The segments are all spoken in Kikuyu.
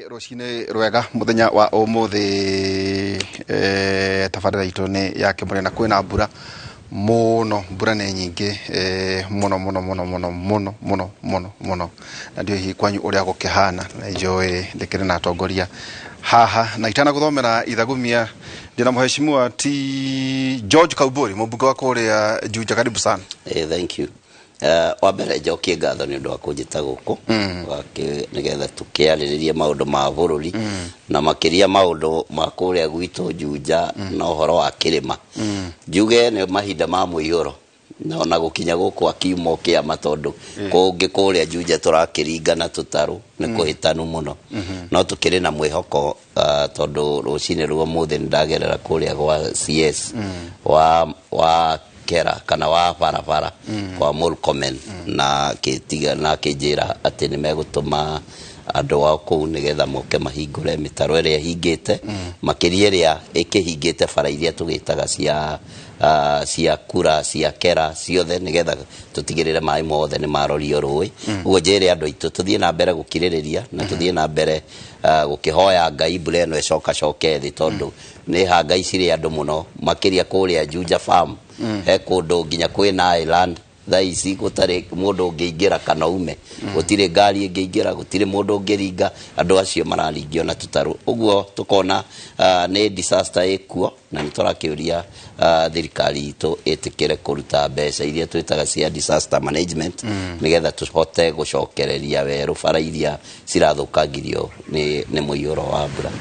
Nĩ rũcinĩ rwega mũthenya wa ũmũthĩ. Tabarĩra itũ nĩ ya kĩmũrĩ na kwĩna mbura mũno, mbura nĩ nyingĩ mũno mũno mũno mũno mũno mũno mũno mũno, na ndiũĩ hihi kwanyu ũrĩa gũkĩhana, na njũĩ ndĩkĩrĩ na atongoria haha na itana gũthomera ithagumia. Ndĩna mheshimiwa T George Kauburi, mũmbunge wa kũrĩa Juja. Karibu sana. Thank you. Wa mbere njokie ngatho nĩ ũndũ wa kũnjĩta gũkũ nĩgetha tũkĩarĩrĩrie maũndũ ma bũrũri na makĩria maũndũ ma kũrĩa gwitũ Juja na ũhoro wa kĩrĩma. Njuge nĩ mahinda ma mũihũro na ona gũkinya gũkũ akiuma kĩama, tondũ kũngĩ kũrĩa Juja tũrakĩringa na tũtarũ nĩ kũhĩtanu mũno, no tũkĩrĩ na mwĩhoko tondũ rũcinĩ rwa ũmũthĩ nĩ ndagerera kũrĩa gwa CS wa kera kana wa barabara kwa Murkomen na kĩtiga na kĩnjĩra atĩ nĩ megũtũma andũ ao kũu nĩgetha moke mahingũre mĩtaro ĩrĩa ĩhingĩte, makĩria ĩrĩa ĩkĩhingĩte bara iria tũgĩtaga cia kura cia kera ciothe, nĩgetha tũtigĩrĩre maĩ mothe nĩ marorio rũĩ. Ũguo njĩre andũ aitũ tũthiĩ na mbere gũkirĩrĩria na tũthiĩ na mbere gũkĩhoya Ngai mbura ĩno ĩcokacoke thĩ, tondũ nĩ hangaicirie andũ mũno, makĩria kũrĩa Juja Farm. He kũndũ nginya kwĩna island thaa ici gũtarĩ mũndũ ũngĩingĩra kana ume, gũtirĩ ngari ĩngĩingĩra, gũtirĩ mũndũ ũngĩringa, andũ acio mararingio na tũtarũ. Ũguo tũkona nĩ disaster ĩkuo, na nĩ tũrakĩũria thirikari itũ ĩtĩkĩre kũruta mbeca iria twĩtaga cia disaster management, nĩgetha tũhote gũcokereria werũ bara iria cirathũkangirio nĩ mũiyũro wa mbura.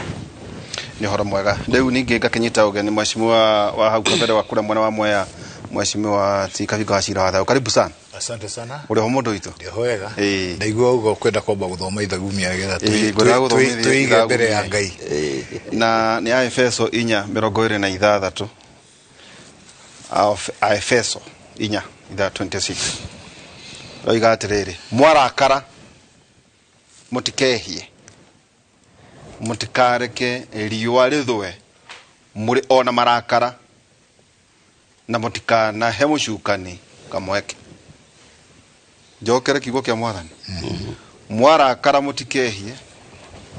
Nĩ ũhoro mwega. Rĩu ningĩ ngakĩnyita ũgeni mheshimiwa wa hau kabere wa kũrĩa mwena wa Mwea, mheshimiwa T Kabinga wa Cira wa Thayũ. Karibu sana. Asante sana. Ũrĩ ho mũndũ witũ? Ndĩho wega. Ĩĩ. Ndaigua ũguo kwenda kwamba gũthoma ithagumia nĩgetha Ĩĩ, ngwendaga gũthomithia twĩige mbere ya ithagumia. Ngai. Na nĩ Aefeso 4:26. Aefeso 4 itha 26 roiga atĩrĩrĩ, mwarakara mũtikehie, mũtikareke riũa rĩthũe mũrĩ ona marakara, na mũtikanahe mũcukani kamweke. Njokere kiugo kĩa Mwathani: mwarakara mũtikehie,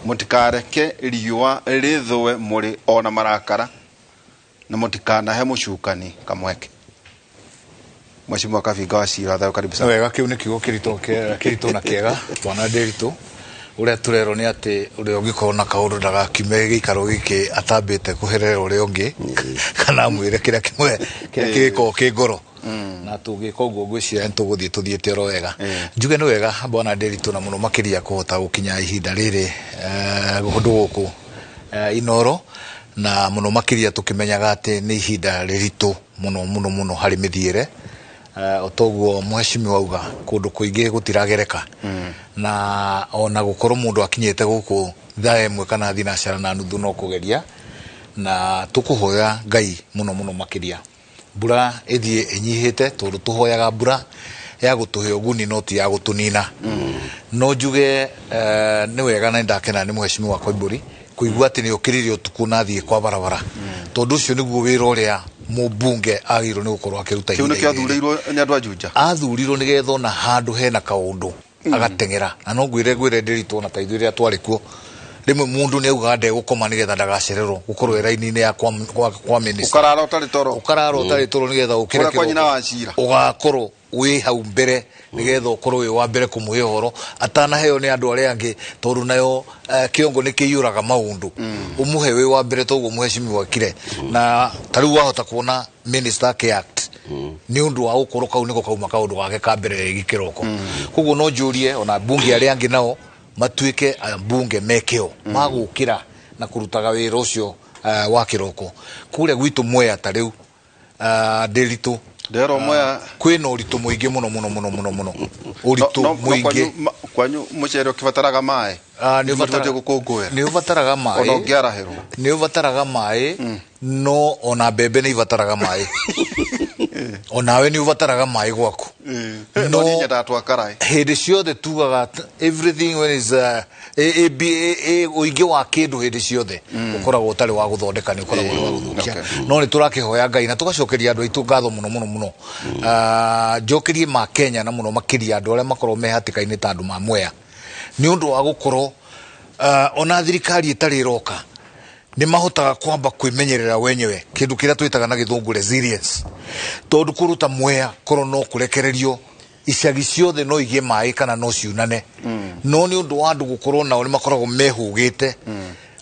mũtikareke riũa rĩthũe mũrĩ ona marakara, na mũtikanahe mũcukani kamweke. Mheshimiwa Kabinga wa Cira Thayũ, karibu Nĩ sana. wega, kĩu nĩ kiugo kĩritũ kĩritũ na kĩega, twana ndĩritũ. Ũrĩa tũrerwo nĩ atĩ ũrĩa ũngĩkorwo na kaũndũ ndagakiume gĩikaro gĩkĩ atambĩte kũherera ũrĩa ũngĩ kana amwĩre kĩrĩa kĩmwe kĩrĩa kĩgĩkorwo kĩ ngoro, na tũngĩka ũguo ngwĩciria nĩ tũgũthiĩ tũthiĩte oro wega. Njuge nĩ wega, bwana ndĩritũ, na mũno makĩria kũhota gũkinya ihinda rĩrĩ kũndũ gũkũ Inoro, na mũno makĩria tũkĩmenyaga atĩ nĩ ihinda rĩritũ mũno mũno mũno harĩ mĩthiĩre. O toguo mheshimiwa auga, kũndũ kũingĩ gũtiragereka, na ona gũkorwo mũndũ akinyĩte gũkũ thaa 1 kana 6:30 no kũgeria, na tũkũhoya Ngai mũno mũno makĩria mbura ĩthiĩ ĩnyihĩte, tondũ tũhoyaga mbura ya gũtũhe ũguni no ti ya gũtũnina. No njuge nĩ wega na nĩndakena nĩ mheshimiwa Koimbũri kũigua atĩ nĩ okĩrire ũtukũ na athiĩ kwa barabara, tondũ ũcio nĩguo wĩra ũrĩa mũmbunge agĩrĩirwo nĩ gũkorwo akĩruta Kĩu nĩkĩo ihinda-inĩ rĩrĩ. Athurĩirwo nĩ andũ a Juja. Athurirwo nĩgetha ona handũ hena kaũndũ agateng'era, na no ngwĩre ndĩritũ, ona ta ithuĩ rĩrĩa twarĩ kuo, rĩmwe mũndũ nĩ augaga ndegũkoma nĩgetha ndagacererwo gũkorwo e raini-inĩ ya kwa minister. Ũkarara ũtarĩ toro. Ũkarara ũtarĩ toro nĩgetha ũkĩre Kũrĩa kwa nyina kĩroko wa Cira. Ũgakorwo wĩ hau mbere nĩgetha ũkorwo wĩ wa mbere kũmũhe ũhoro atanaheo nĩ andũ arĩa angĩ, tondũ nayo kĩongo nĩ kĩiyũraga maũndũ. Ũmũhe wĩ wa mbere toguo mheshimiwa ekire, na ta rĩu wahota kuona minister akĩ-act nĩ ũndũ wa gũkorwo kau nĩko kauma kaũndũ gake ka mbere rĩngĩ kĩroko. Koguo no njũrie ona mbunge arĩa angĩ nao matuĩke ambunge mekĩo magũkĩra na kũrutaga wĩra ũcio wa kĩroko kũrĩa gwitũ Mwea. Ta rĩu ndĩritũ Ndĩrerwo Mwea kwĩna ũritũ mũingĩ mũno mũno mũno mũno mũno, ũritũ No mũingĩ. Kwanyu mũcere ũkĩbataraga maĩ. Ah, nĩ Mũtibatiĩ gũkũngũĩra. Nĩ ũbataraga Ona maĩ. ũngĩarahĩrwo. Nĩ ũbataraga maĩ, no ona mbembe nĩ ibataraga maĩ, onawe nĩ ũbataraga maĩ gwaku. No niĩ nyendaga twakaraĩ. Hĩndĩ ciothe tugaga everything when is a, B, A, ũingĩ wa kĩndũ hĩndĩ ciothe ũkoragwo ũtarĩ wa gũthondeka, nĩ ũkoragwo ũrĩ wa gũthũkia. No nĩ tũrakĩhoya Ngai na tũgacokeria andũ aitũ ngatho mũno mũno mũno. Ah, njokerie ma Kenya na mũno makĩria andũ arĩa makoragwo me hatĩka-inĩ ta andũ ma Mwea nĩ ũndũ wa gũkorwo Ona thirikari ĩtarĩ ĩroka nĩ mahotaga kwamba kwĩmenyerera wenyewe kĩndũ kĩrĩa twĩtaga na gĩthũngũ resilience, tondũ kũndũ ta Mwea korwo no kũrekererio icagi ciothe no igĩe maĩ kana no ciunane, no nĩ ũndũ wa andũ gũkorwo nao nĩ makoragwo mehũgĩte,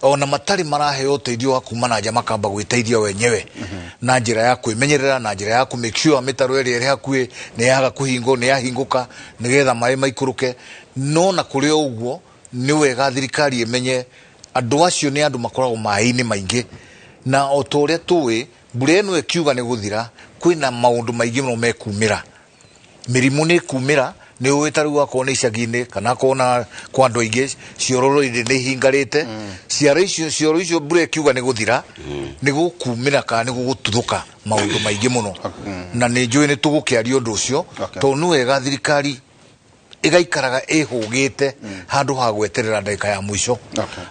ona matarĩ maraheo ũteithio wa kuma na nja, makamba gwĩteithia wenyewe na njĩra ya kwĩmenyerera, na njĩra ya kũ make sure mĩtaro ĩrĩa ĩrĩ hakuhĩ nĩ yaga kũhingwo, nĩ yahingũka nĩgetha maĩ maikũrũke. No na kũrĩ o ũguo nĩ wega thirikari ĩmenye andũ acio nĩ andũ makoragwo maĩ-inĩ maingĩ, na o ta ũrĩa tũĩ mbura ĩno ĩkiuga nĩ gũthira, kwĩna maũndũ maingĩ mũno mekumĩra, mĩrimũ nĩ ĩkumĩra. Nĩ ũĩ ta rĩu akorwo nĩ icagi-inĩ kana akorwo na kwa andũ aingĩ ciororo-inĩ nĩ ihingarĩte, ciara icio cioro icio mbura ĩkiuga nĩ gũthira nĩ gũkumĩra kana nĩ gũgũtuthũka maũndũ maingĩ mũno, na nĩ njũĩ nĩ tũgũkĩaria ũndũ ũcio, tondũ nĩ wega thirikari ĩgaikaraga ĩhũgĩte handũ ha gweterera ndagĩka ya mũico.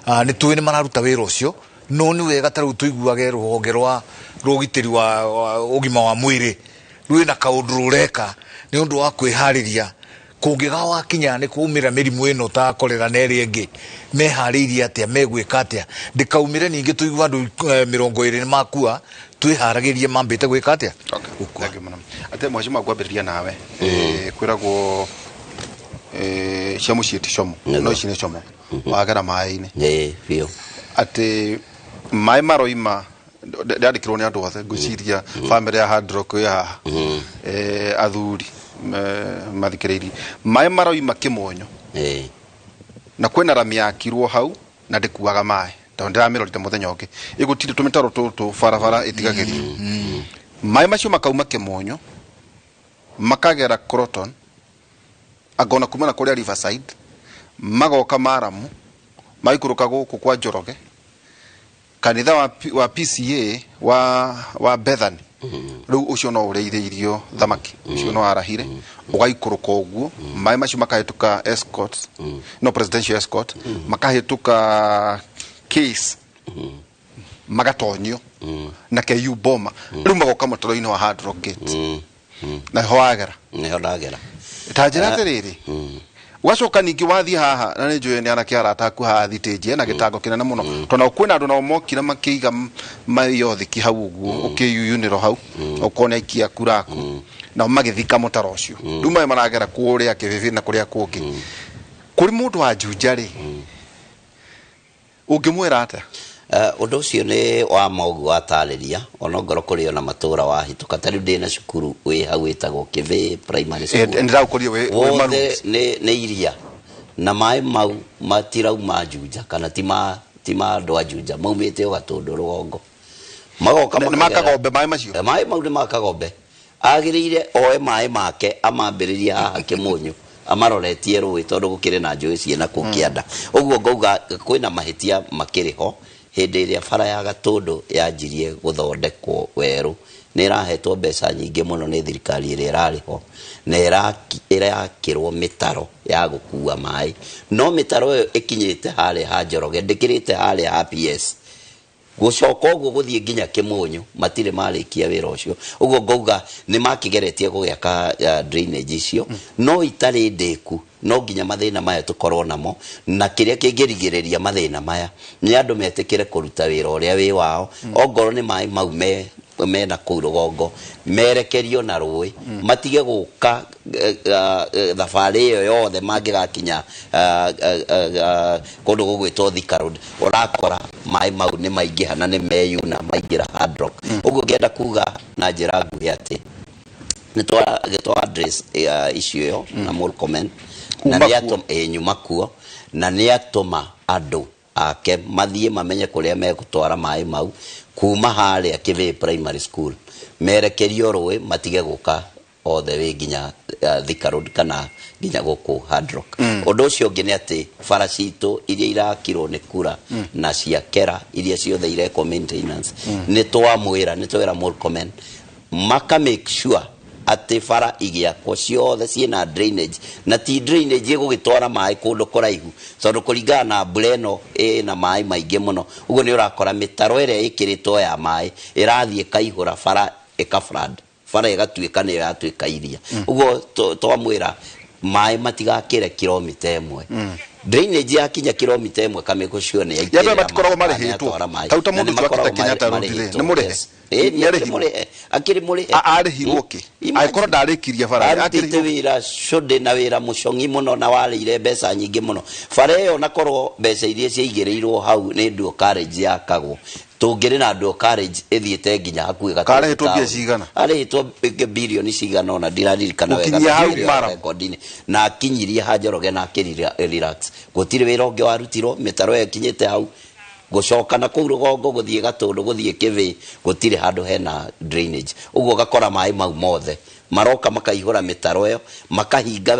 Nĩ tũĩ nĩ mararuta wĩra ũcio, no nĩ wega ta rĩu tũiguage rũhonge rwa rũgitĩri wa ũgima wa mwĩrĩ rwĩna kaũndũ rũreka nĩ ũndũ wa kwĩharĩria kũngĩga wakinya nĩ kumĩra mĩrimũ ĩno ta korera na ĩrĩa ĩngĩ, meharĩirie atĩa, megwĩka atĩa, ndĩkaumĩre ningĩ tũigua andũ 20 nĩ makua, twĩharagĩrie mambĩte gwĩka atĩa. Thank you mũno. Ate mheshimiwa, ngwambĩrĩria nawe. Kwĩragwo cia mũciĩ ti como, no ici nĩ como wagera maĩ-inĩ. Ĩĩ biũ. Atĩ maĩ maroima ndandĩkĩrwo nĩ andũ othe, ngwĩciria bamĩrĩ ya Hard Rock ĩ haha, athuri mathikĩrĩirie, maĩ maroima Kĩmonyo na kwĩna rami yakirwo hau na ndĩkuaga maĩ, tondũ ndĩramĩrorire mũthenya ũngĩ ĩgũtirĩ tũmĩtaro tũtũ barabara ĩtigagĩrio. Maĩ macio makauma Kĩmonyo makagera Croton, angona kuma na kũrĩa Riverside, magoka maramu, maikũrũka gũkũ kwa Njoroge, kanitha wa PCA wa Bethany, rĩu ũcio no ũrĩithĩirio thamaki, ũcio no arahire, ũgaikũrũka ũguo, maĩ macio makahĩtũka escorts, no presidential escort, makahĩtũka case, magatonyio na KU Boma, rĩu magoka mũtaro-inĩ wa Hard Rock Gate, na ho wagera. Nĩho ndagera. Ta njĩra atĩrĩrĩ, ũgacoka ningĩ wathiĩ haha, na nĩ njũĩ nĩ anake arata aku haha thitĩnji ena gĩtango kĩnene mũno, tondũ kwĩna andũ nao mokire makĩiga mayothiki hau ũguo, ũkĩyuyunĩro hau okorwo nĩ aikia kura aku, nao magĩthika mũtaro ũcio, rĩu maĩ maragera kũrĩa Kĩbĩbĩ na kũrĩa kũngĩ. Kũrĩ mũndũ wa Juja rĩ, ũngĩmwĩra atĩa? Ũndũ ũcio nĩ wa ma ũguo watarĩria, ona ngorwo kũrĩ ona matũra wahĩtũka, ta rĩu ndĩna cukuru wĩ hau wĩtagwo Kĩbĩ Primary School. Ndĩragũkorire wĩ wothe Maroons. Nĩ iria na maĩ mau matirauma Juja kana ti ma andũ a Juja, maumĩte o Gatũndũ rũgongo, magoka Nĩ makagera. Makagombe maĩ macio? Maĩ mau nĩ makagombe, agĩrĩire oe maĩ make amambĩrĩrie haha Kĩmũnyũ amaroretie rũĩ, tondũ gũkĩrĩ na njũĩ ciĩna kũu kĩanda. Ũguo ngauga kwĩna mahĩtia makĩrĩ ho. Hĩndĩ ĩrĩa bara ya Gatũndũ yanjirie gũthondekwo werũ, nĩ ĩrahetwo mbeca nyingĩ mũno nĩ thirikari ĩrĩa ĩrarĩ ho, na ĩrakĩrwo mĩtaro ya gũkua maĩ, no mĩtaro ĩyo ĩkinyĩte harĩa ha Njoroge, ndĩkĩrĩte harĩa ha PS, gũcoka ũguo gũthiĩ nginya Kĩmũnyũ matirĩ marĩkia wĩra ũcio. Ũguo ngauga nĩ makĩgeretie gũgĩaka drainage icio, no itarĩ ndĩku, no nginya mathĩna maya tũkorwo namo, na kĩrĩa kĩngĩrigĩrĩria mathĩna maya nĩ andũ metĩkĩre kũruta wĩra ũrĩa wĩ wao, ongorwo nĩ maĩ mau mena kũu rũgongo merekerio na rũĩ, matige gũka thabarĩ ĩyo yothe mangĩgakinya kũndũ gũgwĩtwo Thika Road, ũrakora maĩ mau nĩ maingĩha na nĩ meyuna maingĩra Hard Rock. Ũguo ngĩenda kuga na njĩra nguhĩ atĩ nĩ twa address issue ĩyo na Murkomen, na Kuma nĩ kuo. Nyuma kuo, na nĩ atũma andũ ake mathiĩ mamenye kũrĩa megũtwara maĩ mau kuma harĩa Kĩbĩĩ Primary School, merekerio rũĩ, matige gũka all the way nginya Thika Road kana nginya gũkũ Hard Rock. Ũndũ ũcio ũngĩ nĩ atĩ bara citũ iria irakirwo nĩ kura na cia kera iria ciothe irekwo maintenance, nĩ twamwĩra, nĩ twera Murkomen maka make sure atĩ bara igĩakwo ciothe ciĩna drainage, na ti drainage ĩgũgĩtwara maĩ kũndũ kũraihu, tondũ kũringana na mbura ĩno ĩna maĩ maingĩ mũno, ũguo nĩ ũrakora mĩtaro ĩrĩa ĩkĩrĩtwo ya maĩ ĩrathiĩ ĩkaihũra bara, ĩka flood bara ĩgatuĩka nĩyo yatuĩka iria. Ũguo twamwĩra maĩ matigakĩre kilomita 1. Drainage yakinya kilomita 1 kamĩgũcio nĩ Ya andũ aya matikoragwo marĩhĩtwo. Ta rĩu ta mũndũ ũcio akĩte Kenyatta Road rĩ, nĩ mũrĩhe? Nĩ Nĩarĩhirwo? akĩrĩ mũrĩhe. Arĩhirwo kĩ? Angĩkorwo ndarĩkirie bara, arutĩte akĩrĩhirwo? Wĩra cũndĩ na wĩra mũcong'i mũno na warĩire mbeca nyingĩ mũno. Bara ĩyo nakorwo mbeca iria ciaigĩrĩirwo hau nĩ dual carriage yakagwo, tũngĩrĩ na dual carriage ĩthiĩte nginya hakuhĩ Gatũndũ Karĩhĩtwo mbia town. cigana? Arĩhĩtwo birioni cigana ũna, ndiraririkana wega, Gũkinyia hau na mara. rekondi-inĩ. Na akinyirie ha Njoroge na akĩrira relax, gũtirĩ wĩra ũngĩ warutirwo. Mĩtaro ĩyo ĩkinyĩte hau, gũcoka na kũu rũgongo, gũthiĩ Gatũndũ, gũthiĩ Kĩbĩ, gũtirĩ handũ hena drainage. Ũguo ũgakora maĩ mau mothe maroka makaihũra mĩtaro ĩyo, makahinga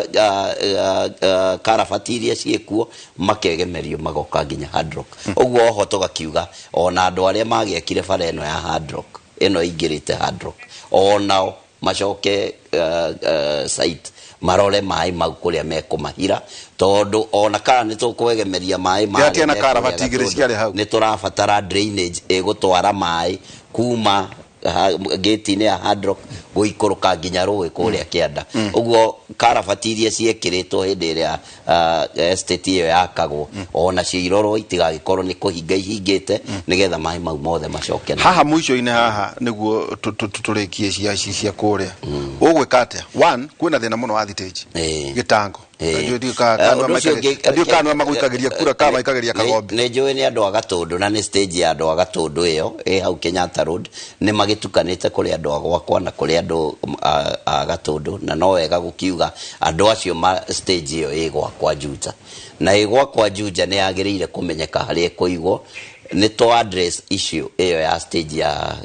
karabati iria ciĩkuo, makegemerio magoka nginya Hard Rock. Ũguo oho tũgakiuga ona andũ arĩa magĩakire bara ĩno ya Hard Rock, ĩno ĩingĩrĩte Hard Rock, onao macoke site marore maĩ mau kũrĩa mekũmahira, tondũ ona kana nĩ tũkwegemeria maĩ marĩa Ndĩratia na mekũrĩa karabati igĩrĩ Gatũndũ, ciarĩ hau. Nĩ tũrabatara drainage ĩgũtwara maĩ kuma gate-inĩ ya Hard Rock gũikũrũka nginya rũĩ kũrĩa kĩanda. Ũguo karabati iria ciekĩrĩtwo hĩndĩ ĩrĩa estate ĩyo yakagwo, ona cio irorwo itigagĩkorwo nĩ kũhinga ihingĩte, nĩgetha maĩ mau mothe macoke na Haha mũico-inĩ haha nĩguo tũrĩkie cia kũrĩa ũgwĩka atĩa? One, kwĩna thĩna mũno wa thitĩnji gĩtango. Ũndũ ũcio ũngĩ- Ndiũ kana magũikagĩria kura kana maikagĩria kagombe. Nĩ njũĩ nĩ andũ a Gatũndũ na nĩ stage ya andũ a Gatũndũ ĩyo ĩ hau Kenyatta Road. Nĩ magĩtukanĩte kũrĩ andũ a gwakwa na kũrĩ andũ a Gatũndũ, na no wega gũkiuga andũ acio ma stage ĩyo ĩ gwakwa Juja, na ĩ gwakwa Juja nĩ yagĩrĩire kũmenyeka harĩa ĩkũigwo. Nĩ to address issue ĩyo ya stage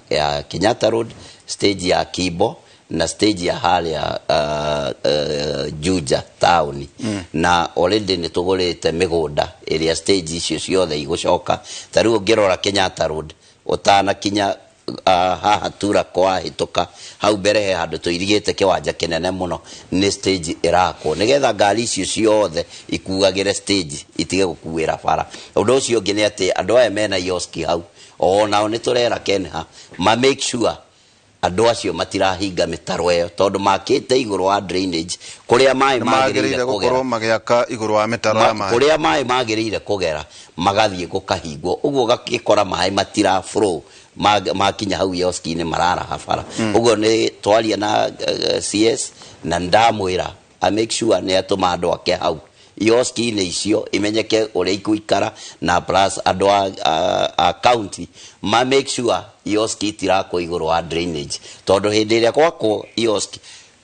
ya Kenyatta Road, stage ya Kimbo na stage ya harĩa Juja taũni. Na already nĩ tũgũrĩte mĩgũnda ĩrĩa stage icio ciothe igũcoka. Ta rĩu ũngĩrora Kenyatta Road ũtanakinya haha tura kwahĩtũka hau mbere, he handũ tũirigĩte kĩwanja kĩnene mũno, nĩ stage ĩrakwo nĩgetha ngari icio ciothe ikuagĩre stage, itige gũkuĩra bara. Ũndũ ũcio ũngĩ nĩ atĩ andũ aya mena ioski hau, onao nĩ tũrera Kenha ma make sure andũ acio matirahinga mĩtaro ĩyo, tondũ makĩte igũrũ wa drainage kũrĩa maĩ nĩ magĩrĩire magĩrĩire kũgera. Gũkorwo magĩaka igũrũ wa mĩtaro ya maĩ. Kũrĩa maĩ magĩrĩire kũgera magathiĩ gũkahingwo, ũguo ũgagĩkora maĩ matira flow makinya hau ioski-inĩ, mararaha bara. Ũguo nĩ twaria na CS na ndamwĩra a make sure nĩ atũma andũ ake hau ioski-inĩ icio imenyeke ũrĩa igũikara, na plus andũ a county ma make sure ioski itirakwo igũrũ wa drainage, tondũ hĩndĩ ĩrĩa gwakwo ioski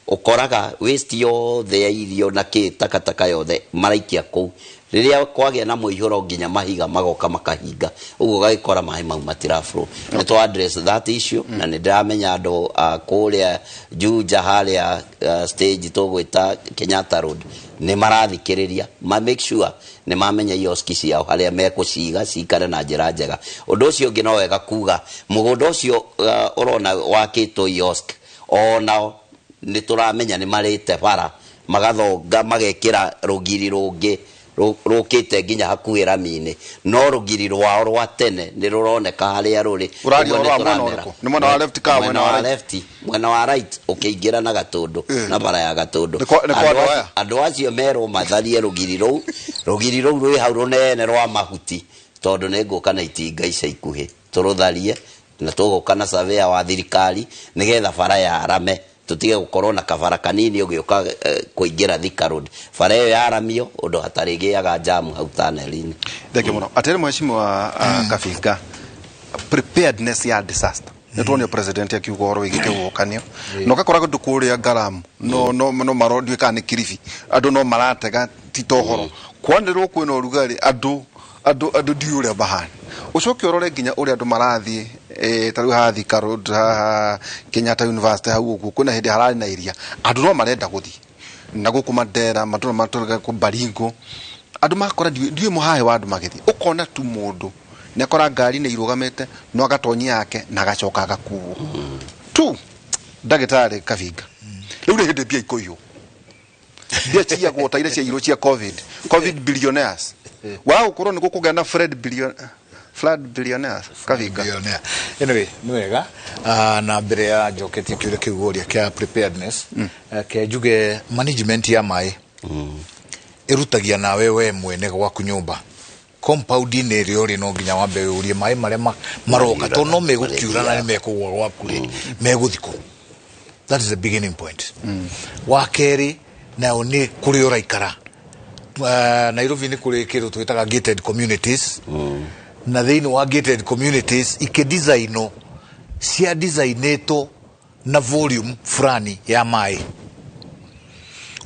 ũkoraga waste yothe ya irio na kĩ, takataka yothe maraikia kũu. Rĩrĩa kwagĩa na mũihũro, nginya mahiga magoka makahinga, ũguo ũgagĩkora maĩ mau matira flow. Nĩ twa address that issue, na nĩ ndĩramenya andũ a kũrĩa Juja harĩa stage tũgwĩta Kenyatta Road nĩ marathikĩrĩria, ma make sure nĩ mamenya ioski ciao harĩa mekũciga cikare na njĩra njega. Ũndũ ũcio ũngĩ, no wega kuga mũgũnda ũcio ũrona wakĩtwo iosk, onao nĩ tũramenya nĩ marĩte bara, magathonga, magekĩra rũgiri rũngĩ rũkĩte nginya hakuhĩ rami-inĩ, no rũgiri rwao rwa tene nĩ rũroneka harĩa rũrĩ. Ũraria Ũguo nĩ ũhoro wa mwena tũramera. ũrĩkũ? Nĩ mwena wa left kana mwena wa left? Mwena wa right ũkĩingĩra na Gatũndũ na bara ya Gatũndũ. Nĩ kwa andũ aya? Andũ acio merwo matharie rũgiri rũu, rũgiri rũu rwĩ hau rũnene rwa mahuti, tondũ nĩ ngũka na itinga ica ikuhĩ tũrũtharie, na tũgũka na surveyor wa thirikari nĩgetha bara yarame, tũtige gũkorwo na kabara kanini ũgĩũka kũingĩra Thika Road. Bara ĩyo yaramio ũndũ hatarĩgĩaga jamu hau tunnel-inĩ. Thank you mũno atĩrĩ mheshimiwa Kabinga. Preparedness ya disaster, nĩ tuonio president akiuga ũhoro wĩgiĩ kĩhuhũkanio, na ũgakora kũndũ kũrĩa Ngaramu no maro ndiũĩ kana nĩ Kilifi, andũ no maratega ti ta ũhoro kwanĩrĩrwo kwĩna ũrugarĩ, andũ ndiũĩ ũrĩa mahana. Ũcoke ũrore nginya ũrĩa andũ marathiĩ ta rĩu haha Thika Road, haha Kenyatta University hau ũguo, kwĩna hĩndĩ hararĩ na iria, andũ no marenda gũthiĩ na gũkũ Mandera matũra matũra kũ Baringo, andũ makora ndiũĩ mũhahe wa andũ magĩthiĩ. Ũkona tu mũndũ nĩ akora ngari nĩ irũgamĩte, no agatonyia yake na agacoka agakuo tu. Ndagĩtarĩ Kabinga, rĩu nĩ hĩndĩ mbia ikũiywo, mbia ciagwo ta iria ciairwo cia COVID, COVID billionaires, wa gũkorwo nĩ gũkũgĩa na Fred billion, flood billionaires, Kabinga? Billionaire. Anyway, nĩ wega. Na mbere ya njoketie kĩũria kĩu ũria kĩa preparedness, ke njuge management ya maĩ. Ĩrutagia nawe we mwene gwaku nyũmba compound-inĩ ĩrĩa ũrĩ, no nginya wambe ũrie maĩ marĩa maroka tondũ no megũkiura na nĩ mekũgwa gwaku rĩ, megũthiĩ kũ? That is the beginning point. Wa kerĩ nayo nĩ kũrĩa ũraikara. Nairobi nĩ kũrĩ kĩndũ twĩtaga gated communities, na thĩinĩ wa gated communities ikĩdesigno cia designĩtwo na volume fulani ya maĩ.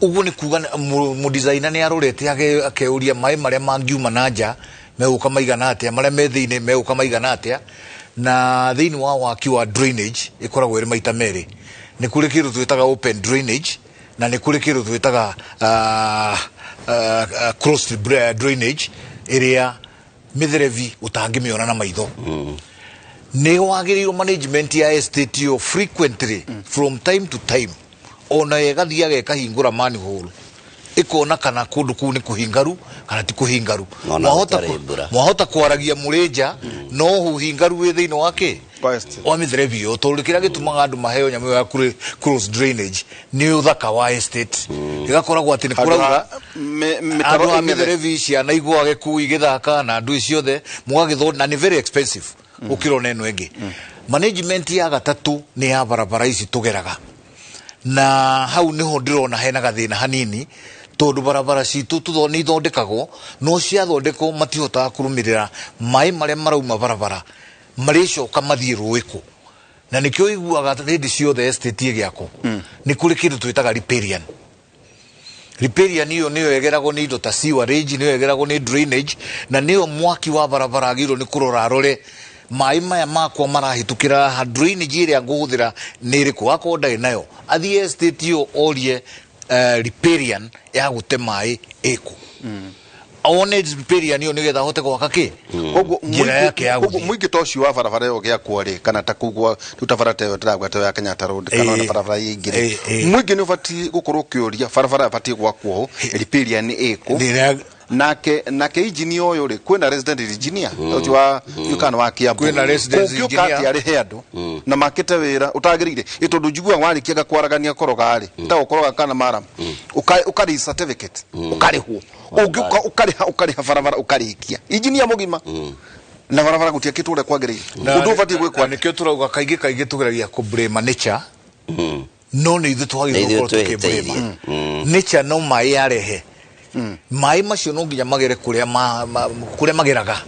Ũguo nĩ kuga mũdesigner nĩ arorete akeuria maĩ marĩa mangiuma na nja megũka maigana atĩa, marĩa me thĩinĩ megũka maigana atĩa. Na thĩinĩ wa waki wa drainage ĩkoragwo ĩrĩ maita merĩ: nĩ kũrĩ kĩndũ twĩtaga open drainage na nĩ kũrĩ kĩndũ twĩtaga closed drainage, ĩrĩa mĩtherethi ũtangĩmĩona na maitho. Nĩ wagĩrĩirwo management ya estate ĩyo frequently, from time to time, ona ĩgathiaga ĩkahingũra manhole ĩkona kana kũndũ kũu nĩ kũhingaru kana ti kũhingaru. Ona Mwahota gũtarĩ mbura. Mwahota kwaragia mũrĩ nja no ũhingaru wĩ thĩinĩ wa kĩ Kwa estate. Wa mĩtherethi ĩyo, tondũ kĩrĩa gĩtũmaga andũ maheo nyamũ ĩyo ya closed drainage nĩ ũthaka wa estate. Ĩgakoragwo atĩ nĩ Handũ kũraura ha mĩtaro andũ a ĩng'ethe. mĩtherethi ciana igwage kuu igĩthaka na andũ ciothe mũgagĩthonda, na nĩ very expensive gũkĩra ona ĩno ĩngĩ. Management ya gatatũ nĩ ya barabara ici tũgeraga, na hau niho ndĩrona hena gathĩna hanini, tondũ barabara citũ nĩ ithondekagwo, no ciathondekwo matihotaga kũrũmĩrĩra maĩ marĩa marauma barabara marĩcoka mathiĩ rũĩ kũ. Na nĩkĩo iguaga hĩndĩ ciothe estate ĩgĩakwo nĩ kũrĩ kĩndũ twĩtaga riparian. Riparian ĩyo nĩyo ĩgeragwo nĩ indo ta sewerage, nĩyo ĩgeragwo nĩ drainage, na nĩyo mwaki wa barabara agĩrĩirwo nĩ kũrora arore maĩ maya makwa marahĩtũkĩra haha, drainage ĩrĩa ngũhũthĩra nĩ ĩrĩkũ. Akorwo ndarĩ nayo, athiĩ estate ĩyo orie riparian ya gũte maĩ ĩkũ, one riparian ĩyo nĩgetha ahote gwaka kĩ Koguo njĩra yake ya koguo gũthiĩ. Mũingĩ ta ũcio wa barabara ĩyo gĩakwo rĩ, kana ta kũu gwa rĩu ta barabara ta ĩyo ndĩragweta ya Kenyatta Road kana ona barabara ingĩ rĩ, mũingĩ nĩ ũbatiĩ gũkorwo ũkĩũria barabara ĩbatiĩ gwakwo ũũ, riparian ĩkũ? Nake engineer ũyũ rĩ, kwĩna resident engineer ũcio wa kana wa Kiambu? Kwĩna resident Kũngĩũka engineer. atĩ arĩhe andũ na makĩte wĩra ũtagĩrĩire ĩ, tondũ njiguaga warĩkia kwaragania koroga rĩ, ta gũkoroga kana maram, ũkarĩ certificate ũkarĩhwo, ũngĩũka ũkarĩha ũkarĩha barabara ũkarĩkia engineer mũgima na barabara gũtiakĩtwo ũrĩa kwagĩrĩire. Ũndũ ũbatiĩ gwĩkwo Na nĩkĩo tũrauga kaingĩ kaingĩ tũgeragia kũ blame nature, no nĩ ithuĩ twagĩrĩirwo Nĩ ithuĩ gũkorwo tũkĩ blame twĩhĩtĩirie. nature. No maĩ yarehe maĩ macio no nginya magere kũrĩa kũrĩa mageraga,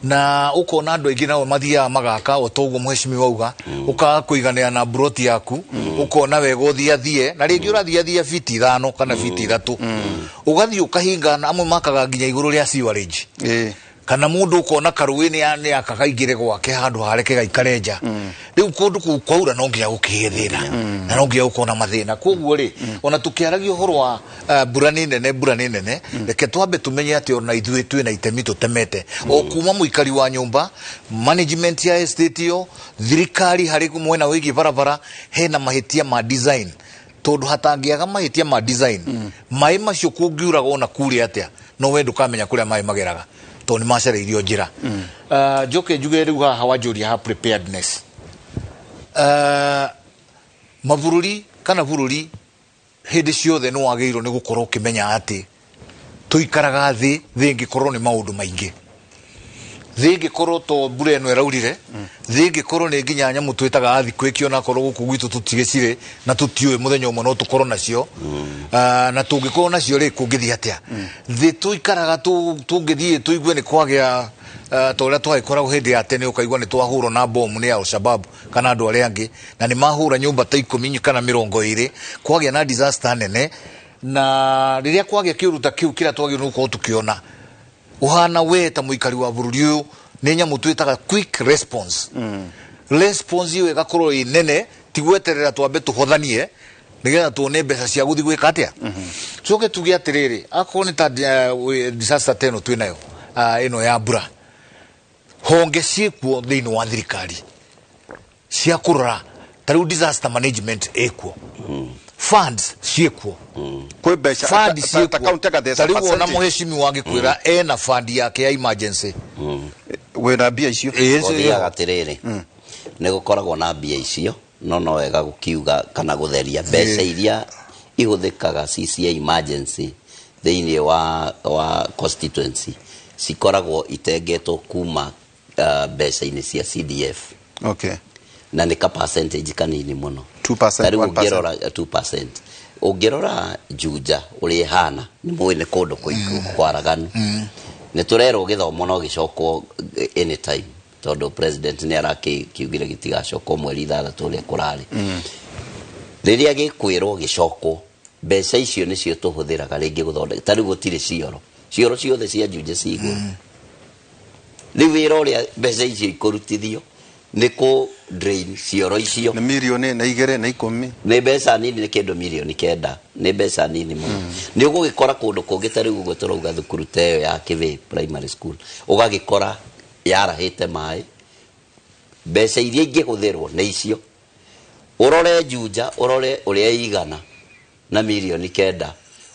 na ũkona andũ aingĩ nao mathiaga magaka o ta ũguo mheshimiwa auga, ũkaga kũiganĩra na broti yaku, ũkona wega ũthiathie na rĩngĩ ũrathiathia fiti 5 kana fiti 3, ũgathiĩ ũkahinga, na amwe makaga nginya igũrũ rĩa sewerage, kana mundu ukona karũĩ nĩ akakaingĩre gwake handũ hareke gaikare nja. Rĩu kũndũ kũu kwaura no nginya gũkĩgĩe thĩna na no nginya gũkorwo na mathĩna. Koguo rĩ, ona tũkĩaragia ũhoro wa mbura nĩ nene, mbura nĩ nene, reke twambe tũmenye atĩ ona ithuĩ twĩna itemi tũtemete, o kuma mũikari wa nyũmba, management ya estate ĩyo, thirikari harĩ mwena wĩgiĩ barabara hena mahĩtia ma design, tondũ hatangĩaga mahĩtia ma design, maĩ macio kũngiuraga ona kure atĩa, no we ndũkamenya kũrĩa maĩ mageraga tondũ nĩ macereirio njĩra. Njoke njuge rĩu haha wanjũria ha preparedness, mabũrũri kana bũrũri hĩndĩ ciothe nĩ wagĩrĩirwo nĩ gũkorwo ũkĩmenya atĩ tũikaraga thĩ, thĩ ĩngĩkorwo nĩ maũndũ maingĩ, thĩ ĩngĩkorwo to mbura ĩno ĩraurire, thĩ ĩngĩkorwo nĩ nginya nyamũ twĩtaga earthquake, onakorwo gũkũ gwitũ tũtigĩcirĩ na tũtiũĩ, mũthenya ũmwe no tũkorwo nacio. Na tũngĩkorwo nacio rĩ, kũngĩthiĩ atĩa? Thĩ tũikaraga tũngĩthiĩ tũigue nĩ kwagĩa ta ũrĩa twagĩkoragwo hĩndĩ ya tene, ũkaigua nĩ twahũrwo na bomu nĩ Al-Shabaab kana andũ arĩa angĩ, na nĩ mahũra nyũmba ta 10 kana 20, kwagĩa na disaster nene. Na rĩrĩa kwagĩa kĩũru ta kĩu, kĩrĩa twagĩrĩirwo nĩ gũkorwo tũkĩona ũhana we ta mũikari wa bũrũri ũyũ nĩ nyamũ twĩtaga quick response. Response ĩyo ĩgakorwo ĩ nene, ti gweterera twambe tũhothanie nĩgetha tuone mbeca cia gũthiĩ gwĩka atĩa. Tucoke tuge atĩrĩrĩ, akorwo nĩ ta disaster ta ĩno twĩnayo, ĩno ya mbura, honge ciĩkuo thĩinĩ wa thirikari cia kũrora, ta rĩu disaster management ĩkuo, funds ciĩkuo, Kwĩ mbeca fund ta county ciĩkuo. agatheca Ta rĩu ona percentage. mũheshimiwa angĩkwĩra ena fund yake ya emergency. Wĩna mbia icio? Gũthiaga atĩrĩrĩ, nĩ gũkoragwo na mbia icio, no no wega gũkiuga kana gũtheria mbeca iria ihũthĩkaga ci cia emergency. Thĩinĩ wa constituency cikoragwo itengetwo kuma mbeca-inĩ cia CDF. Na nĩ ka percentage kanini mũno. 2%, Ta rĩu 1%. Ũngĩrora 2%, ũngĩrora Juja ũrĩa ĩhana, nĩ mũĩ nĩ kũndũ kwaraganu. Nĩ tũrerwo gĩthomo no gĩcokwo anytime, tondũ president nĩ arakiugire gĩtigacokwo mweri 6 ũrĩa kũrarĩ. Rĩrĩa gĩkwĩrwo gĩcokwo, mbeca icio nĩcio tũhũthĩraga rĩngĩ gũthondeka. Ta rĩu gũtirĩ cioro, cioro ciothe cia Juja ci igũrũ. Rĩu wĩra ũrĩa mbeca icio ikũrutithio nĩ kũ drain cioro icio. Nĩ mirioni na igĩrĩ na ikũmi. Nĩ mbeca nini, nĩ kĩndũ mirioni 9, nĩ mbeca nini mũno. Nĩ ũgũgĩkora kũndũ kũngĩ, ta rĩu ũguo tũrauga thukuru ta ĩyo ya Kĩbĩ Primary School, ũgagĩkora yarahĩte maĩ, mbeca iria ingĩhũthĩrwo nĩ icio. Ũrore Juja, ũrore ũrĩa ĩigana na mirioni 9,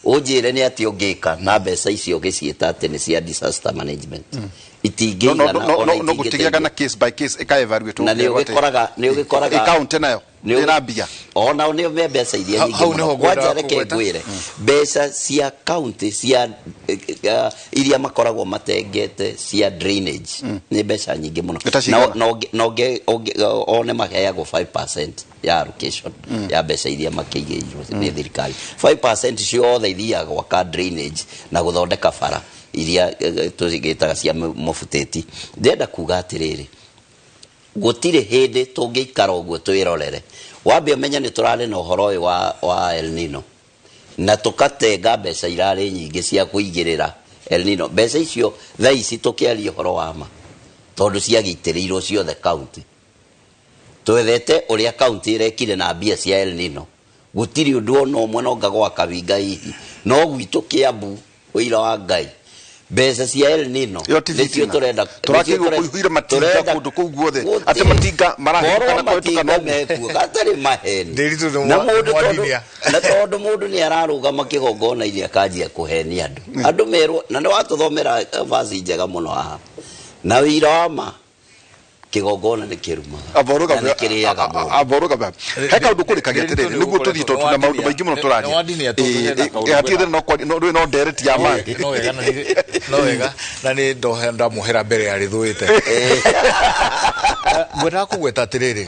ũnjĩre nĩ atĩ ũngĩka na mbeca icio ũgĩciĩta atĩ nĩ cia disaster management. Itingĩigana. Ona No gũtigĩaga na itingĩteithia. Case by case ĩka evaluate. Na nĩ ũgĩkoraga Ĩkaunti nayo ĩna mbia. Ona nĩ me mbeca iria nyingĩ Hau mũno. nĩho Kwanja ngwendaga reke kũgweta. ngwĩre, mbeca cia county cia iria makoragwo matengete cia drainage nĩ mbeca nyingĩ mũno. Nĩ ta cigana? Na one maheagwo 5% ya allocation ya mbeca iria makĩigĩirwo nĩ thirikari. 5% ciothe ithiaga gwaka drainage na gũthondeka bara iria tũcigĩtaga cia mũbutĩti. Ndĩrenda kuga atĩrĩrĩ, gũtirĩ hĩndĩ tũngĩikara ũguo twĩrorere. Wambe ũmenye nĩ tũrarĩ na ũhoro ũyũ wa El Nino, na tũkatenga mbeca irarĩ nyingĩ cia kũigĩrĩra El Nino. Mbeca icio thaa ici tũkĩaria ũhoro wa ma, tondũ ciagitĩrĩirwo ciothe county, twethete ũrĩa county ĩrekire na mbia cia El Nino. Gũtirĩ ũndũ ona ũmwe, no ngagwa kawinga hihi, no gwitũ Kĩambu, ũira wa Ngai, mbeca cia El Nino Ĩyo ti nĩcio thitima. tũrenda. Tũrakĩigua kũihũire matinga kũndũ kũu guothe, atĩ matinga marahĩtũka Korwo na kũhĩtũka matinga no ũguo. mekuo gatarĩ maheni. Ndĩritũ nĩ Na mũndũ mwandinia. Na tondũ mũndũ nĩ ararũgama kĩgongona-inĩ akanjia kũhenia andũ, andũ merwo na nĩ watũthomera vaci njega mũno haha, na wĩira wa ma kĩgongona nĩ kĩrumaga na nĩ kĩrĩaga mũndũ. Aboruga he kaundu kũrĩkagia atĩrĩrĩ, nĩguo tũthiĩ, tondũ tuna maũndũ maingĩ mũno tũraria. Nĩ wandinia tondũ hena kaũndũ. Hatirĩ thĩna, no no ndereti ya ma. No wega, no wega, na nĩ ndohe ndamũhera mbere ya rĩthũĩte. Ngwendaga kũgweta atĩrĩrĩ,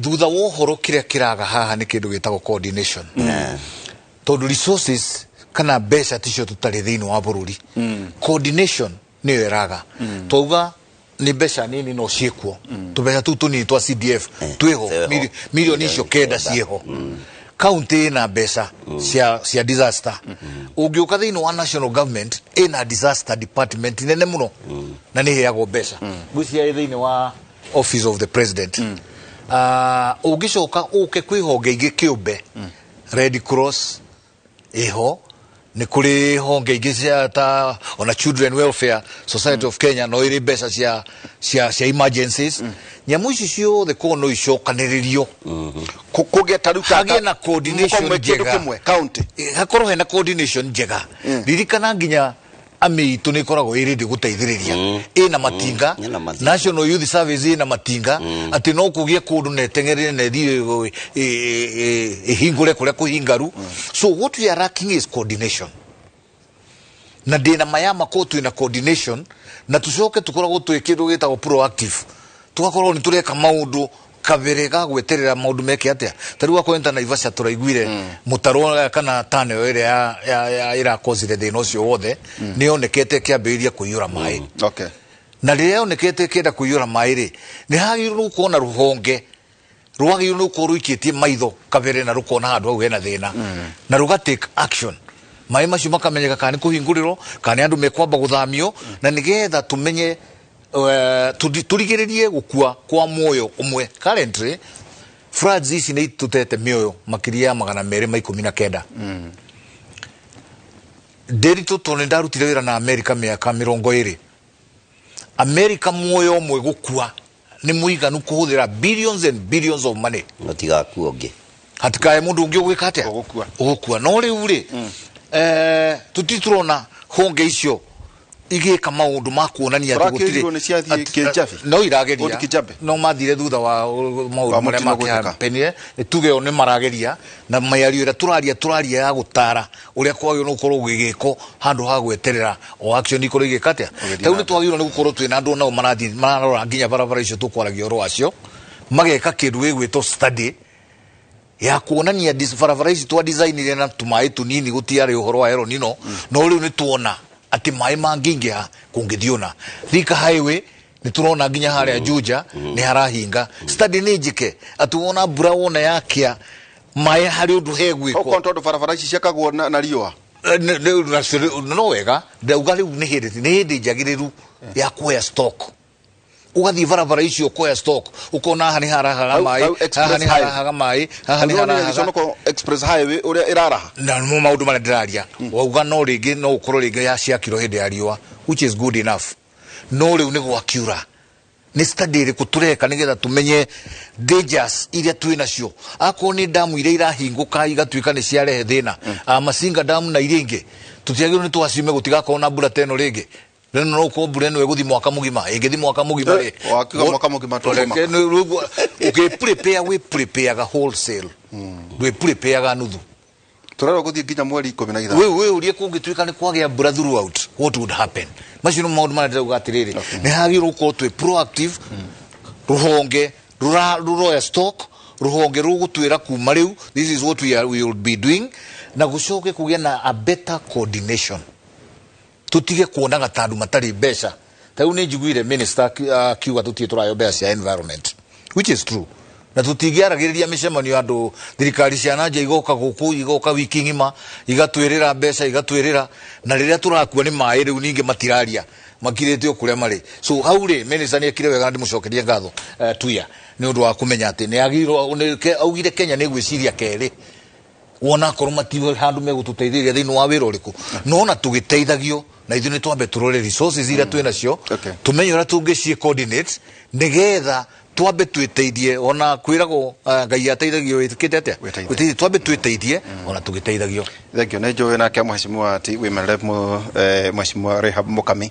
thutha wa ũhoro kĩrĩa kĩraga haha nĩ kĩndũ gĩtagwo coordination, tondũ resources kana mbeca ticio tũtarĩ thĩinĩ wa bũrũri. Coordination nĩyo ĩraga. Twauga nĩ mbeca nini no ciĩkuo, tũbeca tũu tũnini twa CDF twĩho. Twĩho. Mirioni icio 9 ciĩho. County ĩna mbeca cia disaster. Ũngĩũka thĩinĩ wa national government, ĩna disaster department nene mũno na nĩ ĩheagwo mbeca, ngwĩciria ĩ thĩinĩ wa Office of the President. Ũngĩcoka ũke kwĩ honge ingĩ kĩũmbe, Red Cross ĩho, nĩ kũrĩ honge ingĩ cia ta ona Children Welfare Society of Kenya, no ĩrĩ mbeca cia emergencies. Nyamũ ici ciothe korwo no icokanĩrĩrio, Kũgĩa ta rĩu hagĩe na coordination mũkorwo mwĩ kĩndũ njega. kĩmwe county. Hakorwo hena coordination njega. Ririkana nginya ami itũ nĩ ĩkoragwo ĩ ready gũteithĩrĩria, ĩna matinga. Ĩna matinga. National Youth Service ĩna matinga, atĩ no kũgĩe kũndũ na ĩteng'erere na ĩthiĩ ĩhingũre kũrĩa kũhingaru. So what we are lacking is coordination, na ndĩna mayama ko twĩna coordination na tucoke tukoragwo twĩ kĩndũ gĩtagwo proactive, tugakorwo nĩ tũreka maũndũ kabere ga gweterera maũndũ meke atĩa. Ta rĩu akorwo nĩ ta Naivasha, tũraiguire mũtaro kana tunnel ĩrĩa ĩrakozire thĩna ũcio wothe nĩ yonekete ĩkĩambĩrĩria kũiyũra maĩ. Na rĩrĩa yonekete ĩkĩenda kũiyũra maĩ rĩ, nĩ hagĩrĩirwo nĩ gũkorwo na rũhonge rwagĩrĩirwo nĩ gũkorwo rũikĩtie maitho kabere na rũkona handũ hau hena thĩna na rũga take action. Maĩ macio makamenyeka kana nĩ kũhingũrĩrwo kana nĩ andũ mekwamba gũthamio, na nĩgetha tũmenye tũrigĩrĩrie gũkua kwa muoyo ũmwe. Currently floods ici nĩ itũtete mĩoyo makĩria ya 219. Ndĩritũ, tondũ nĩ ndarutire wĩra na America mĩaka 20. America muoyo ũmwe gũkua nĩ mũiganu kũhũthĩra billions and billions of money. Matigakua ũngĩ. Hatikae mũndũ ũngĩ ũgwĩka atĩa? Ũgũkua. Ũgũkua. No rĩu rĩ, tũti tũrona honge icio. Igĩka maũndũ ma kuonania atĩ gũtirĩ Tũrakĩrirwo nĩ ciathiĩ Kĩnjabi. No irageria. Old Kijabe. No mathire thutha wa maũndũ Wa marĩa mũtino gwĩkĩka. makĩhampenire. Tuge o nĩ marageria na mĩario ĩrĩa tũraria tũraria ya gũtara ũrĩa kwagĩrĩirwo nĩ gũkorwo gũgĩkwo handũ ha gweterera o action ikorwo igĩka atĩa. Ũgĩthiĩ Ta rĩu na nĩ twagĩrĩirwo nĩ gũkorwo twĩna andũ nao marathiĩ mararora nginya barabara icio tũkwaragia ũhoro wacio, mageka kĩndũ gĩgwĩtwo study ya kuonania barabara ici twa designire na tũmaĩ tũnini, gũtiarĩ ũhoro wa El Nino, no rĩu nĩ tuona atĩ maĩ mangĩingĩha kũngĩthiĩ ũna. Thika Highway nĩ tũrona nginya harĩa Juja nĩ harahinga. Study nĩ njĩke atĩ wona mbura wona yakĩa maĩ harĩ ũndũ hegwĩkwo. Okorwo tondũ barabara ici ciakagwo na riũa. No wega ndauga rĩu nĩ hĩndĩ njagĩrĩru ya kuoya stock, ũgathiĩ barabara icio ũkoya stock, ũkona haha nĩ harahaga maĩ, hau express haha nĩ highway. harahaga maĩ, haha nĩ Nĩwonire harahaga. Gĩconoko express highway ũrĩa ĩraraha. Na nĩmo maũndũ marĩa ndĩraria wauga, no rĩngĩ no ũkorwo rĩngĩ yaciakirwo hĩndĩ ya riũa, which is good enough, no rĩu nĩ gwakiura, nĩ study ĩrĩkũ tũreka nĩgetha tũmenye dangers iria twĩ nacio? Akorwo nĩ damu iria irahingũka igatuĩka nĩ ciarehe thĩna, Masinga damu na iria ingĩ, tũtiagĩrĩirwo nĩ twaciume gũtigakorwo na mbura ta ĩno rĩngĩ. Rĩu no ũkorwo mbura ĩno ĩgũthiĩ mwaka mũgima, ĩngĩthiĩ mwaka mũgima rĩ, Wakiuga mwaka mũgima tũkũmaka. Reke ũkĩ-prepare, wĩ-prepareaga wholesale, ndwĩ-prepareaga nuthu. Tũrerwo gũthiĩ nginya mweri 15. Wĩ ũrie kũngĩtuĩka nĩ kwagĩa mbura throughout, what would happen? Macio nĩ maũndũ marĩa ndĩrauga atĩrĩrĩ, nĩ hagĩrĩirwo gũkorwo twĩ proactive, rũhonge rũroya stock, rũhonge rũgũtwĩra kuma rĩu this is what we will be doing, na gũcoke kũgĩa na a better coordination, tutige kuonaga ta andũ matarĩ mbeca. Ta rĩu nĩ njiguire minister akiuga tũtirĩ tũrayo mbeca cia environment, which is true, na tũtingĩaragĩrĩria mĩcemanio andũ thirikari cia nanja igoka gũkũ, igoka wiki ng'ima igatwĩrĩra mbeca, igatwĩrĩra, na rĩrĩa tũrakua nĩ maĩ rĩu ningĩ matiraria, makirĩte o kũrĩa marĩ. So hau rĩ, minister nĩ ekire wega na ndĩmũcokerie ngatho, tuya nĩ ũndũ wa kũmenya atĩ nĩ agĩrĩirwo augire Kenya nĩ gwĩciria kerĩ wona akorwo matiwe handũ megũtũteithĩrĩria thĩinĩ wa wĩra ũrĩkũ, no na tũgĩteithagio na ithuĩ nĩ twambe tũrore resources iria twĩ nacio, tũmenye ũrĩa tũngĩciĩ coordinate nĩgetha twambe twĩteithie. Ona kwĩragwo Ngai ateithagio wĩkĩte atĩa? Wĩteithie. Wĩteithie, twambe twĩteithie ona tũgĩteithagio. Thank you. Nĩ njũĩ nake mheshimiwa ti women rep mheshimiwa Rehab Mukami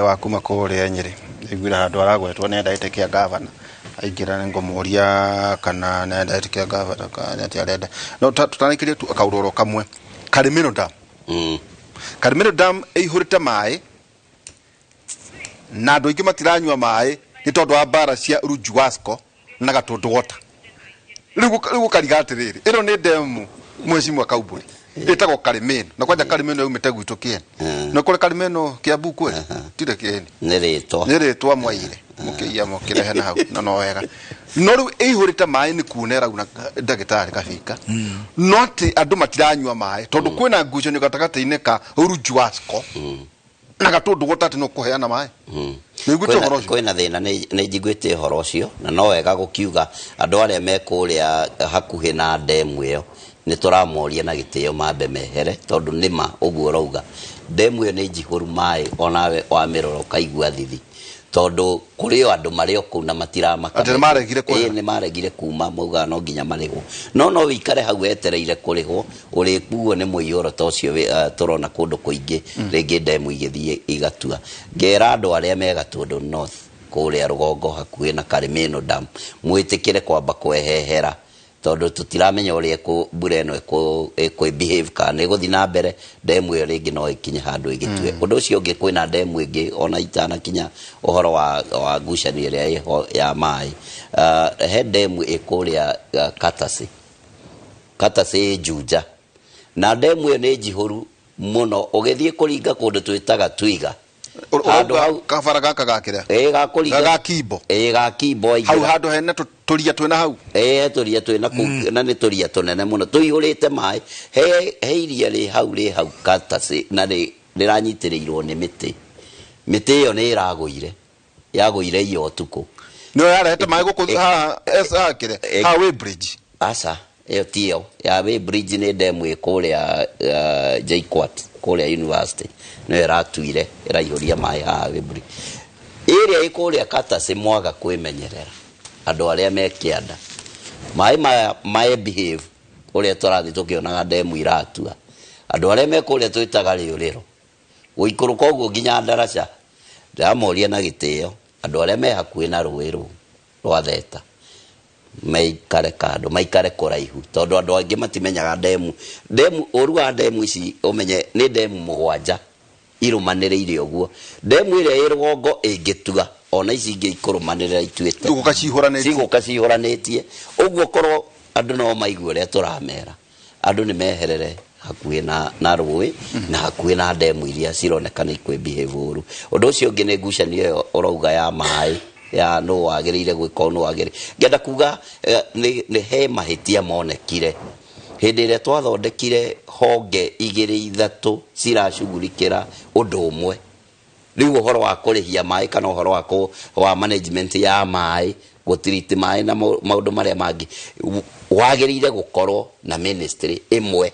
wa kuma kũrĩa Nyĩrĩ, iguire handũ aragwetwo nĩ enda gĩtĩ kĩa gavana, aingĩra nĩ ngũmũria kana nĩ enda gĩtĩ kĩa gavana kana nĩ atĩa arenda. No tũtanaikirie tu kaũndũ oro kamwe, Karimino Dam. Karimino Dam ĩihũrĩte maĩ na andũ aingĩ matiranyua maĩ nĩ tondũ wa mbara cia Runjuwasco na Gatũndũ Water. Rĩu gũkariga atĩrĩrĩ, ĩno nĩ ndemu, mheshimiwa Kaumbũri, ĩtagwo Karimeno, na kwanja Karimeno yaumĩte gwitũ kĩene. No kũrĩ Karimeno Kiambu kweli tire kĩene? Nĩ rĩtwa. Nĩ rĩtwa mwaire mũkĩiya mũkĩrehe na hau, na no wega, no rĩu ĩihũrĩte maĩ nĩ kuuna ĩrauna, ndagĩtarĩ Kabika, no atĩ andũ matiranyua maĩ tondũ kwĩna ngucanio gatagatĩ-inĩ ka Runjuwasco na Gatũndũ Water atĩ no kũheana maĩ. Nĩ ũiguĩte ũhoro ũcio? Kwĩna thĩna, nĩ njiguĩte ũhoro ũcio, na no wega gũkiuga andũ arĩa me kũrĩa hakuhĩ na ndemu ĩyo nĩ tũramoria na gĩtĩo mambe mehere, tondũ nĩma ũguo ũrauga, ndemu ĩyo nĩ njihũru maĩ, onawe wamĩrora ũkaigua thithi, tondũ kũrĩ o andũ marĩ o kũu na matiramaka. Atĩ nĩmaregire kwehera? Ĩĩ, nĩmaregire kuma, maugaga no nginya marĩhwo, no wĩikare hau wetereire kũrĩhwo, ũrĩkuo nĩ mũiyũro ta ũcio tũrona kũndũ kũingĩ rĩngĩ ndemu igĩthiĩ igatua. Ngera andũ arĩa me Gatũndũ North kũrĩa rũgongo hakuhĩ na Karimeno Dam mwĩtĩkĩre kwamba kwehehera, tondũ tũtiramenya ũrĩa mbura ĩno ĩkũ behave, kana nĩ ĩgũthiĩ na mbere, ndemu ĩyo rĩngĩ no ĩkinye handũ ĩgĩtue. Ũndũ ũcio ũngĩ, kwĩna ndemu ĩngĩ ona itanakinya ũhoro wa ngucanio ĩrĩa ĩho ya maĩ. He ndemu ĩ kũrĩa Katasi, Katasi ĩ Juja, na ndemu ĩyo nĩ njihũru mũno, ũgĩthiĩ kũringa kũndũ twĩtaga Twiga. Handũ Ũrauga hau kabara gaka gakĩrĩa ĩ gakũringa ga Kimbo? Ĩ, ga Kimbo Hau aingĩra. Handũ hena tũria twĩna hau. Ĩ, tũria twĩna kũu, na nĩ tũria tũnene mũno tũihũrĩte maĩ. He iria rĩ hau Katasi na rĩranyitĩrĩirwo nĩ mĩtĩ. Mĩtĩ ĩyo nĩ ĩragũire, yagũire iyo ũtukũ. Nĩyo yarehete maĩ gũkũ haha haha kĩrĩa haha Way Bridge? Aca, ĩyo tiyo ya Way Bridge, nĩ ndemu ĩ kũrĩa JKUAT, kũrĩa university, nĩyo ĩratuire ĩraihũria maĩ haha Way Bridge. Ĩrĩa ĩ kũrĩa Katasi, mwaga kwĩmenyerera andũ arĩa me kĩanda, maĩ maya mae behave ũrĩa tũrathiĩ tũkĩonaga ndemu iratua, andũ arĩa me kũrĩa twĩtaga rĩũrĩro Gũikũrũka ũguo nginya ndaraca, ndĩramoria na gĩtĩo andũ arĩa me hakuhĩ na rũĩ rũu rwa Theta maikare kando, maikare kũraihu, tondũ andũ angĩ matimenyaga ndemu. Ndemu, ũru wa ndemu ici ũmenye nĩ ndemu 7 irũmanĩrĩire ũguo. Ndemu ĩrĩa ĩ rũgongo ĩngĩtua ona ici ingĩ ikũrũmanĩrĩra ituĩte, Igũka cihũranĩtie. Cigũka cihũranĩtie ũguo. Korwo andũ no maigue ũrĩa tũramera, andũ nĩ meherere hakuhĩ na rũĩ na hakuhĩ na ndemu iria cironeka nĩ ikwĩ ũru. Ũndũ ũcio ũngĩ nĩ ngucanio ĩyo ũrauga ya maĩ, ya nũ wagĩrĩire gwĩka ũũ, nũ wagĩrĩire. Ngenda kuga nĩ he mahĩtia monekire hĩndĩ ĩrĩa twathondekire honge 2 3 ciracugurikĩra ũndũ ũmwe. Rĩu ũhoro wa kũrĩhia maĩ kana ũhoro wa management ya maĩ, gũtiriti maĩ na maũndũ marĩa mangĩ, wagĩrĩire gũkorwo na ministry ĩmwe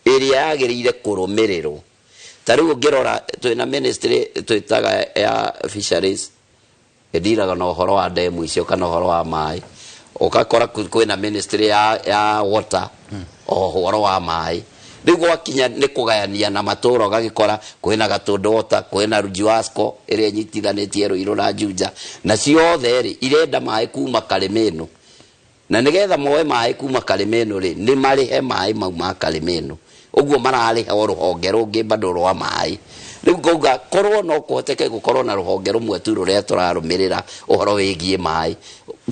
ĩrĩa yagĩrĩire kũrũmĩrĩrwo. Ta rĩu ũngĩrora twĩna ministry twĩtaga ya fisheries, ĩndiraga na ũhoro wa ndemu icio kana ũhoro wa maĩ. Ũgakora kwĩna ministry ya water, o ũhoro wa maĩ. Rĩu gwakinya nĩ kũgayania na matũra, ũgagĩkora kwĩna Gatũndũ Water, kwĩna Rujuasco ĩrĩa ĩnyitithanĩtie Ruiru na Juja, na ciothe rĩ irenda maĩ kuma Karĩmĩnũ, na nĩgetha moe maĩ kuma Karĩmĩnũ rĩ, nĩ marĩhe maĩ mau ma Karĩmĩnũ. Ũguo mararĩha o rũhonge rũngĩ bado rwa maĩ. Rĩu ngauga korwo no kũhoteke gũkorwo na rũhonge rũmwe tu rũrĩa tũrarũmĩrĩra ũhoro wĩgiĩ maĩ,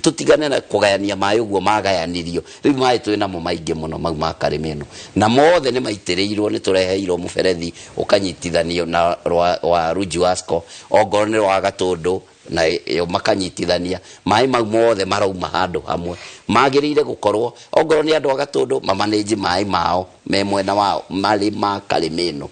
tũtigane na kũgayania maĩ ũguo magayanirio. Rĩu maĩ twĩ namo maingĩ mũno mau ma Karĩmĩnũ, na mothe nĩ maitĩrĩirwo, nĩ tũreheirwo mũberethi ũkanyitithanio na wa Rujuasco, ongorwo nĩ rwa Gatũndũ na yo makanyitithania. Maĩ mau mothe marauma handũ hamwe, magĩrĩire gũkorwo ongorwo nĩ andũ a Gatũndũ mamanĩnji maĩ mao me mwena wao marĩ ma Karĩmĩnũ,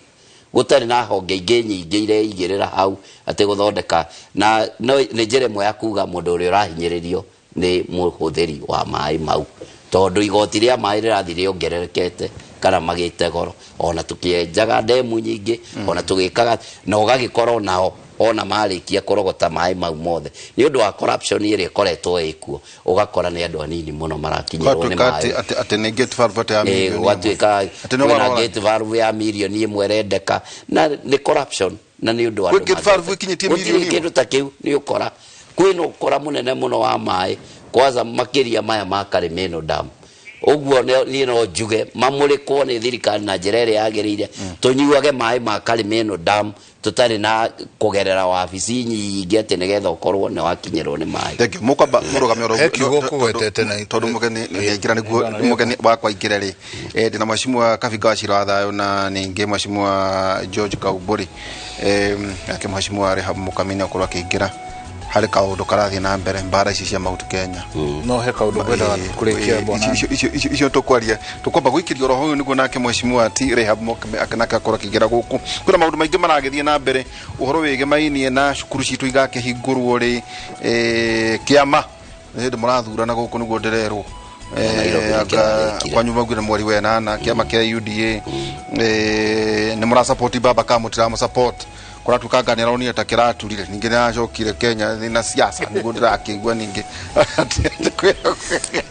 gũtarĩ na honge ingĩ nyingĩ ireigĩrĩra hau atĩ gũthondeka. Na no nĩ njĩra ĩmwe ya kuga mũndũ ũrĩa ũrahinyĩrĩrio nĩ mũhũthĩri wa maĩ mau, tondũ igoti rĩa maĩ rĩrathiĩ rĩongererekete kana magĩte goro, ona tũkĩenjaga ndemu nyingĩ, ona tũgĩkaga, na ũgagĩkorwo nao ona marĩkia kũrogota maĩ mau mothe nĩ ũndũ wa corruption ĩrĩa ĩkoretwo ĩkuo, ũgakora nĩ andũ anini mũno marakinyĩrwo nĩ maĩ. Atĩ nĩ gate valve ya mirioni ĩmwe. Gwatuĩka Atĩ nĩ kwĩna marora. gate valve ya mirioni 1 ĩrendeka, na nĩ corruption, na nĩ ũndũ wa Gwĩ andũ gate valve mangĩhota. ĩkinyĩtie Gũtirĩ mirioni ĩmwe? kĩndũ ta kĩu. Nĩ ũkora kwĩna ũkora mũnene mũno wa maĩ, kwanza makĩria maya ma Karĩmĩnũ dam. Ũguo niĩ no njuge mamũrĩkwo nĩ thirikari na njĩra ĩrĩa yagĩrĩire, tũnyuage maĩ ma Karĩmĩnũ dam tũtarĩ na kũgerera wabici nyingĩ atĩ nĩgetha ũkorwo nĩ wakinyĩrwo nĩ maĩ. Thank you. Mũkwamba mũrũgame oro He kiugo ũkũgwetete na tondũ mũgeni nĩaingĩra, nĩguo mũgeni wakwa aingĩre rĩ. Ndĩna mheshimiwa Kabinga wa Cira wa Thayũ na ningĩ mheshimiwa George Kaumbũri. Nake mheshimiwa Rehab Mũkami nĩ akorwo akĩingĩra harĩ kaũndũ karathiĩ na mbere, mbara ici cia Mount Kenya. No he kaũndũ ngwendaga kũrĩkia bwana. Icio tũkwaria, tũkwamba gũikĩrio roho ũyũ nĩguo nake mheshimiwa ti Rehab Mũkami nake akorwo akĩingĩra gũkũ. Kwĩna maũndũ maingĩ maragĩthiĩ na mbere ũhoro wĩgemainie na cukuru citũ igakĩhingũrwo rĩ, kĩama nĩ hĩndĩ mũrathurana gũkũ nĩguo ndĩrerwo. Nairobi nĩ kĩrarĩkire. Kwanyu maugire mweri wa 8 kĩama kĩa UDA, nĩ mũrasupport baba kana mũtiramũsupport? Kũratuĩka nga nĩaronire ta kĩraturire, ningĩ nĩaracokire Kenya na siasa, nĩguo ndĩrakĩigua ningĩ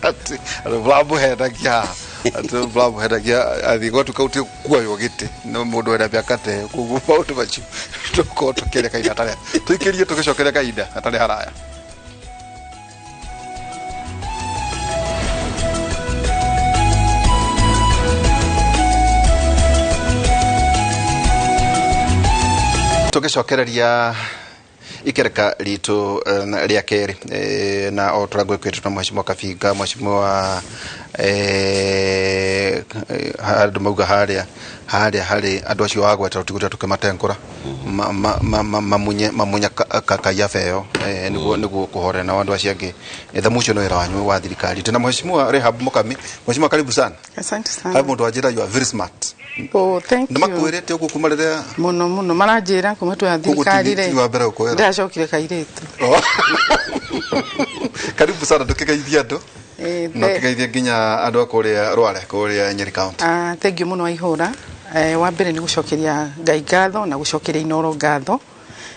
atĩ mũramũhenagia haha, atĩ mũramũhenagia athiĩ gwatuĩka gũtirĩ kuoywo gĩtĩ no mũndũ wĩna mĩaka ta ĩyo. Koguo maũndũ macio tũkorwo tũkĩaria kahinda hatarĩ, tũikĩrie tũgĩcokeria kahinda hatarĩ haraya. Tũgĩcokereria ikereka ritũ rĩa kerĩ, na o tũrĩa ngwĩkĩtwo na mheshimiwa Kabinga, mheshimiwa andũ mauga harĩa harĩa harĩ andũ acio wagweta tũtigũte tũkĩmatengũra mamunye mamunya kaiabe ĩyo, nĩguo kũhorera nao andũ acio angĩ. Tha mũico nĩ wĩra wanyu wa thirikari. Tena mheshimiwa Rehab Mukami. Mheshimiwa, karibu sana. Asante sana. Harĩ mũndũ wanjĩra you are very smart. Oh, thank Nĩ you. makwĩrĩte ũguo kuma rĩrĩa Mũno mũno maranjĩra kuma twa Koguo thirikari rĩ. ti wa mbere gũkwĩra. Ndĩracokire kairĩtu. Oh. Karibu sana, ndũkĩgeithie andũ na ũkĩgeithie nginya andũ a kũrĩa Rware, kũrĩa Nyeri County. Ah, thank you mũno Waihũra. Wa mbere nĩ gũcokeria Ngai ngatho na gũcokeria Inooro ngatho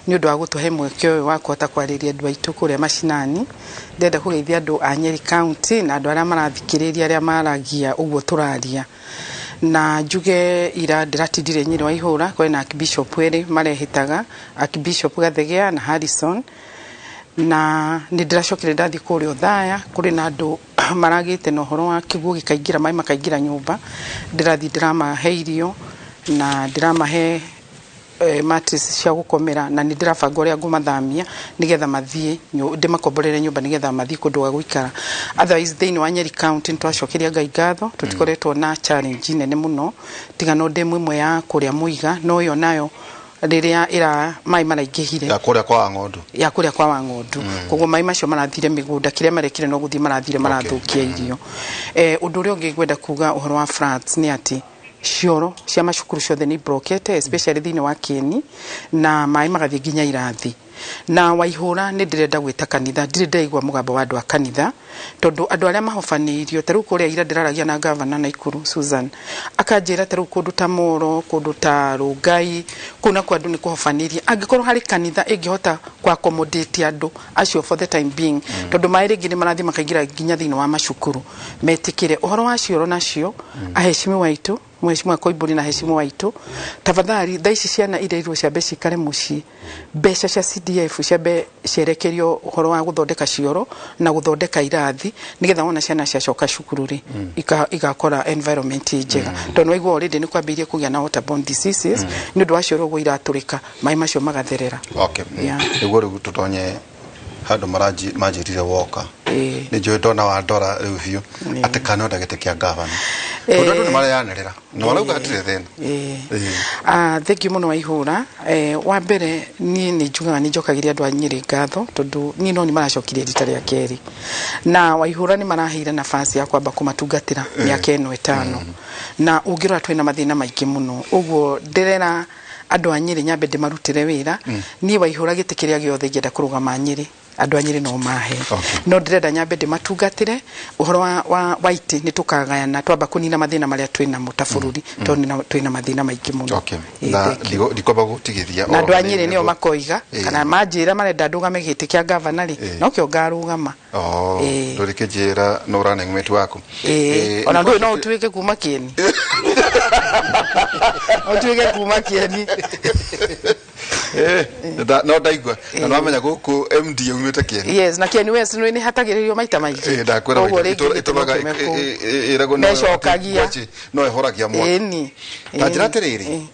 nĩ ũndũ wa gũtũhe mweke ũyũ wa kũhota kwarĩria andũ aitũ kũrĩa macinani. Ndĩrenda kũgeithia andũ a Nyeri County na andũ arĩa marathikĩrĩria, arĩa maragia ũguo tũraria. Na njuge ira ndĩratindire Nyĩrĩ wa Ihũra kwĩna Archbishop erĩ marehĩtaga, Archbishop Gathegea na Harrison, na nĩ ndĩracokire ndathiĩ kũrĩa Othaya kũrĩ na andũ maragĩte na ũhoro wa kĩguũ gĩkaingĩra, maĩ makaingĩra nyũmba. Ndĩrathiĩ ndĩramahe irio na ndĩramahe mattress cia gũkomera, na nĩ ndĩrabanga ũrĩa ngũmathamia nĩgetha mathiĩ ndĩmakomborere nyũmba nĩgetha mathiĩ kũndũ gwa gũikara. Otherwise thĩinĩ wa Nyeri County nĩtwacokeria Ngai ngatho, tũtikoretwo na challenge nene mũno tiga no ndemu ĩmwe ya kũrĩa Mũiga, no ĩyo nayo rĩrĩa ĩra maĩ maraingĩhire ya kũrĩa kwa Wang'ondu, ya kũrĩa kwa Wang'ondu, koguo maĩ macio marathire mĩgũnda, kĩrĩa marekire no gũthiĩ marathire marathũkia irio. Ũndũ ũrĩa ũngĩ ngwenda kuga ũhoro wa floods nĩ atĩ cioro cia macukuru ciothe nĩ brokete, especially thĩinĩ wa Kieni, na maĩ magathiĩ nginya irathi. Na Waihũra nĩ ndĩrenda gwĩta kanitha, ndirĩ ndĩraigua mũgambo wa andũ a kanitha, tondũ andũ arĩa mahobanĩirio ta rĩu kũrĩa ira ndĩraragia na gavana Naikuru Susan, akanjĩra ta rĩu kũndũ ta Moro, kũndũ ta Rũngai, kũu nakuo andũ nĩ kũhobanĩria. Angĩkorwo harĩ kanitha ĩngĩhota kũ accommodate andũ acio for the time being, tondũ maĩ rĩngĩ nĩ marathiĩ makaingĩra nginya thĩinĩ wa macukuru, metĩkĩre ũhoro wa cioro nacio. Aheshimiwa aitũ, Mheshimiwa Koimburi na aheshimiwa aitũ, tafadhali thaa ici ciana ireirwo ciambe cikare mũciĩ, mbeca cia CDF ciambe cierekerio ũhoro wa gũthondeka cioro na gũthondeka irathi, nĩgetha wona ciana ciacoka cukuru rĩ, igakora environment njega, tondũ waigua already nĩ kwambĩrĩirie kũgĩa na waterborne diseases nĩ ũndũ wa cioro ũguo iratũrĩka, maĩ macio magatherera. Nĩguo rĩu tũtonye handũ manjĩrire woka, nĩ njũĩ ndona wa ndora rĩu biũ atĩ kana onda gĩtĩ kĩa gavana, tondũ andũ nĩ mareyanĩrĩra na marauga hatirĩ thĩna. Thank you mũno Waihũra. Wa mbere niĩ nĩ njugaga nĩ njokagĩria andũ a Nyĩrĩ ngatho, tondũ niĩ no nĩ maracokirie rita rĩa kerĩ, na Waihũra nĩ maraheire nafasi ya kwamba kũmatungatĩra mĩaka ĩno 5, na ũngĩrora twĩna mathĩna maingĩ mũno, ũguo ndĩrera andũ a Nyĩrĩ nyambe ndĩmarutĩre wĩra. Niĩ Waihũra gĩtĩ kĩrĩa gĩothe ingĩenda kũrũgama Nyĩrĩ, andũ a Nyĩrĩ no mahe, no ndĩrenda nyambe ndĩmatungatĩre. Ũhoro wa itĩ nĩ tũkagayana twamba kũnina mathĩna marĩa twĩnamo ta bũrũri, tondũ twĩna mathĩna maingĩ mũno. Na ndikwamba gũtigithia na andũ a Nyĩrĩ nĩo makoiga, kana manjĩra marenda ndũgame gĩtĩ kĩa gavana rĩ, nokĩo ngarũgama. Ndũrĩ kĩnjĩra no running mate waku. Ona ndũĩ no ũtuĩke kuma Kieni, ũtuĩke kuma Kieni. No ndaigua na nwamenya gũkũ MD aumĩte Kieni. Yes, na Kieni West nĩ hatagĩrĩrio maita maingĩ. Ndakwĩra ĩtũmaga ĩragwo mecokagia no ĩhoragia mwaki. Ta njĩra atĩrĩrĩ,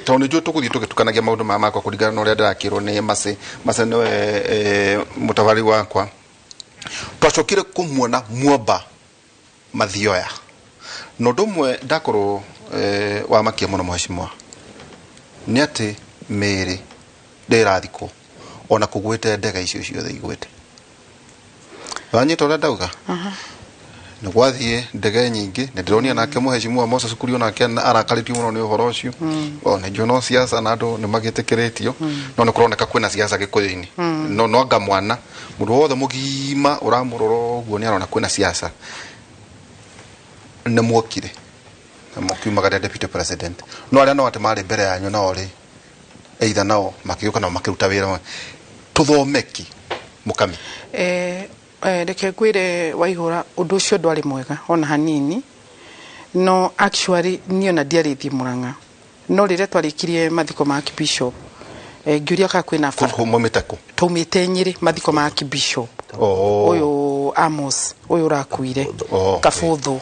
tondũ nĩ njũĩ tũgũthiĩ tũgĩtukanagia maũndũ maya makwa kũringana na ũrĩa ndĩrakĩrwo nĩ Mace. Mace nĩwe mũtabarĩri wakwa. Twacokire kũmuona Muomba Mathioya, na ũndũ ũmwe ndakorwo wamakia mũno mheshimiwa nĩ atĩ mĩĩrĩ ndĩrathikwo ona kũgwĩte ndege icio ciothe igwĩte. Wanyita ũrĩa ndauga? Nĩ gwathiĩ ndege nyingĩ, nĩ ndĩronire nake mheshimiwa Moses Kuria onake arakarĩtio mũno nĩ ũhoro ũcio. Nĩ njũĩ no siasa na andũ nĩ magĩtĩkĩrĩtio, no nĩ kũroneka kwĩna siasa Gĩkũyũ-inĩ. No anga mwana mũndũ wothe mũgima ũramũrora ũguo nĩ arona kwĩna siasa. Nĩ muokire na mũkiumagaria deputy president, no arĩa no atĩ marĩ mbere yanyu nao rĩ, either nao makĩũka nao makĩruta wĩra. Tũthomeki mũkami. Reke ngwĩre Waihũra, ũndũ ũcio ndwarĩ mwega ona hanini, no actually niĩ ona ndiarĩ thiĩ Mũrang'a, no rĩrĩa twarĩkirie mathiko ma Archbishop, ngĩũria kana kwĩna bata. Mwaumĩte kũ? Twaumĩte Nyĩrĩ, mathiko ma Archbishop ũyũ Amos ũyũ ũrakuire Kabũthũ.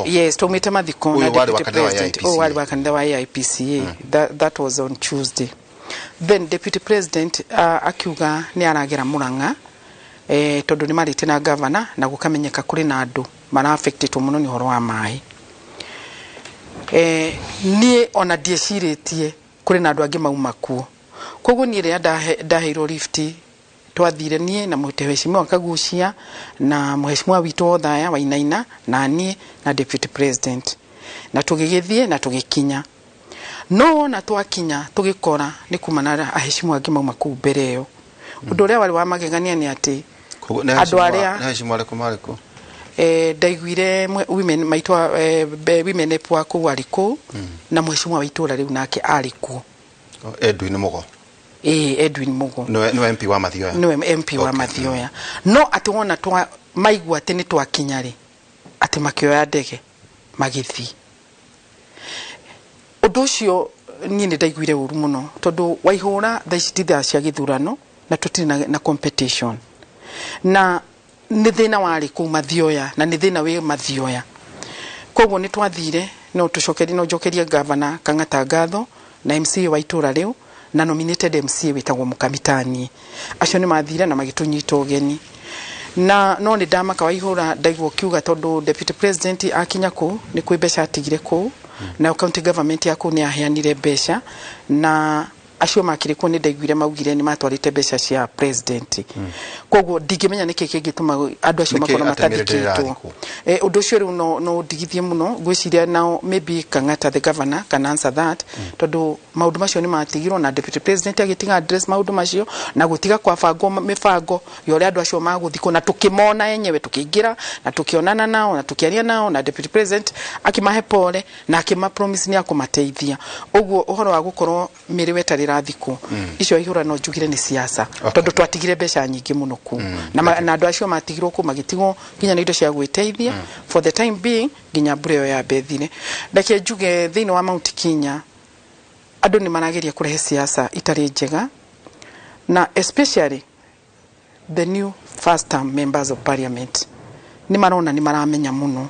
Yes, twaumĩte mathiko na deputy president ũyũ warĩ wa kanitha wa AIPCA. That was on Tuesday. Then deputy president akiuga nĩ aragera Mũrang'a, tondũ nĩ marĩte na gavana na gũkamenyeka kũrĩ na andũ mara affected mũno nĩ ũhoro wa maĩ. Niĩ ona ndiecirĩtie kũrĩ na andũ angĩ mauma kuo, koguo niĩ rĩrĩa ndaheirwo lift twathire niĩ na mheshimiwa Kagucia na mheshimiwa witũ Othaya Wainaina na niĩ na deputy president, na tũgĩgĩthiĩ na tũgĩkinya. No wona twakinya tũgĩkora nĩ kuma na aheshimiwa angĩ mauma kũu mbere ĩyo. Ũndũ ũrĩa warĩ wa magegania nĩ atĩ andũ arĩa nĩ aheshimiwa arĩkũ marĩ kũu? Ndaiguire women maitwa women rep wa kũu arĩ kũu, na mheshimiwa wa itũũra rĩu nake arĩ kuo. Edwin Mugo. Edwin Mugo. Nĩwe MP wa Mathioya. Nĩwe MP wa Mathioya. No atĩ wona twa maigua atĩ nĩ twakinya rĩ, atĩ makĩoya ndege magĩthiĩ. Ũndũ ũcio niĩ nĩ ndaiguire ũru mũno tondũ Waihũra thaa ici ti thaa cia gĩthurano na tũtirĩ na competition, na nĩ thĩna warĩ kũu Mathioya na nĩ thĩna wĩ Mathioya. Koguo nĩ twathire, no tũcokerie, no njokerie Gavana Kang'ata ngatho na MCA wa itũra rĩu na nominated MCA wĩtagwo Mũkamitani. Acio nĩ mathire na magĩtũnyita ũgeni, na no nĩ ndamaka Waihũra ndaigua ũkiuga tondũ deputy president akinya kũu nĩ kwĩ mbeca atigire kũu, nayo county government ya kũu nĩ yaheanire mbeca, na acio makĩrĩ kuo nĩ ndaiguire maugire nĩ matwarĩte mbeca cia president. Koguo ndingĩmenya nĩkĩ kĩngĩtũma andũ acio Nĩkĩ makorwo atemerete matathikĩtwo. ĩrathi kũu? Ũndũ ũcio rĩu no ndigithie mũno. Ngwĩciria nao maybe Kang'ata the governor can answer that, tondũ maũndũ macio nĩ matigirwo na deputy president agĩtiga address maũndũ macio na gũtiga kwabangwo mĩbango ya ũrĩa andũ acio magũthikwo, na tũkĩmona enyewe, tũkĩingĩra na tũkĩonana nao na tũkĩaria nao, na deputy president akĩmahe pole na akĩma promise nĩ akũmateithia. Ũguo ũhoro wa gũkorwo mĩrĩ wetarĩ ĩrathikwo icio ihũra no njugire nĩ siasa, tondũ twatigire mbeca nyingĩ mũno kũu na andũ acio matigirwo kũu magĩtigwo nginya na indo cia gwĩteithia for the time being nginya mbura ĩyo yambethire. Reke njuge thĩinĩ wa Mount Kenya andũ nĩ marageria kũrehe siasa itarĩ njega, na especially the new first term members of parliament nĩ marona nĩ maramenya mũno,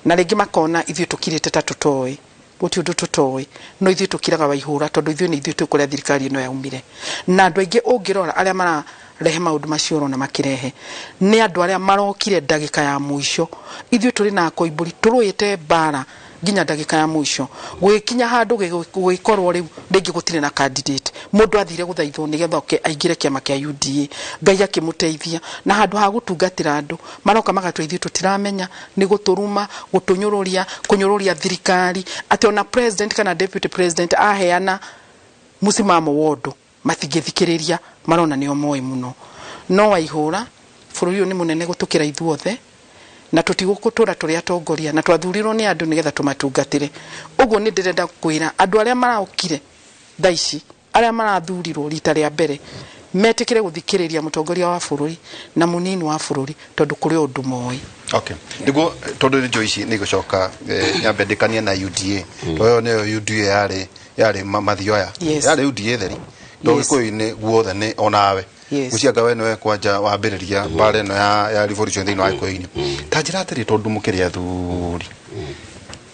na rĩngĩ makona ithuĩ tũkirĩte ta tũtoĩ. Gũtirĩ ũndũ tũtoĩ, no ithuĩ tũkiraga Waihũra tondũ ithuĩ nĩ ithuĩ twĩ kũrĩa thirikari ĩno yaumire. Na andũ aingĩ ũngĩrora arĩa mararehe maũndũ macio, ũrona makĩrehe nĩ andũ arĩa marokire ndagĩka ya mũico. Ithuĩ tũrĩ na Koimbũri tũrũĩte mbara nginya ndagĩka ya mũico, gũgĩkinya handũ gũgĩkorwo rĩu rĩngĩ gũtirĩ na candidate. Mũndũ athire gũthaithwo nĩgetha oke aingĩre kĩama kĩa UDA, Ngai akĩmũteithia, na handũ ha gũtungatĩra andũ maroka magatua ithuĩ tũtiramenya, nĩ gũtũruma, gũtũnyũrũria, kũnyũrũria thirikari, atĩ ona president kana deputy president aheana mũsimamo wa ũndũ matingĩthikĩrĩria, marona nĩo moĩ mũno. No Waihũra, bũrũri ũyũ nĩ mũnene gũtũkĩra ithuothe na tũtigũtũra tũrĩ atongoria, na twathurirwo nĩ andũ nĩgetha tũmatungatĩre. Ũguo nĩ ndĩrenda kwĩra andũ arĩa maraũkire thaa ici, arĩa marathurirwo rita rĩa mbere, metĩkĩre gũthikĩrĩria mũtongoria wa bũrũri na mũnini wa bũrũri tondũ kũrĩ ũndũ moĩ. Okay, niguo tondu nĩ njũĩ ici nĩ igũcoka, nyambe ndĩkanie na UDA to ĩyo nĩyo UDA yarĩ Mathioya. Yarĩ UDA theri to Gĩkũyũ-inĩ guothe nĩ onawe. Gwĩciria we nĩwe kwanja wambĩrĩria mbara ĩno ya revolution thĩinĩ wa Gĩkũyũ-inĩ. Ta njĩra atĩrĩ, tondũ mũkĩrĩ athuri,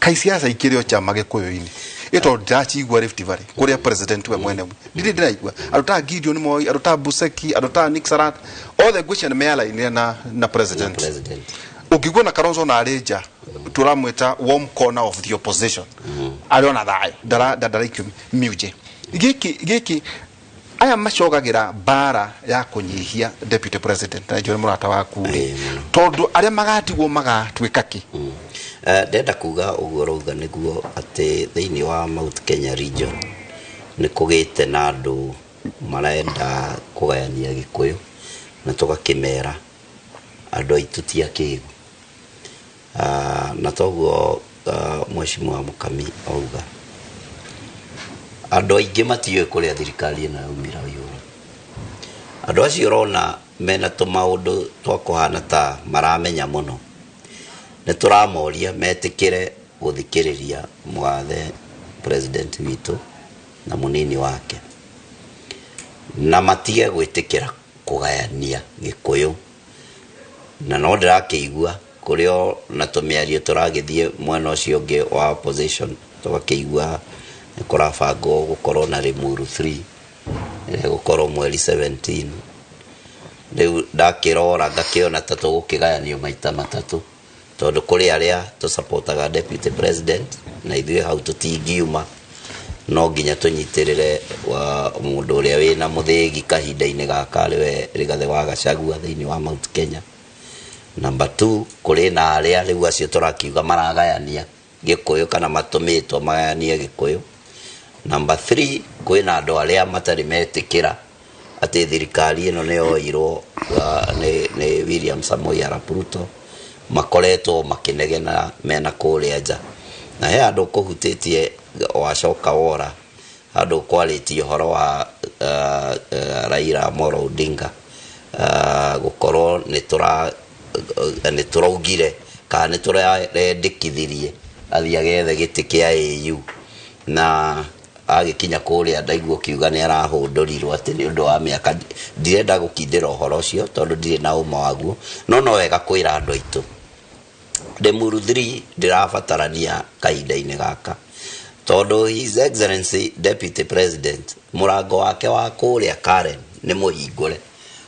kai siasa ikĩrĩ o chama Gĩkũyũ-inĩ ĩ? Tondũ ndĩracigua Rift Valley kũrĩa president we mwene ndirĩ ndĩraigua andũ ta Gideon Moi, andũ ta Buseki, andũ ta Nick Salat, othe ngwĩciria nĩ mearainire na president. President. Ũngĩigua na Kalonzo na arĩ nja, tũramwĩta warm corner of the opposition, arĩ ona thayũ, ndaraikio miunje. Gĩkĩ aya macogagĩra mbara ya kũnyihia deputy president na njũĩ mũrata waku rĩ, tondũ arĩa magatigwo magatuĩka kĩ? Ndenda kuga ũguo ũrauga nĩguo, atĩ thĩinĩ wa Mount Kenya region nĩ kũgĩte na andũ marenda kũgayania Gĩkũyũ, na tũgakĩmera andũ aitũ ti akĩgu. Na toguo mheshimiwa Mũkami auga, andũ aingĩ matiũĩ kũrĩa thirikari ĩno yaumire. Waihũra, andũ acio ũrona mena tũmaũndũ twa kũhana ta maramenya mũno, nĩ tũramoria metĩkĩre gũthikĩrĩria mũgathe president witũ na mũnini wake, na matige gwĩtĩkĩra kũgayania Gĩkũyũ. Na no ndĩrakĩigua kũrĩ o na tũmĩario tũragĩthiĩ mwena ũcio ũngĩ wa opposition, tũgakĩigua nĩ kũrabangwo gũkorwo na Limuru 3 ĩrĩa ĩgũkorwo mweri 17. Rĩu ndakĩrora ngakĩona ta tũgũkĩgayanio maita matatũ, tondũ kũrĩ arĩa tũsupportaga deputy president na ithuĩ hau tũtingiuma, no nginya tũnyitĩrĩre wa mũndũ ũrĩa wĩna mũthĩgi kahinda-inĩ gaka, arĩwe Rigathĩ wa Gachagua thĩinĩ wa Mount Kenya. Number 2, kũrĩ na arĩa rĩu acio tũrakiuga maragayania Gĩkũyũ kana matũmĩtwo magayanie Gĩkũyũ. Number 3, kwĩna andũ arĩa matarĩ metĩkĩra atĩ thirikari ĩno nĩ yoirwo nĩ William Samoei Arap Ruto, makoretwo makĩnegena mena kũrĩa nja. Na he handũ kũhutĩtie wacoka wora handũ kwarĩtie ũhoro wa Raila Amolo Odinga, gũkorwo nĩ tũraugire kana nĩ tũrendekithirie athiĩ agethe gĩtĩ kĩa AU. Na agĩkinya kũrĩa ndaigua ũkiuga nĩ arahũndũrirwo atĩ nĩ ũndũ wa mĩaka. Ndirenda gũkindĩra ũhoro ũcio tondũ ndirĩ na ũma waguo, no no wega kwĩra andũ aitũ Limuru 3 ndĩrabatarania kahinda-inĩ gaka, tondũ His Excellency Deputy President mũrango wake wa kũrĩa Karen nĩ mũhingũre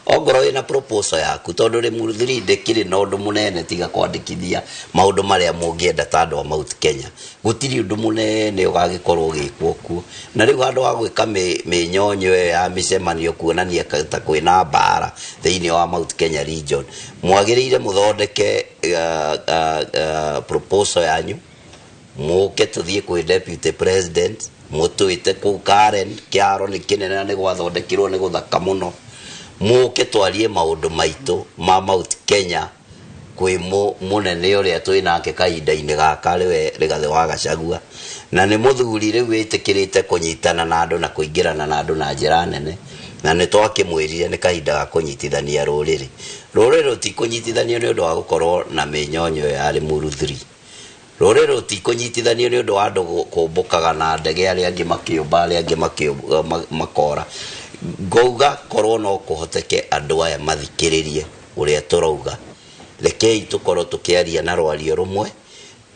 ongorwo wĩna proposal yaku, tondũ Limuru 3 ndĩkĩrĩ na ũndũ mũnene tiga kwandĩkithia maũndũ marĩa mũngĩenda ta andũ a Mount Kenya. Gũtirĩ ũndũ mũnene ũgagĩkorwo ũgĩkwo kuo, na rĩu handũ ha gwĩka mĩnyonyo ĩyo ya mĩcemanio kuonania ta kwĩna mbara thĩinĩ wa Mount Kenya region, mwagĩrĩire mũthondeke proposal yanyu, mũke tũthiĩ kwĩ Deputy President, mũtwĩte kũu Karen. Kĩharo nĩ kĩnene na nĩ gwathondekirwo nĩ gũthaka mũno. Mũke twarie maũndũ maitũ ma Mount Kenya kwĩ mũnene ũrĩa twĩ nake kahinda-inĩ gaka, rĩwe Rigathĩ wa Gachagua, na nĩ mũthuri rĩu wĩtĩkĩrĩte kũnyitana na andũ na kũingĩrana na andũ na njĩra nene, na nĩ twakĩmwĩrire nĩ kahinda ga kũnyitithania rũrĩrĩ. Rũrĩrĩ rũtikũnyitithanio nĩ ũndũ wa gũkorwo na mĩnyonyo ya Limuru 3. Rũrĩrĩ rũtikũnyitithanio nĩ ũndũ wa andũ kũmbũkaga na ndege, arĩa angĩ makĩũmba, arĩa angĩ makora. Ngauga korwo no kũhoteke andũ aya mathikĩrĩrie ũrĩa tũrauga, rekei tũkorwo tũkĩaria na rwario rũmwe,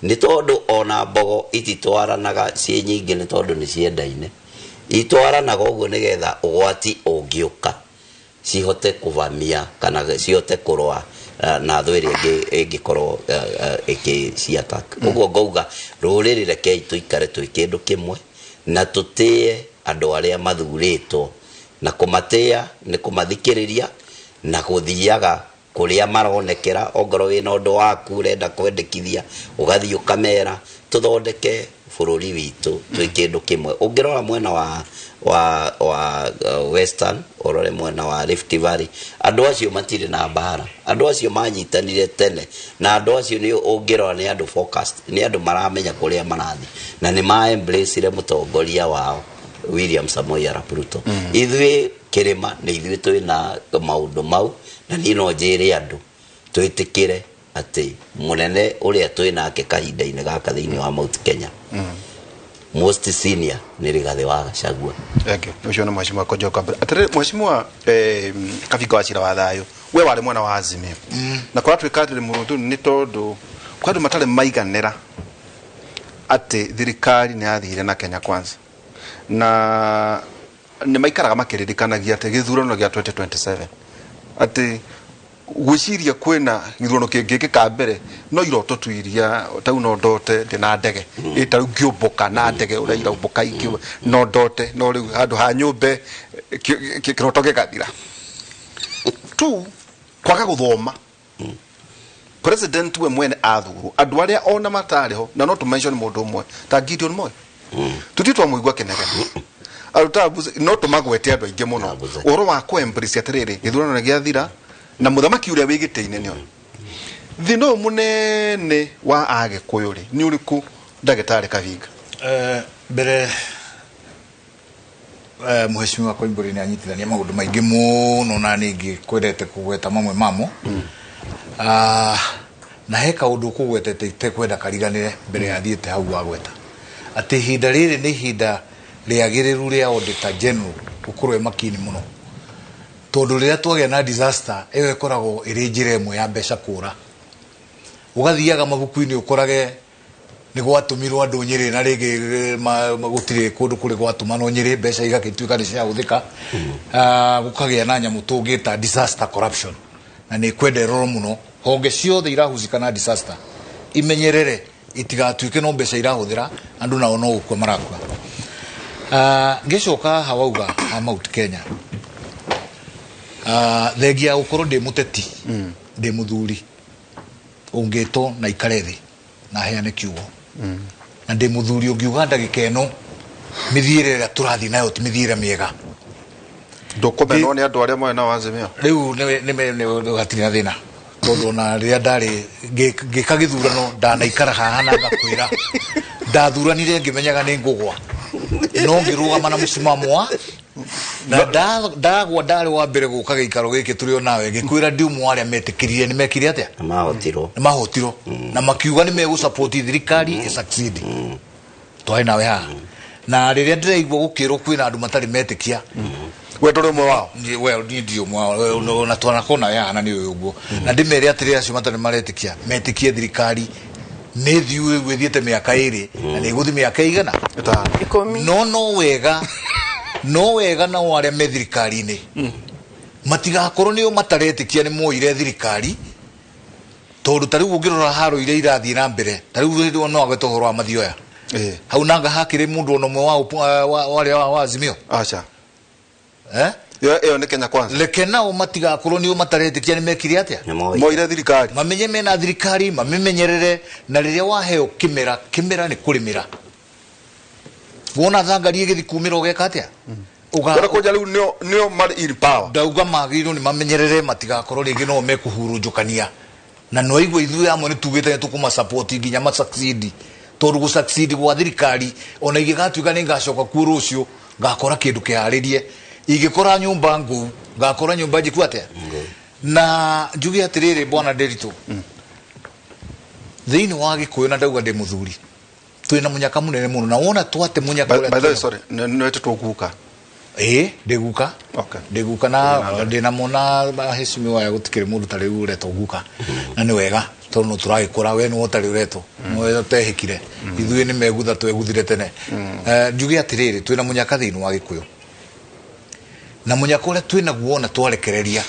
nĩ tondũ ona mbogo ititwaranaga ciĩ nyingĩ, nĩ tondũ nĩ ciendaine. Itwaranaga ũguo nĩgetha ũgwati ũngĩũka cihote kũvamia kana cihote kũrũa na thũ ĩrĩa ĩngĩkorwo ĩkĩci attack. Ũguo ngauga rũrĩrĩ rekei tũikare twĩ kĩndũ kĩmwe na tũtĩe andũ arĩa mathurĩtwo, na kũmatĩĩa nĩ kũmathikĩrĩria na gũthiaga kũrĩa maronekera. Ongorwo wĩna ũndũ waku ũrenda kwendekithia, ũgathiĩ ũkamera, tũthondeke bũrũri witũ twĩ kĩndũ kĩmwe. Ũngĩrora mwena wa Western, ũrore mwena wa Rift Valley, andũ acio matirĩ na mbara, andũ acio manyitanire tene, na andũ acio nĩ ũngĩrora nĩ andũ focused, nĩ andũ maramenya kũrĩa marathiĩ, na nĩ ma embrace mũtongoria wao William Samoei Arap Ruto. Ithuĩ kĩrĩma nĩ ithuĩ twĩna maũndũ mau, na niĩ no njĩre andũ twĩtĩkĩre atĩ mũnene ũrĩa twĩ nake kahinda-inĩ gaka thĩinĩ wa Mount Kenya, most senior, nĩ Rigathĩ wa Gachagua. Thank you. Ũcio nĩ Mheshimiwa Kojo Kambere. Atĩrĩrĩ Mheshimiwa Kabinga wa Cira wa Thayũ, we warĩ mwena wa Azimio na kũratuĩka atĩ Limuru nĩ tondũ kwa andũ matarĩ maiganĩra atĩ thirikari nĩ yathire na Kenya Kwanza, na nĩ maikaraga makĩririkanagia atĩ gĩthurano gĩa 2027, atĩ gwĩciria kwĩna gĩthurano kĩngĩkĩka mbere no iroto tu iria tau no ndote ndĩ na ndege ĩ ta rĩu ngĩũmbũka na ndege ũrĩa iraũmbũka ingĩ no ndote, no rĩu handũ ha nyũmbe kĩroto gĩgathira tu kwaga gũthoma. President we mwene athurwo, andũ arĩa ona matarĩ ho, na no tũ mention mũndũ ũmwe ta Gideon Moi, tuti twamũigua kĩnegene aruta no tũmagwete andũ aingĩ mũno Abuze. Ũhoro wa kũ embrace atĩrĩrĩ gĩthurano nĩ gĩathira na mũthamaki ũrĩa wĩ gĩtĩ-inĩ nĩ ũyũ. Thĩna ũyũ mũnene wa Agĩkũyũ rĩ nĩ ũrĩkũ, ndagĩtarĩ Kabinga? Mbere Mheshimiwa Koimbũri nĩ anyitithania maũndũ maingĩ mũno na ningĩ kwendete kũgweta mamwe mamo. Na he kaũndũ ũkũgwetete itekwenda kariganĩre mbere ya thiĩte hau wagweta atĩ ihinda rĩrĩ nĩ ihinda rĩagĩrĩru rĩa Auditor General gũkorwo e makini mũno, tondũ rĩrĩa twagĩa na disaster ĩyo ĩkoragwo ĩrĩ njĩra ĩmwe ya mbeca kũra. Ũgathiaga mabuku-inĩ ũkorage nĩ gwatũmirwo andũ Nyĩrĩ, na rĩngĩ gũtirĩ kũndũ kũrĩ gwatũmanwo Nyĩrĩ, mbeca igagĩtuĩka nĩ ciahũthĩka. Gũkagĩa na nyamũ tũngĩta disaster corruption, na nĩ kwenda ĩrorwo mũno. Honge ciothe irahusika na disaster imenyerere itigatuĩke no mbeca irahũthĩra, andũ nao no gũkua marakua. Ngĩcoka haha wauga ha Mount Kenya, thengia ya gũkorwo ndĩ mũteti, ndĩ mũthuri ũngĩtwo na ikare thĩ na heane kiugo, na ndĩ mũthuri ũngiuga ndagĩka ĩno mĩthiĩre ĩrĩa tũrathiĩ nayo ti mĩthiĩre mĩega. Ndũkũmenwo nĩ andũ arĩa moĩ na Azimio? Rĩu hatirĩ na thĩna, tondũ ona rĩrĩa ndarĩ ngĩka gĩthurano ndanaikara haha na ngakwĩra ndathuranire ngĩmenyaga nĩ ngũgwa, no ngĩrũgama na mũsimamo wa na ndagwa ndarĩ wa mbere gũka gĩikaro gĩkĩ tũrĩ o nawe ngĩkwĩra ndi ũmwe wa arĩa metĩkĩrire nĩ mekire atĩa. Na mahotirwo. Nĩ mahotirwo na makiuga nĩ megũsupport thirikari ĩ succeed. Twarĩ nawe haha. Na rĩrĩa ndĩraigua gũkĩrwo kwĩna andũ matarĩ metĩkia, we ndũrĩ ũmwe wao. Well, niĩ ndirĩ ũmwe wao, na twanakona yahana nĩ ũyũ ũguo. Na ndĩmere atĩrĩ, acio matarĩ maretĩkia metĩkie thirikari nĩ thiu rĩu ĩthiĩte mĩaka 2 na nĩ ĩgũthiĩ mĩaka igana 5. 10. No wega nao arĩa me thirikari-inĩ matigakorwo nĩo mataretĩkia nĩ moire thirikari, tondũ ta rĩu ũngĩrora haro iria irathiĩ na mbere, ta rĩu no agwete ũhoro wa Mathioya hau nanga hakĩrĩ mũndũ ona ũmwe wa warĩa wa Azimio. Aca. Eh? Ĩyo nĩ Kenya Kwanza. Reke nao matigakorwo nĩo mataretĩkia nĩ mekire atĩa. Nĩ moĩ. Moire thirikari. Mamenye mena thirikari, mamimenyerere, na rĩrĩa waheo kĩmera, kĩmera nĩ kũrĩmĩra. Wona thangari ĩgĩthi kumĩra, ũgeka atĩa? Kũrĩa kũnja rĩu nĩo marĩ in power. Ndauga magĩrĩirwo nĩ mamenyerere matigakorwo rĩngĩ no mekũhurunjũkania, na no aigua ithuĩ amwe nĩ tugĩte nĩ tũkũmasupport nginya masucceed, tondũ gũsucceed gwa thirikari, ona ingĩgatuĩka nĩ ngacoka kuo rũciũ, ngakora kĩndũ kĩharĩrie, ingĩkora nyũmba ngũu, ngakora nyũmba njiku atĩa. Na njuge atĩrĩrĩ, bwana Nderitu, thĩinĩ wa Gĩkũyũ, na ndauga ndĩ mũthuri, twĩna mũnyaka mũnene mũno, na wona twate mũnyaka ũrĩa By the way, twĩna- sorry, nĩ wetĩtwo guka. Ĩĩ, ndĩguka. Ndĩguka na ndĩna mona heshimiwa ya gũtikĩrĩ mũndũ ta rĩu ũretwo guka, na nĩ wega tondũ no tũragĩkũra. We nĩwe ũtarĩ ũretwo, nĩwe ũtehĩkire, ithuĩ nĩ megutha tweguthire tene. Njuge atĩrĩrĩ, twĩna mũnyaka thĩinĩ wa Gĩkũyũ, na mũnyaka ũrĩa twĩnaguo ona twarekereria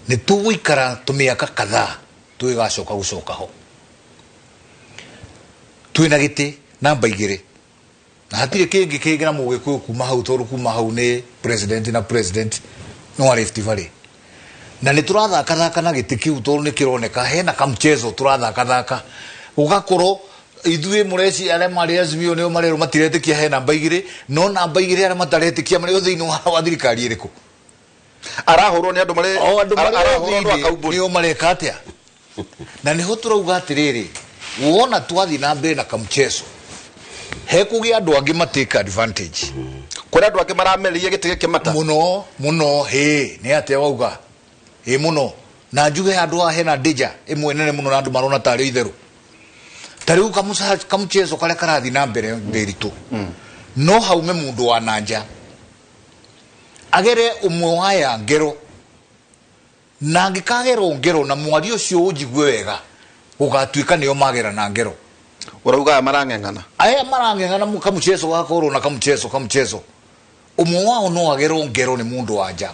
nĩ tũgũikara tũmĩaka kadhaa tũgĩgacoka gũcoka ho. Twĩna gĩtĩ namba 2 na hatirĩ kĩngĩ kĩngĩ na Mũgĩkũyũ kuma hau, tondũ kuma hau nĩ president, na president nĩ wa Rift Valley, na nĩ tũrathakathaka na gĩtĩ kĩu tondũ nĩ kĩroneka hena kamchezo tũrathakathaka, gũgakorwo ithuĩ mũreci arĩa marĩ Azimio nĩo marerwo matiretĩkia he namba 2, no namba 2 arĩa mataretĩkia marĩ o thĩinĩ wa thirikari ĩrĩkũ? Arahũrwo nĩ andũ marĩ O andũ marĩ arahũrwo andũ a thĩinĩ kaumbũri. Nĩo mareka atĩa? Na nĩho tũrauga atĩrĩrĩ, wona twathiĩ na mbere na kamchezo, hekũgĩa andũ angĩ matake advantage. Kũrĩ andũ angĩ maramereria gĩtĩ gĩkĩ mata. Mũno mũno. Hĩ, nĩ atĩa wauga? Ĩ mũno. Na njuge handũ haha hena danger ĩmwe nene mũno, na andũ marona tarĩ itherũ. Ta rĩu kamchezo karĩa karathiĩ na mbere, Ndĩritũ, no haume mũndũ wa nanja agere ũmwe wa ya ngero, na angĩkagerwo ngero na mwario ũcio ũnjigue wega, gũgatuĩka nĩo magera na ngero. Ũrauga aya marang'eng'ana. Aya marang'eng'ana kamchezo gakorwo na kamchezo, ũmwe wao no agerwo ngero nĩ mũndũ wa nja,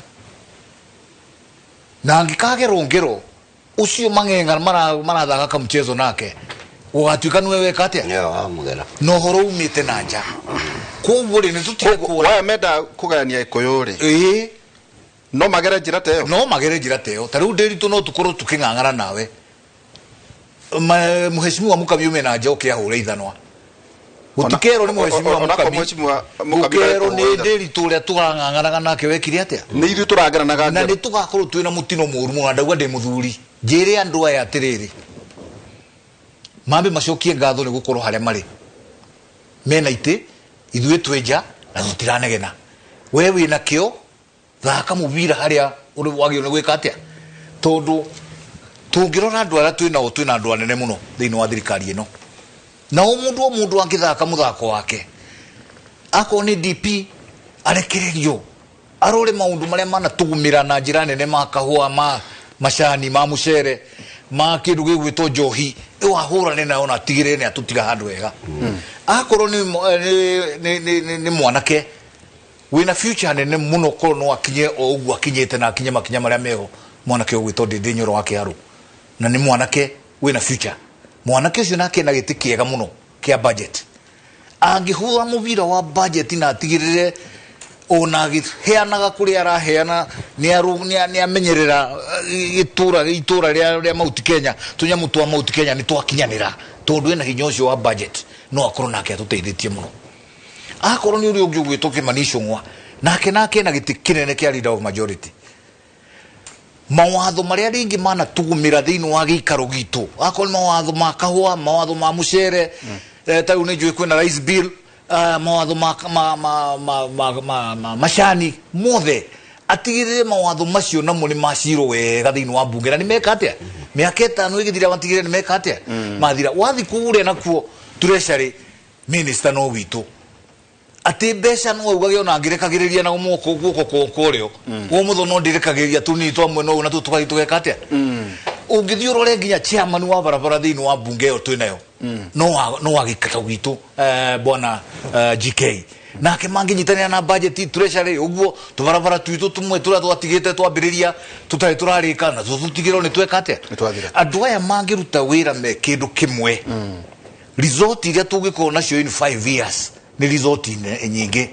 na angĩkagerwo ngero ũcio mang'eng'ana marathaka kamchezo nake, gũgatuĩka nĩwe weka atĩa? Nĩwe wamũgera. Na ũhoro umĩte na nja. Koguo rĩ, nĩ tũtige kuona Aya menda kũgayania Gĩkũyũ rĩ, ĩĩ, no magere njĩra ta ĩyo. No magere njĩra ta ĩyo. Ta rĩu, Ndĩritũ, no tũkorwo tũkĩng'ang'ana nawe, Mũheshimiwa Mũkami ume na nja ũke ahũre ithanwa, gũtikerwo nĩ Mũheshimiwa Onako Mũkami. Mheshimiwa Mũkami gũkerwo nĩ ndekũhũra ithanwa. Ndĩritũ ũrĩa tũrang'ang'anaga nake wekire atĩa. Nĩ ithuĩ tũrageranaga Na ngero. nĩ tũgakorwo twĩna mũtino mũru mũno, na ndauga ndĩ mũthuri, njĩre andũ aya atĩrĩrĩ, mambe macokie ngatho nĩ gũkorwo harĩa marĩ mena itĩ, ithuĩ twĩ nja na tũtiranegena. We wĩna kĩo, thaka mũbira harĩa ũrĩ wagĩrĩirwo nĩ gwĩka atĩa, tondũ tũngĩrora andũ arĩa twĩnao, twĩna andũ anene mũno thĩinĩ wa thirikari ĩno, na o mũndũ o mũndũ angĩthaka mũthako wake, akorwo nĩ DP arekererio arore maũndũ marĩa manatũgũmĩra na njĩra nene, ma kahũa, ma macani, ma mũcere, ma kĩndũ gĩgwĩtwo njohi, ĩyo ahũrane nayo na atigĩrĩre nĩ atũtiga handũ hega. Akorwo nĩ mwanake wĩna future nene mũno, korwo no akinye o ũguo akinyĩte na akinye makinya marĩa meho, mwanake ũgwĩtwo Ndĩndĩ Nyoro wa Kĩharũ, na nĩ mwanake wĩna future, mwanake ũcio nake ena gĩtĩ kĩega mũno kĩa budget, angĩhũra mũbira wa budget na atigĩrĩre ona agĩheanaga kũrĩa araheana nĩ amenyerera gĩtũra itũra rĩa Mount Kenya, tũnyamũ twa Mount Kenya nĩ twakinyanĩra, tondũ ena hinya ũcio wa budget, no akorwo nake atũteithĩtie mũno. Akorwo nĩ ũrĩa ũngĩ ũgwĩtwo Kĩmani Ichung'wa, nake ena gĩtĩ kĩnene kĩa leader of majority, mawatho marĩa rĩngĩ manatũgũmĩra thĩinĩ wa gĩikaro gitũ, akorwo nĩ mawatho ma kahũa, mawatho ma mũcere, ta rĩu nĩ njũĩ kwĩna rice bill, mawatho ma macani mothe, atigĩrĩre mawatho macio namo nĩ macirwo wega thĩinĩ wa mbunge na nĩ meka atĩa, mĩaka 5 ĩgĩthira matigĩrĩre nĩ meka atĩa, mathira. Wathi kũrĩa nakuo treasury minister no witũ. Atĩ mbeca no augage ona angĩrekagĩrĩria na moko guoko kwa ũrĩo ũmũthĩ no ndĩrekagĩrĩria tũnini twa mwena ũyũ na tũtũ tũgathiĩ tũgeka atĩa. Ũngĩthiĩ ũrore nginya chairman wa barabara thĩinĩ wa mbunge ĩyo twĩ nayo no wa gĩikaro gitũ, bwana GK nake mangĩnyitanĩra na budget treasury ũguo tũbarabara twitũ tũmwe tũrĩa twatigĩte twambĩrĩria tũtarĩ tũrarĩka na tũtigĩrwo nĩ tweka atĩa. Nĩ twathira. Andũ aya mangĩruta wĩra me kĩndũ kĩmwe, result iria tũngĩkorwo nacio in 5 years nĩ result nyingĩ.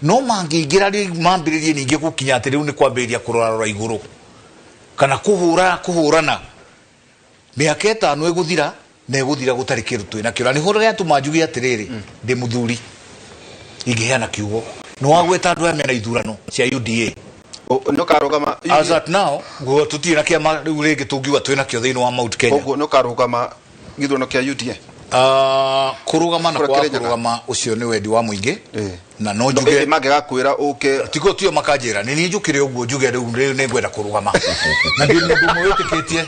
No mangĩingĩra rĩ mambĩrĩrie ningĩ gũkinya atĩ rĩu nĩ kwambĩrĩria kũrorarora igũrũ kana kũhũra kũhũrana, mĩaka 5 ĩgũthira na ĩgũthira gũtarĩ kĩndũ twĩ nakĩo. Na nĩho gĩatũma njuge atĩrĩrĩ, ndĩ mũthuri ingĩheana kiugo nĩ wagweta andũ aya mena ithurano cia UDA. Nĩ ũkarũgama? As at now tũtirĩ na kĩama rĩu rĩngĩ tũngiuga twĩ nakĩo thĩinĩ wa Mount Kenya. Koguo nĩ ũkarũgama gĩthurano kĩa UDA? Kũrũgama na Kũrĩa kwaga Kĩrĩnyaga? Kũrũgama ũcio nĩ wendi wa mũingĩ na no No, njuge ĩndĩ mangĩgakwĩra ũke? Tiko tio makanjĩra nĩ niĩ njũkĩre ũguo njuge rĩu nĩ ngwenda kũrũgama na ndĩ mũndũ ũmwe wĩtĩkĩtie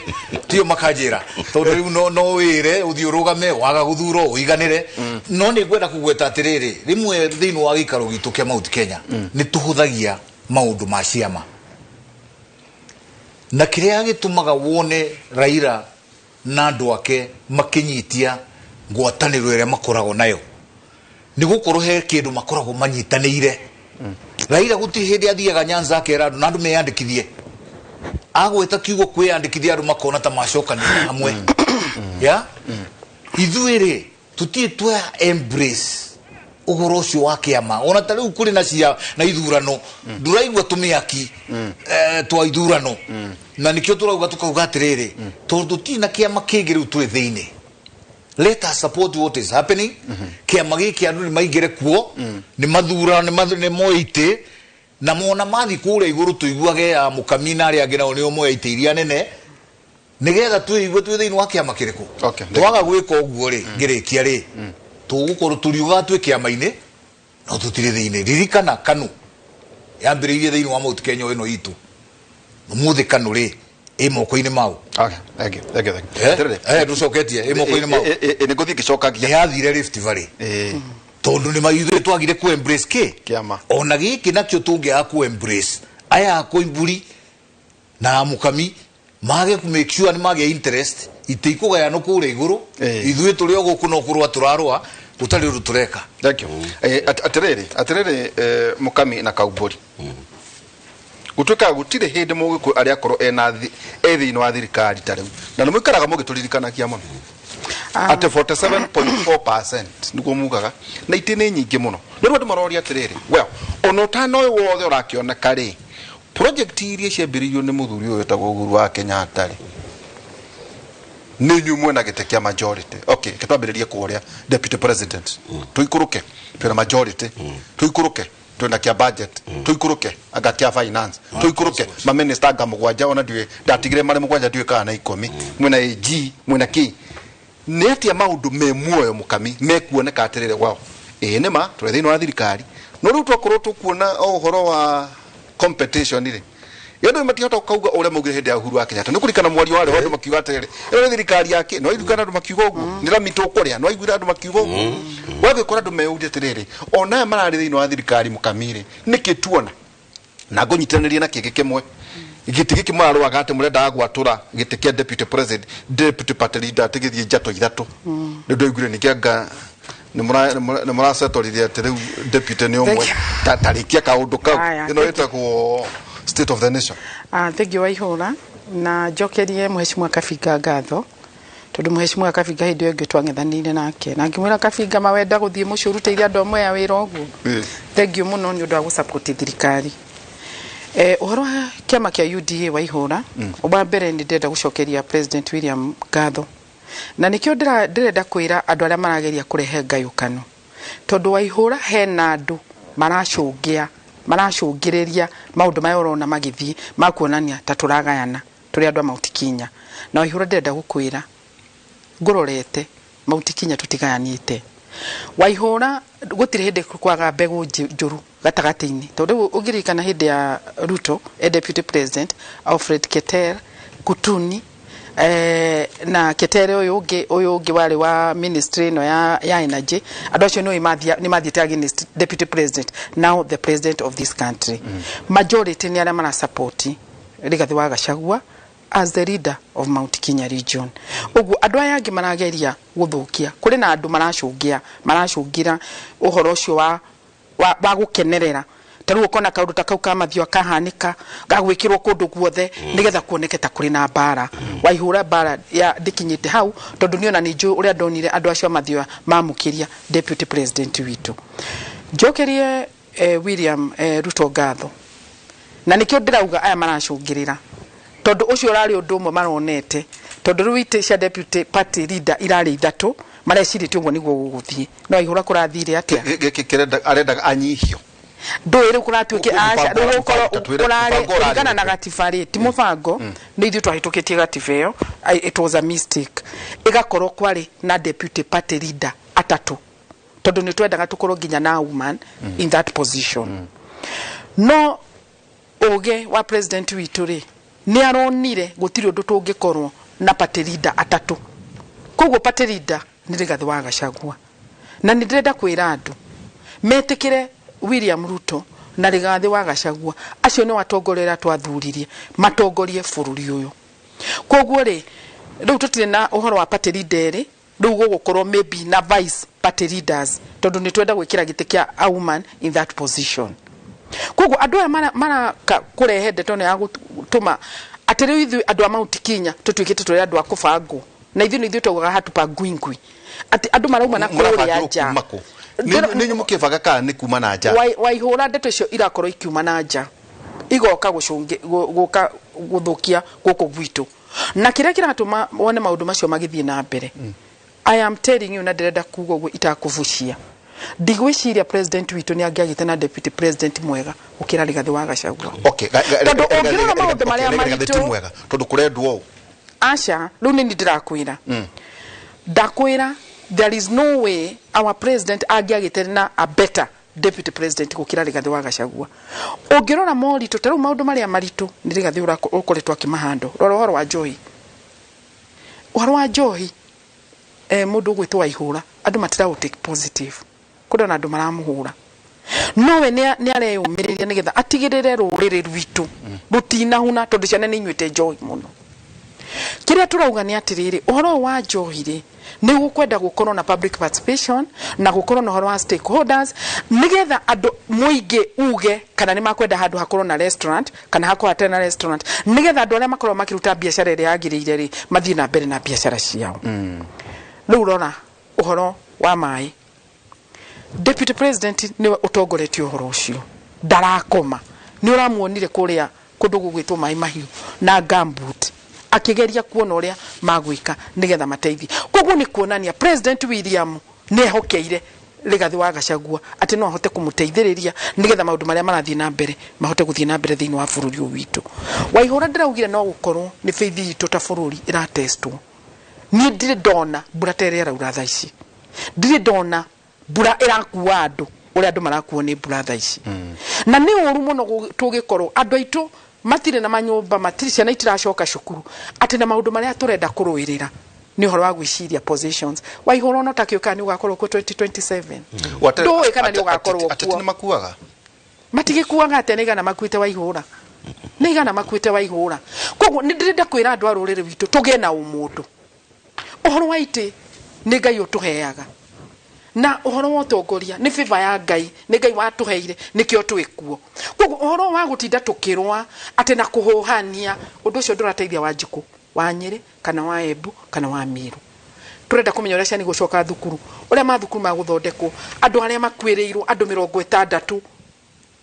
tio makanjĩra tondũ rĩu no wĩre ũthiĩ ũrũgame waga gũthurwo ũiganĩre. No nĩ ngwenda kũgweta atĩrĩrĩ, rĩmwe thĩinĩ wa gĩikaro gitũ kĩa Mount Kenya nĩ tũhũthagia maũndũ ma ciama na kĩrĩa gĩtũmaga wone Raila na andũ ake makĩnyitia ngwatanĩro ĩrĩa makoragwo nayo nĩ gũkorwo he kĩndũ makoragwo manyitanĩire. Raila gũtirĩ hĩndĩ athiaga Nyanza akera andũ na andũ meyandĩkithie. Agweta kiugo kwĩyandĩkithia andũ makona ta macokanĩrĩra hamwe. Ya ithuĩ rĩ tũtirĩ twa embrace ũhoro ũcio wa kĩama. Ona ta rĩu kũrĩ na cia na ithurano ndũraigua tũmĩaki twa ithurano na nĩkĩo tũrauga tũkauga atĩrĩrĩ, tondũ tũtirĩ na kĩama kĩngĩ rĩu twĩ thĩinĩ, let us support what is happening. Kĩama gĩkĩ andũ nĩ maingĩre kuo nĩ mathura nĩ moe itĩ na mona mathi kũrĩa igũrũ tũiguage ya Mũkami na arĩa angĩ nao nĩo moya itĩ iria nene nĩgetha twĩigue twĩ thĩinĩ wa kĩama kĩrĩkũ. Twaga gwĩka ũguo rĩ, ngĩrĩkia rĩ, tũgũkorwo tũriugaga twĩ kĩama-inĩ no tũtirĩ thĩinĩ. Ririkana KANU yambĩrĩirie thĩinĩ wa Mount Kenya ĩno itũ. Ũmũthĩ KANU rĩ ĩ moko-inĩ mau. Okay, thank you, thank you, thank you. Atĩrĩrĩ. Ndũcoketie ĩ moko-inĩ mau. Nĩ ngũthiĩ ngĩcokagia. Nĩ yathire Rift Valley tondũ nĩ ithuĩ twagire ku embrace kĩ? Kĩama. Ona gĩkĩ nakĩo tũngĩaga ku embrace aya a Koimburi na Mũkami mage ku make sure nĩ magĩa interest itĩ ikũgayanwo kũrĩa igũrũ, ithuĩ tũrĩ o gũkũ no kũrũa tũrarũa gũtarĩ ũndũ tũreka. Thank you. Atĩrĩrĩ, Mũkami na Kaumbũri, gũtuĩkaga gũtirĩ hĩndĩ mũgĩkũyũ arĩa akorwo ena e thĩinĩ wa thirikari ta rĩu na nĩ mũikaraga mũgĩtũririkanagia mũno atĩ 47.4% nĩguo mugaga na itĩ nĩ nyingĩ mũno. Nĩ rĩu andũ maroria atĩrĩrĩ, well, ona ũtano ũyũ wothe ũrakĩoneka rĩ, project iria ciambĩrĩirio nĩ mũthuri ũyũ wĩtagwo Uhuru wa Kenyatta rĩ, nĩ inyuĩ mwena gĩtĩ kĩa majority. Okay, reke twambĩrĩrie kũrĩa deputy president, tũikũrũke twĩna majority, tũikũrũke twĩna kĩa budget, tũikũrũke anga kĩa finance, tũikũrũke maminista anga 7, ona ndiũĩ ndatigire marĩ 7, ndiũĩ kana na 10, mwĩna AG, mwĩna kĩ. Nĩ atĩa maũndũ me muoyo, Mũkami, mekuoneka atĩrĩrĩ, wao ĩĩ nĩ ma tũrĩ thĩinĩ wa thirikari, no rĩu twakorwo tũkuona o ũhoro wa competition rĩ, andũ matihota kauga ũrĩa maugire hĩndĩ ya Uhuru wa Kenyatta. Nĩ kũririkana mwario warĩ ho andũ makiuga atĩrĩrĩ, ĩno nĩ thirikari yake. No aiguire andũ makiuga ũguo nĩ rami tũkũrĩa, no aiguire andũ makiuga ũguo. Wagĩkora andũ meyũria atĩrĩrĩ, ona aya mararĩ thĩinĩ wa thirikari, Mũkami rĩ, nĩkĩ tuona na ngũnyitanĩria na kĩngĩ kĩmwe gĩtĩ gĩkĩ mũrarũaga atĩ mũrendaga gwatũra gĩtĩ kĩa deputy president, deputy party leader, atĩ gĩthiĩ njatũ 3. Rĩu ndaiguire ningĩ anga nĩ mũracetorire atĩ rĩu deputy nĩ ũmwe. Thank you. Tarĩkia kaũndũ kau. Aya, ĩno thank you. ĩtagwo state of the nation. Ah, thank you Waihũra, na njokerie Mheshimiwa Kabinga ngatho tondũ Mheshimiwa Kabinga hĩndĩ ĩyo ĩngĩ twang'ethanĩire nake na ngĩmwĩra, "Kabinga, mawenda gũthiĩ mũciĩ ũrutĩire andũ amwe a wĩra ũguo." Thank you mũno nĩ ũndũ wa gũsupport thirikari. Ũhoro wa kĩama kĩa UDA, Waihũra, wa mbere nĩ ndĩrenda gũcokeria President William ngatho na nĩkĩo ndĩrenda kwĩra andũ arĩa marageria kũrehe ngayũkano tondũ Waihũra hena andũ maracũngĩa maracũngĩrĩria maũndũ maya ũrona magĩthiĩ makuonania ta tũragayana tũrĩ andũ a Mount Kenya. Na Waihũra, ndĩrenda gũkwĩra ngũrorete, Mount Kenya tũtigayanĩte. Waihũra, gũtirĩ hĩndĩ kwaga mbegũ njũru gatagatĩ-inĩ tondũ rĩu ũngĩririkana hĩndĩ ya Ruto e deputy president, Alfred Keter Kutuni, Na Ketere ũyũ ũngĩ warĩ wa ministry ĩno ya energy. Andũ acio nĩ mathiĩte against deputy president, now the president of this country. Majority nĩ arĩa marasupport Rigathi wa Gachagua as the leader of Mount Kenya region. Ũguo andũ aya angĩ marageria gũthũkia, kũrĩ na andũ maracũngia, maracũngira ũhoro ũcio wa gũkenerera. Ta rĩu ũkona kaũndũ ta kau ka Mathioya kahanĩka, gagwĩkĩrwo kũndũ guothe nĩgetha kuoneke ta kũrĩ na mbara. Waihũra mbara ya ndĩkinyĩte hau, tondũ niĩ ona nĩ njũĩ ũrĩa ndonire andũ acio a Mathioya mamũkĩria deputy president witũ. Njokerie William Ruto ngatho, na nĩkĩo ndĩrauga aya maracũngĩrĩra, tondũ ũcio ũrarĩ ũndũ ũmwe maronete, tondũ rĩu itĩ cia deputy party leader irarĩ ithatũ, marecirĩtie ũguo nĩguo gũgũthiĩ. No ihũra kũrathire atĩa? Gĩkĩ kĩrenda, arendaga anyihio. Ndũĩ rĩu kũratuĩke aca rĩu gũkorwo Tatwĩre kũrarĩ mũbango ũrarĩ kũringana na ũrĩkũ? gatiba rĩ, ti mũbango, nĩ ithuĩ twahĩtũkĩtie gatiba ĩyo. It was a mistake ĩgakorwo kwarĩ na deputy party leader atatũ, tondũ nĩ twendaga tũkorwo nginya na woman in that position. No ũge wa president witũ rĩ, nĩ aronire gũtirĩ ũndũ tũngĩkorwo na party leader atatũ, koguo party leader nĩ Rigathĩ wa Gachagua. Na nĩ ndĩrenda kwĩra andũ metĩkĩre William Ruto na Rigathĩ wa Gachagua, acio nĩ atongoria arĩa twathuririe matongorie bũrũri ũyũ. Koguo rĩ, rĩu tũtirĩ na ũhoro wa party leader erĩ, rĩu gũgũkorwo maybe na vice party leaders, tondũ nĩ twenda gwĩkĩra gĩtĩ kĩa a woman in that position. Koguo andũ aya maraka kũrehe ndeto ĩno ya gũtũma atĩ rĩu ithuĩ andũ a Mount Kenya tũtuĩkĩte tũrĩ andũ a kũbangwo, na ithuĩ nĩ ithuĩ twaugaga hatupangwingwi, atĩ andũ marauma na kũrĩa Mũrabangĩrwo nja. kuma kũ? Nĩ inyuĩ mũkĩbanga kana nĩ kuma na nja? Waihũra ndeto icio irakorwo ikiuma na nja, igoka gũka gũthũkia gũkũ gwitũ, na kĩrĩa kĩratũma wone maũndũ macio magĩthiĩ na mbere, I am telling you, na ndĩrenda kuga ũguo itakũbucia, ndigwĩciria president witũ nĩ angĩagĩte na deputy president mwega gũkĩra Rigathĩ wa Gachagua. Okay, Tondũ ũngĩrora maũndũ marĩa Rigathĩ ti maritũ- mwega tondũ kũrendwo ũũ. Aca, rĩu nĩ ndĩrakwĩra, ndakwĩra there is no way our president angĩagĩte na a better deputy president gũkĩra Rigathĩ wa Gachagua. Ũngĩrora moritũ ta rĩu, maũndũ marĩa maritũ nĩ Rigathĩ ũkoretwo akĩmahando. Rora ũhoro wa njohi, ũhoro wa njohi, mũndũ ũgwĩtwo Waihũra, andũ matiraũ take positive, kũrĩ ona andũ maramũhũra, nowe nĩ areyũmĩrĩria nĩgetha atigĩrĩre rũrĩrĩ rwitũ rũtinahuna, tondũ ciana nĩ inyuĩte njohi mũno. Kĩrĩa tũrauga nĩ atĩrĩrĩ, ũhoro ũyũ wa njohi rĩ, nĩ gũkwenda gũkorwo na public participation na gũkorwo na ũhoro wa stakeholders, nĩgetha andũ mũingĩ uge kana nĩ makwenda handũ hakorwo na restaurant kana hakorwo hatarĩ na restaurant, nĩgetha andũ arĩa makorwo makĩruta biacara ĩrĩa yagĩrĩire rĩ, mathiĩ na mbere na biacara ciao. Rĩu rora ũhoro wa maĩ, deputy president nĩwe ũtongoretie ũhoro ũcio, ndarakoma. Nĩ ũramuonire kũrĩa kũndũ gũgwĩtwo Maĩ Mahiũ na gumboot, akĩgeria kuona ũrĩa magwĩka nĩgetha mateithie. Koguo nĩ kuonania president William nĩ ehokeire Rigathĩ wa Gachagua atĩ no ahote kũmũteithĩrĩria nĩgetha maũndũ marĩa marathiĩ na mbere mahote gũthiĩ na mbere thĩinĩ wa bũrũri ũyũ witũ. Waihũra, ndĩraugire no gũkorwo nĩ faith itũ ta bũrũri ĩratestwo. Niĩ ndirĩ ndona mbura ta ĩrĩa ĩraura thaa ici, ndirĩ ndona mbura ĩrakua andũ ũrĩa andũ marakuo nĩ mbura thaa ici. Na nĩ ũru mũno tũgĩkorwo andũ aitũ matirĩ na manyũmba, matirĩ, ciana itiracoka cukuru, atĩ na maũndũ marĩa tũrenda kũrũĩrĩra nĩ ũhoro wa gwĩciria positions. Waihũra, ona ũtakĩũĩ kana nĩ ũgakorwo kuo 2027. Ndũĩ kana nĩ ũgakorwo Ateti kuo. nĩ makuaga. Matigĩkuaga atĩa? Nĩ igana makuĩte, Waihũra, nĩ igana makuĩte, Waihũra. Koguo nĩ ndĩrenda kwĩra andũ a rũrĩrĩ rwitũ tũgĩe na ũmũndũ. Ũhoro wa itĩ nĩ Ngai ũtũheaga, na ũhoro wa ũtongoria nĩ favor ya Ngai, nĩ Ngai watũheire, nĩkĩo twĩ kuo. Koguo ũhoro wa gũtinda tũkĩrũa atĩ na kũhũhania, ũndũ ũcio ndũrateithia Wanjikũ wa Nyĩrĩ kana wa Embu kana wa Mĩrũ. Tũrenda kũmenya ũrĩa ciana igũcoka thukuru, ũrĩa mathukuru magũthondekwo, andũ arĩa makuĩrĩirwo, andũ 60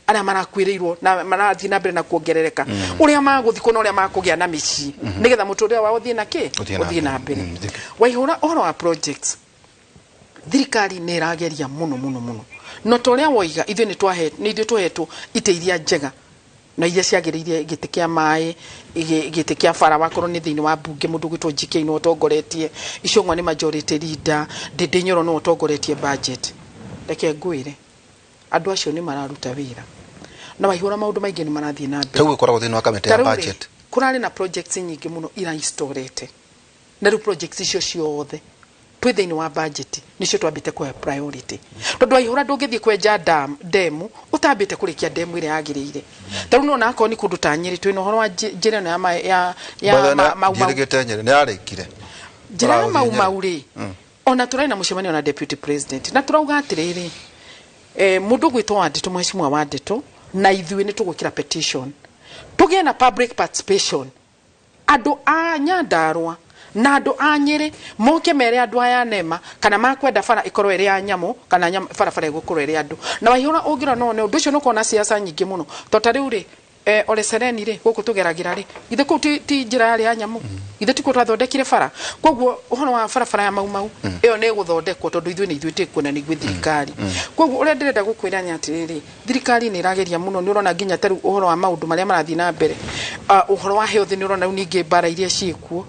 arĩa marakuĩrĩirwo na marathiĩ na mbere na kuongerereka, ũrĩa magũthikwo na ũrĩa makũgĩa na mĩciĩ, nĩgetha mũtũrĩre wao ũthiĩ na kĩ? Ũthiĩ na Ũthiĩ na mbere. mbere. Waihũra, ũhoro wa projects, thirikari nĩ ĩrageria mũno mũno mũno, no ta ũrĩa woiga, ithuĩ nĩ ithuĩ tũhetwo itĩ iria njega na iria ciagĩrĩire, gĩtĩ kĩa maĩ, gĩtĩ kĩa bara, wakorwo nĩ thĩinĩ wa mbunge mũndũ ũgwĩtwo GK nĩwe ũtongoretie, Icũng'wa nĩ majority leader, Ndĩndĩ Nyoro nĩwe ũtongoretie budget. Reke ngwĩre, andũ acio nĩ mararuta wĩra, na Waihũra, maũndũ maingĩ nĩ marathiĩ na mbere. Rĩu gũkoragwo thĩinĩ wa kamĩtĩ Ta ya rĩu rĩ, budget. Kũrarĩ na projects nyingĩ mũno iraistorete. Na rĩu projects icio ciothe twĩ thĩinĩ wa budget nicio twambĩte kũhe priority, tondũ waihũra ndũngĩthiĩ kwenja demu ũtambĩte kũrĩkia demu ĩrĩa yagĩrĩire. Ta rĩu nĩwona akorwo nĩ kũndũ ta Nyĩrĩ, twĩna ũhoro wa njĩra ĩno ya ya Mau Mau. Ndiĩrĩgĩte Nyĩrĩ nĩ yarĩkire. Njĩra ya Ũragũthiĩ Mau Nyĩrĩ. Mau rĩ, ona tũrarĩ na mũcemanio na deputy president na tũrauga atĩrĩrĩ, mũndũ ũgwĩtwo Wandĩtũ, mheshimiwa Wandĩtũ, na ithuĩ nĩ tũgwĩkĩra petition tũgĩe na public participation, andũ a Nyandarua na andũ a Nyĩrĩ moke mere andũ aya nema kana makwenda bara ĩkorwo ĩrĩ ya nyamũ kana barabara ĩgũkorwo ĩrĩ andũ. Na waihũra ũngĩrora no ũndũ ũcio nĩ ũkorwo na siasa nyingĩ mũno, tondũ ta rĩu rĩ, Ole Sereni rĩ, gũkũ tũgeragĩra rĩ, githĩ kũu ti njĩra yarĩ ya nyamũ? Githĩ tikuo twathondekire bara? Koguo ũhoro wa barabara ya Mau Mau ĩyo nĩ ĩgũthondekwo, tondũ ithuĩ nĩ ithuĩ twĩkuo na nĩ ithuĩ thirikari. Koguo ũrĩa ndĩrenda gũkwĩra nĩ atĩrĩrĩ, thirikari nĩ ĩrageria mũno. Nĩ ũrona nginya ta rĩu ũhoro wa maũndũ marĩa marathiĩ na mbere, ũhoro wa health, nĩ ũrona rĩu ningĩ mbara iria ciĩkuo,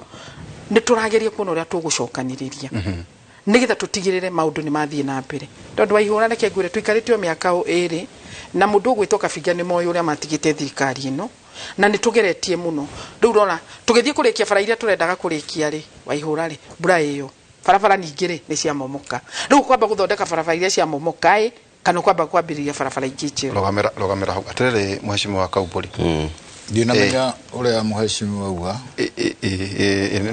nĩ tũrageria kuona ũrĩa tũgũcokanĩrĩria nĩgetha tũtigĩrĩre maũndũ nĩ mathiĩ na mbere. Tondũ waihũra, reke ngwĩre, tũikarĩte o mĩaka 2 na mũndũ ũgwĩtwo Kabinga nĩ moĩ ũrĩa matigĩte thirikari ĩno, na nĩ tũgeretie mũno. Rĩu rora, tũgĩthiĩ kũrĩkia bara iria tũrendaga kũrĩkia rĩ, waihũra rĩ, mbura ĩyo, barabara ningĩ rĩ nĩ ciamomoka. Rĩu kwamba gũthondeka barabara iria ciamomoka ĩ, kana kwamba kwambĩrĩria barabara ingĩ njerũ? Rũgamĩra, rũgamĩra hau atĩrĩrĩ, mheshimiwa Kaumbũri. Ndinamenya ũrĩa mũhecimiwa auga.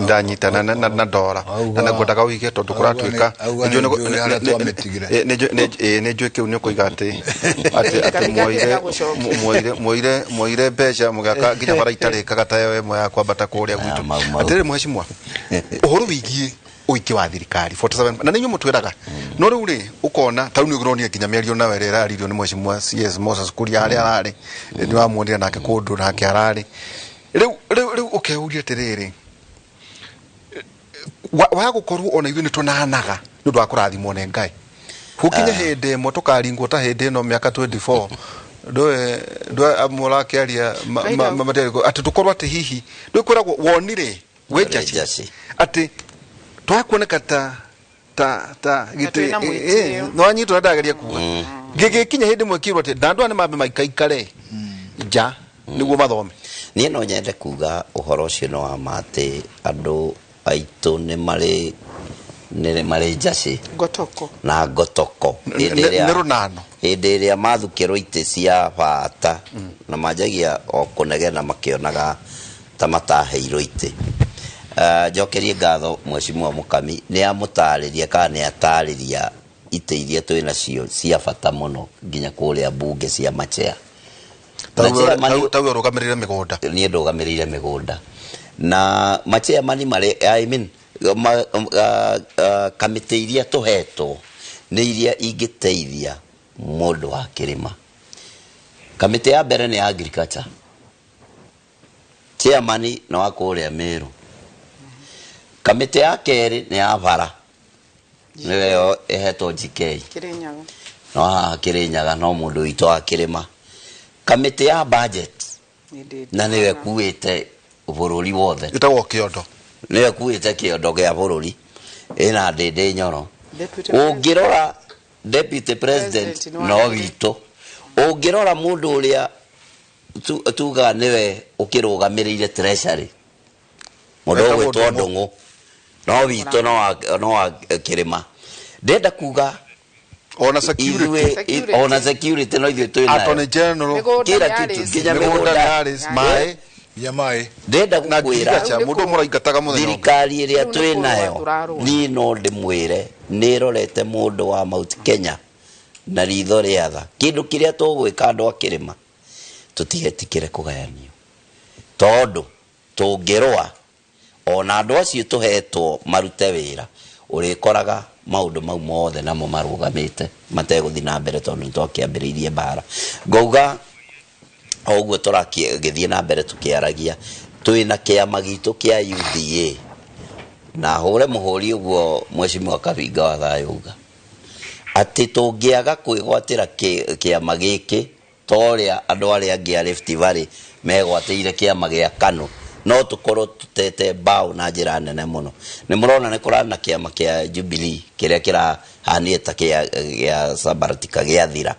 Ndanyita na ndora na ngwendaga ũige tondũ kũratuĩka Auga nĩ njũĩ harĩa twamĩtigire. Nĩ njũĩ kĩu nĩ ũkũiga atĩ mwoire mwoire mbeca mũgĩaka nginya bara itarĩkaga ta ĩyo ĩmwe ya kwambata kũrĩa gwitũ. Mau Mau. Atĩrĩrĩ mheshimiwa, ũhoro wĩgiĩ ũingĩ wa thirikari 47 na nĩ inyuĩ mũtwĩraga, no rĩu rĩ ũkona ta rĩu nĩ ũronire nginya mĩario nawe ĩrĩa ĩraririo nĩ mheshimiwa CS Moses Kuria harĩa ararĩ, nĩ wamuonire nake kũndũ nake ararĩ. Rĩu ũkeyũria atĩrĩrĩ, wa gũkorwo ona ithuĩ nĩ tũnanaga nĩ ũndũ wa kũrathimwo nĩ Ngai, gũkinye hĩndĩ ĩmwe tũkaringwo ta hĩndĩ ĩno mĩaka 24 ndũĩ ndũĩ mũrakĩaria atĩ tũkorwo atĩ hihi ndũĩ kwĩragwo wonire wĩ njaci njaci. Atĩ twakuoneka ta gĩtĩ twĩna mwĩtĩo. Nĩwanyitwo ndageria kuga gĩgĩkinya hĩndĩ ĩmwe kĩrwo atĩ na andũ aya nĩ mambe maikaikare nja nĩguo mathome. Niĩ no nyende kuga ũhoro ũcio nĩ wa ma atĩ andũ aitũ nĩ marĩ njacĩ ngotoko na ngotoko. Hĩndĩ Nĩ rũnano. Hĩndĩ ĩrĩa mathukĩrwo itĩ cia bata na manjagia o kũnegena makĩonaga ta mataheirwo itĩ. Njokerie ngatho mheshimiwa Mũkami nĩ amũtarĩria kana nĩ atarĩria itĩ iria twĩ nacio cia bata mũno nginya kũrĩa mbunge cia machea. Na chairman- Tauwe ũrũgamĩrĩre mĩgũnda. Niĩ ndũgamĩrĩire mĩgũnda na machairman marĩ, I mean, kamĩtĩ iria tũhetwo nĩ iria ingĩteithia mũndũ wa kĩrĩma. Kamĩtĩ ya mbere nĩ ya agriculture, chairman nĩ wa kũrĩa Meru. Kamĩtĩ ya kerĩ nĩ ya bara, nĩyo ĩhetwo GK. Kĩrĩnyaga. No haha Kĩrĩnyaga no mũndũ witũ wa kĩrĩma. Kamĩtĩ ya budget na nĩyo ĩkuĩte bũrũri wothe. Ĩtagwo kĩondo. Nĩyo ĩkuĩte kĩondo gĩa bũrũri, ĩna Ndĩndĩ Nyoro. Deputy. Ũngĩrora deputy president President nĩ no wa witũ. Ũngĩrora mũndũ ũrĩa tugaga nĩwe ũkĩrũgamĩrĩire treasury, mũndũ Etagwo ũgwĩtwo Ndung'u. Ndung'u no witũ, no wa kĩrĩma. Ndĩrenda kuga ona security. Ithuĩ Security. ona security no ithuĩ twĩ nayo. Attorney general. Mĩgũnda Kila nĩ kitu Alice. nginya mĩgũnda mĩgũnda. nĩ Alice, maĩ. Ya maĩ. Ndĩrenda na gũkwĩra ngirigaca mũndũ mũraingataga mũthenya ũngĩ. Thirikari ĩrĩa Rĩu nĩ twĩ kũrũa nayo, tũrarũa. niĩ no ndĩmwĩre nĩ ĩrorete mũndũ wa Mount Kenya na ritho rĩa tha. Kĩndũ kĩrĩa tũgwĩka, andũ a kĩrĩma, tũtigetikĩre kũgayanio, tondũ tũngĩrũa ona andũ acio tũhetwo marute wĩra, ũrĩkoraga maũndũ mau mothe namo marũgamĩte mategũthiĩ na mbere, tondũ nĩ twakĩambĩrĩirie mbara. Ngauga o ũguo tũragĩthiĩ na mbere tũkĩaragia, twĩna kĩama gitũ kĩa UDA na hũre mũhũri ũguo mheshimiwa Kabinga wa thayũ uga atĩ tũngĩaga kwĩgwatĩra kĩama gĩkĩ ta ũrĩa andũ arĩa angĩ a Rift Valley megwatĩire kĩama gĩa KANU, no tũkorwo tũtete mbaũ na njĩra nene mũno. Nĩ mũrona nĩ kũrarĩ na kĩama kĩa Jubilee kĩrĩa kĩrahanire ta gĩa sambaratika gĩathira.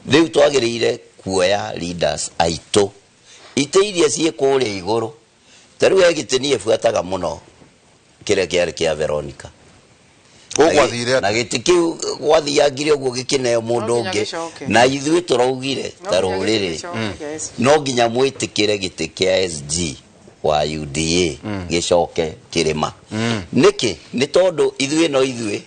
Rĩu twagĩrĩire kuoya leaders aitũ itĩ iria ciĩ kũrĩa igũrũ. Ta rĩu he gĩtĩ niĩ buataga mũno. kĩrĩa kĩarĩ kĩa Veronica. Ũgwathire na gĩtĩ kĩu gwathiangire ũguo gĩkĩneo mũndũ No nginya ũngĩ gĩcoke. Na ithuĩ tũraugire No ta nginya rũrĩrĩ gĩcoke kĩa SG. No nginya mwĩtĩkĩre gĩtĩ kĩa SG wa UDA gĩcoke kĩrĩma. Nĩkĩ? Nĩ tondũ ithuĩ no ithuĩ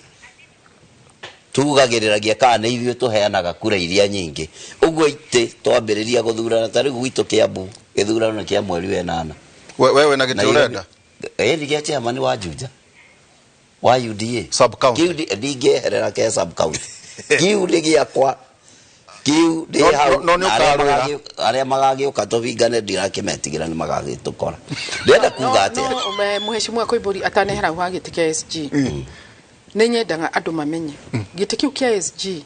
tugagĩrĩragia kana nĩ ithuĩ tũheanaga kura iria nyingĩ. Ũguo itĩ twambĩrĩria gũthurana ta rĩu gwitũ Kĩambu gĩthurano nĩ kĩa mweri wa ĩnana. We wĩna gĩtĩ ũrenda? Ĩĩ nĩ gĩa chairman wa Juja wa UDA. Sub county. Kĩu ndingĩeherera ke sub county. Kĩu nĩ gĩakwa. Kĩu ndĩ hau. No nĩ Na arĩa ũkarũĩra. Arĩa magagĩũka tũbingane ndirakĩmetigĩra nĩ magagĩtũkora. Ndĩrenda kuga atĩa? No, mheshimiwa Koimburi atanehera hau ha gĩtĩ kĩa SG, nĩ nyendaga andũ mamenye gĩtĩ kĩu kĩa SG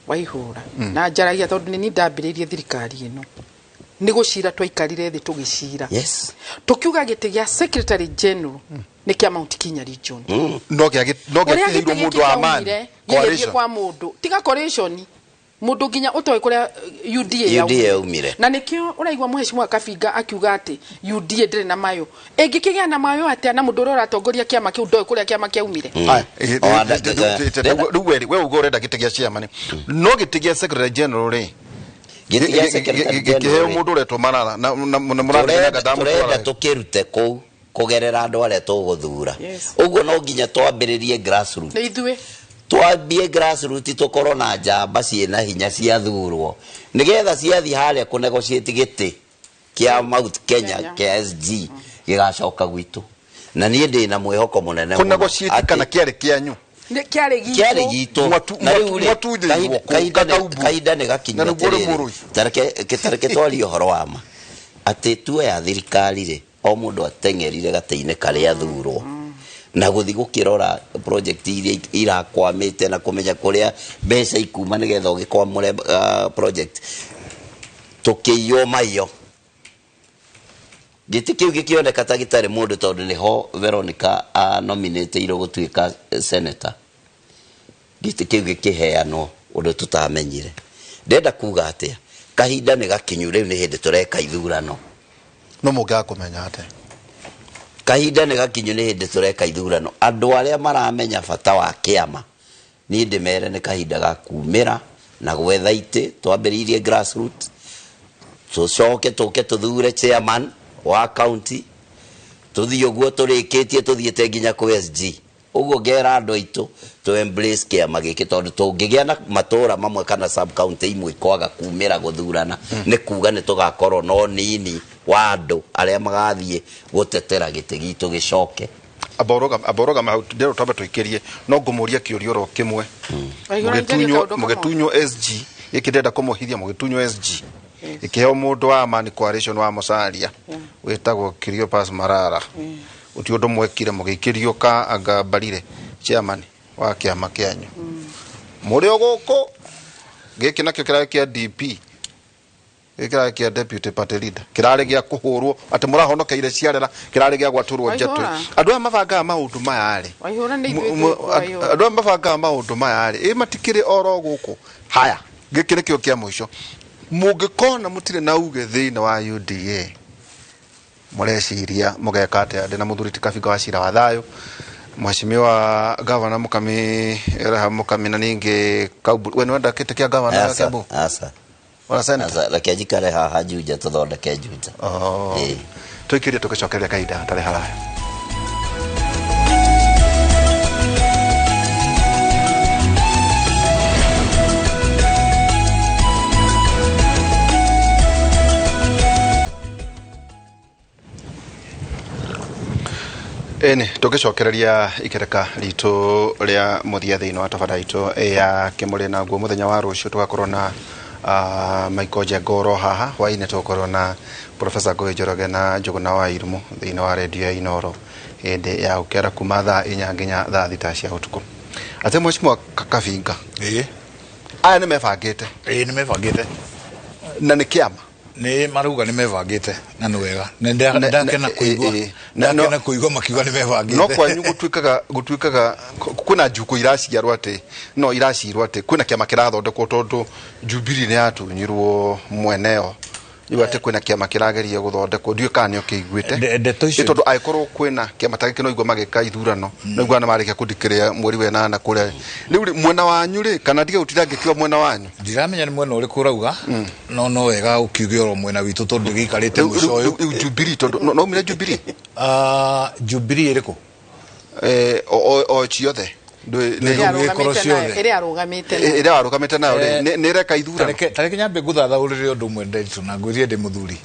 Waihũra na njaragia tondũ nĩ niĩ ndambĩrĩirie thirikari ĩno nĩ gũcira twaikarire thĩ tũgĩcira tũkiuga gĩtĩ gĩa secretary general nĩ kĩa Mount Kenya region. No gĩa no Ũrĩa gĩakĩheirwo gĩtĩ mũndũ gĩkĩ wa amani kĩaumire, gĩgĩthiĩ coalition. kwa mũndũ tiga coalition, mũndũ nginya ũtoĩ kũrĩa UDA UDA yaumire. Na nĩkĩo ũraigua mheshimiwa Kabinga akiuga atĩ UDA ndĩrĩ na mayo. Ĩngĩkĩgĩa na mayo atĩa na mũndũ ũrĩa ũratongoria kĩama kĩu ndoĩ kũrĩa kĩama kĩaumire? Aya, O, rĩu we uga ũrenda gĩtĩ gĩa chairman, no gĩtĩ gĩa secretary general rĩ, Gĩtĩ gĩa secretary gĩkĩheo general rĩ, mũndũ ũretwo Marara na mũrathinaga Tũrenda ndamũtwara. tũkĩrute kũu kũgerera andũ arĩa tũgũthura. Yes. Ũguo no nginya twambĩrĩrie grassroots. Nĩ ithuĩ. Twambie grassroots, tũkorwo na njamba ciĩna hinya ciathurwo nĩgetha ciathiĩ harĩa kũ negotiate gĩtĩ kĩa Mount Kenya Kenya. kĩa SG gĩgacoka gwitũ, na niĩ ndĩ na mwĩhoko mũnene Kũ mũno negotiate atĩ kana kĩarĩ kĩanyu? Nĩ kĩarĩ gitũ. Kĩarĩ gitũ. Na rĩu rĩ, Mwatunyirwo kũu, Kakaumbu. kahinda nĩ gakinyu Na nĩguo rĩ atĩrĩrĩ, mũrũi. Tareke twarie ũhoro wa ma atĩ tuoya thirikari rĩ, o mũndũ ateng'erire gatĩ-inĩ karĩa athurwo na gũthiĩ gũkĩrora project iria irakwamĩte na kũmenya kũrĩa mbeca ikuma nĩgetha ũgĩkwamũre project. Tũkĩiywo maiyo, gĩtĩ kĩu gĩkĩoneka ta gĩtarĩ mũndũ tondũ nĩho Veronica nominĩtĩirwo gũtuĩka senator. Gĩtĩ kĩu gĩkĩheanwo ũndũ tũtamenyire. Ndĩrenda kuga atĩa? Kahinda nĩ gakinyu, rĩu nĩ hĩndĩ tũreka ithurano. No mũngĩaga kũmenya atĩa? Kahinda nĩ gakinyu, nĩ hĩndĩ tũreka ithurano. Andũ arĩa maramenya bata wa kĩama, niĩ ndĩmere nĩ kahinda ga kumĩra na gwetha itĩ. Twambĩrĩirie grassroots, tũcoke tũke tũthure chairman wa county, tũthiĩ ũguo tũrĩkĩtie tũthiĩte nginya kwĩ SG. Ũguo ngera andũ aitũ tũ embrace kĩama gĩkĩ tondũ tũngĩgĩa na matũra mamwe kana sub county imwe kwaga kumĩra gũthurana, nĩ kuga nĩ tũgakorwo no nini wa andũ arĩa magathiĩ gũtetera gĩtĩ gitũ gĩcoke. Amba ũrũgame hau, ndĩrwo twambe tũikĩrie, no ngũmũria kĩũria oro kĩmwe. Waigua njarie Mũgĩtunywo kaũndũ kamwe. Mũgĩtunywo SG gĩkĩ, ndĩrenda kũmũhithia, mũgĩtunywo SG ĩkĩheo mũndũ wa Amani coalition wa Musalia wĩtagwo Cleopas Marara, ũti ũndũ mwekire mũgĩikĩrio ka anga Mbarire chairman wa kĩama kĩanyu mũrĩ o gũkũ. Gĩkĩ nakĩo kĩrarĩ kĩa DP, gĩkĩ kĩrarĩ kĩa deputy party leader, kĩrarĩ gĩa kũhũrwo atĩ mũrahonokeire ciarera, kĩrarĩ gĩa gwatũrwo njatũ. Waihũra. Andũ aya mabangaga maũndũ maya rĩ, Waihũra nĩ ithuĩ Waihũra. Andũ aya mabangaga maũndũ maya rĩ, ĩ matikĩrĩ oro gũkũ? Haya, gĩkĩ nĩkĩo kĩa mũico. Mũngĩkona mũtirĩ na uge thĩinĩ wa UDA, mũreciria mũgeka atĩa? Ndĩna mũthuri ti Kabinga wa Cira wa Thayũ, mheshimiwa gavana Mukami Raha Mukami, na ningĩ Kaumbu. We nĩwenda kĩtĩ kĩa gavana wa Aca, Kiambu aca. Ona senator? Aca, reke njikare haha Juja, tũthondeke Juja. Oh. Ĩĩ. Tũikĩrie tũgĩcokeria kahinda hatarĩ haraya. Ĩni tũgĩcokereria ikereka ritũ rĩa mũthia thĩinĩ wa tabara itũ ya kĩmũrĩ naguo mũthenya wa rũciũ tũgakorwo na Michael Njengoro haha hwainĩ, tũgũkorwo na Professor Ngũgĩ Njoroge na Njũgũna wa Irimũ thĩinĩ wa redio ya Inoro hĩndĩ ya gũkera kuma thaa 4 nginya thaa 6 cia ũtukũ. Atĩ mheshimiwa Kabinga, Ĩĩ. aya nĩ mebangĩte? Ĩĩ, nĩ mebangĩte. Na nĩ kĩama? Nĩ marauga nĩ mebangĩte na nĩ wega. Nĩ ndakena kũigua ndakena kũigua makiuga nĩ mebangĩte. No kwanyu gũtuĩkaga kwĩna njukũ iraciarwo atĩ no iracirwo atĩ kwĩna kĩama kĩrathondekwo tondũ Jubilee nĩ yatunyirwo mweneo. Rĩu atĩ kwĩna kĩama kĩrageria gũthondekwo, ndiũĩ kana nĩ ũkĩiguĩte. Ndeto icio Nĩ tondũ angĩkorwo kwĩna kĩama ta gĩkĩ no igua magĩka ithurano, no igua na marĩkia kũndikĩrĩa mweri wa ĩnana kũrĩa. Rĩu rĩ, mwena wanyu rĩ, kana ndige gũtinda ngĩkiuga mwena wanyu? Ndiramenya nĩ mwena ũrĩkũ ũrauga, no wega ũkiuge oro mwena witũ tondũ gĩikarĩte Rĩu- mũico rĩu ũyũ. rĩu Jubilee, tondũ no umire Jubilee. Jubilee ĩrĩkũ? O ciothe. Nĩ- gĩkorwo ciothe. Ĩrĩa arũgamĩte nayo. Ĩrĩa warũgamĩte nayo rĩ, nĩ ĩreka ithurano. Tareke nyambe ngũthathaũrĩre ũndũ ũmwe, Nderitu, na ngwĩrire ndĩ mũthuri.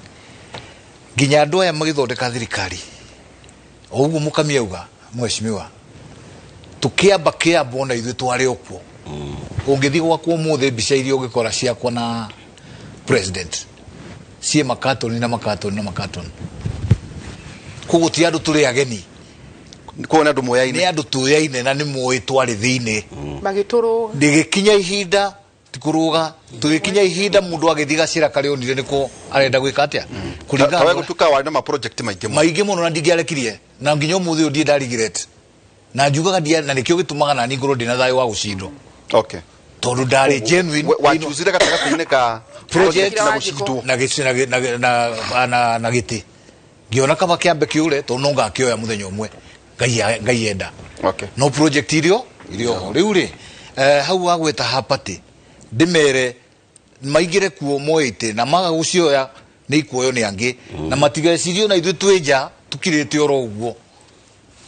Nginya andũ aya magĩthondeka thirikari, o ũguo mũkamia auga, mheshimiwa, tũkĩamba kĩambo na ithuĩ twarĩ o kuo. Ũngĩthiĩ gwakwa ũmũthĩ, mbica iria ũngĩkora ciakwa na president ciĩ makatoni na makatoni na makatoni. Koguo ti andũ tũrĩ ageni. Koguo nĩ andũ moyaine. Nĩ andũ tũyaine na nĩ moĩ twarĩ thĩinĩ. Magĩtũrũga. Ndĩgĩkinya ihinda ti kũrũga, tũgĩkinya ihinda mũndũ agĩthiĩ gacĩra karĩa onire nĩko arenda gwĩka atĩa, kũringana Tawe gũtuĩka warĩ na ma project maingĩ mũno. Maingĩ mũno, na ndingĩarekirie, na nginya ũmũthĩ ũyũ ndirĩ nda regret, na njugaga ndia, na nĩkĩo gĩtũmaga nani ngorwo ndĩna thayũ wa gũcindwo, tondũ ndarĩ genuine. Wachuzire gatagatĩ-inĩ ka project na gũcindwo. Na gĩci na na na na na gĩtĩ, ngĩona kaba kĩambe kĩũre, tondũ no ngakĩoya mũthenya ũmwe Ngai Ngai enda. No project irio irio ho rĩu rĩ, hau wagweta hapati, ndĩmere maingĩre kuo moĩte na maga gũcioya nĩ ikuoyo nĩ angĩ, na matigecirie ona ithuĩ twĩ nja tukirĩte oro ũguo.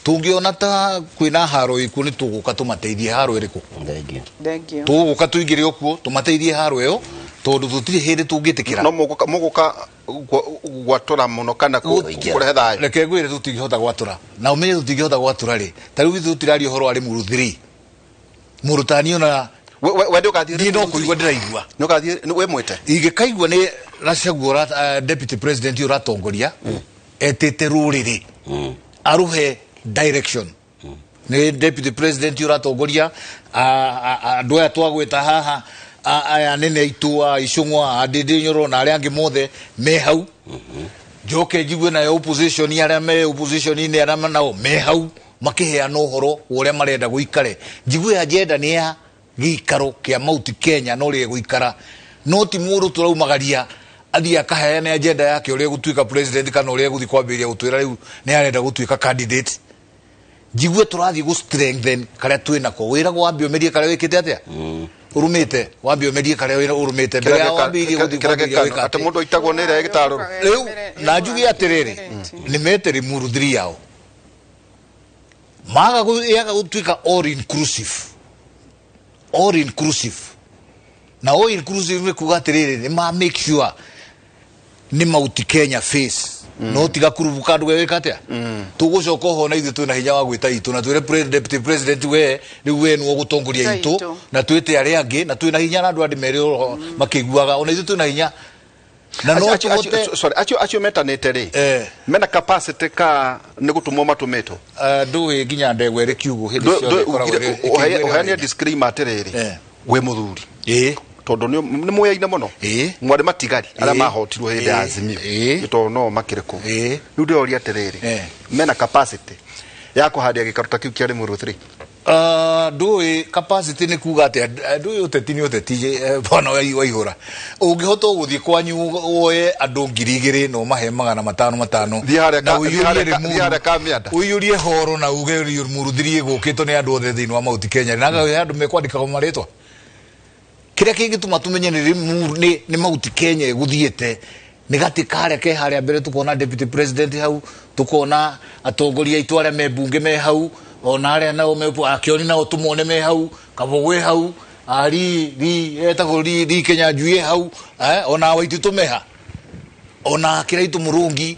Tũngĩona ta kwĩna haro ĩkuo, nĩ tũgũka tũmateithie. Haro ĩrĩkũ? Thank you. Thank you. Tũgũka tũingĩre o kuo tũmateithie haro ĩyo, tondũ tũtirĩ hĩndĩ tũngĩtĩkĩra. No mũgũka gwatũra mũno kana kũrehe thayũ? Reke ngwĩre, tũtingĩhota gwatũra, na ũmenye tũtingĩhota gwatũra rĩ, ta rĩu ithuĩ tũtiraria ũhoro wa Limuru 3, mũrutani ona We ndũgathiĩ? Niĩ no kũigua ndĩraigua. Nĩ ũgathiĩ wĩ mwĩte? Ingĩkaigua nĩ Gachagua deputy president ũratongoria, etĩte rũrĩrĩ arũhe direction, nĩ deputy president ũratongoria andũ aya twagwĩta haha, aya anene aitũ a Icũng'wa, a Ndĩndĩ Nyoro na arĩa angĩ mothe me hau. Njoke njigue nayo opposition, arĩa me opposition-inĩ, arĩa nao me hau makĩheana ũhoro wa ũrĩa marenda gũikare. Njigue agenda nĩ ya gĩikaro kĩa Mount Kenya, no rĩe gũikara, no ti mũndũ tũraumagaria athiĩ akaheane agenda yake ũrĩa gũtuĩka president kana ũrĩa gũthiĩ kwambĩrĩria gũtwĩra rĩu nĩ arenda gũtuĩka candidate. Njigue tũrathiĩ gũ strengthen karĩa twĩ nako. Wĩragwo wambie ũmerie karĩa wĩkĩte atĩa, ũrũmĩte, wambie ũmerie karĩa ũrũmĩte mbere ya wambĩrĩrie gũthiĩ Kĩrĩa kwambĩrĩria gĩkano gwĩka atĩ atĩ. Mũndũ aitagwo nĩ ĩrĩa ĩgĩtarũrũ. Rĩu na njuge atĩrĩrĩ, nĩ mete Limuru 3 yao maga yaga gũtuĩka all inclusive, all inclusive, na all inclusive nĩ kuga atĩrĩrĩ, nĩ ma make sure nĩ Mount Kenya face, no tiga kurubu kandu gewĩka atĩa. Tũgũcoka oho na ithuĩ twĩna hinya wa gwĩta itũ na twĩre deputy president, we rĩu we nĩwe ũgũtongoria Gwĩta itũ itũ. Na twĩte arĩa angĩ, na twĩna hinya, na andũ andĩ mere oro makĩiguaga ona ithuĩ twĩna hinya na no tũhote. Sorry, acio metanĩte rĩ, mena capacity ka nĩ gũtũmwo matũmĩtwo? Ndũĩ nginya ndegwa ĩrĩ kiugũ hĩndĩ ciothe ĩkoragwo ĩkĩiguĩra Ũheane hinya. disclaimer atĩrĩrĩ, wĩ mũthuri, tondũ nĩ mũyaine mũno, mwarĩ matigari arĩa mahotirwo hĩndĩ ya Azimio, nĩ tondũ no makĩrĩ kũu. Rĩu ndĩroria atĩrĩrĩ, mena capacity ya kũhandia gĩikaro ta kĩu kĩa Limuru 3? Ndũĩ capacity nĩ kuga atĩa? Ndũĩ ũteti nĩ ũteti, bwana Waihũra. Ũngĩhota gũthiĩ kwanyu woe andũ 2000 na ũmahe 500 500 Thiĩ harĩa na thiĩ ũiyũrie harĩa thiĩ harĩa Kamianda. Ũiyũrie horo na uge Limuru 3 ĩgũkĩtwo nĩ andũ othe thĩinĩ wa Mount Kenya, na andũ mekwandĩkaga marĩtwa. Kĩrĩa kĩngĩtũma tũmenye nĩ Limuru nĩ Mount Kenya ĩgũthiĩte nĩ gatĩ karĩa ke harĩa mbere, tukona deputy president hau, tukona atongoria aitũ arĩa me mbunge me hau, ona arĩa nao me akĩoni nao tũmone me hau, Kabogwe hau, ari ri etagwo ri Kenya Njui hau, ona Waititu meha, ona Kiraitu Murungi,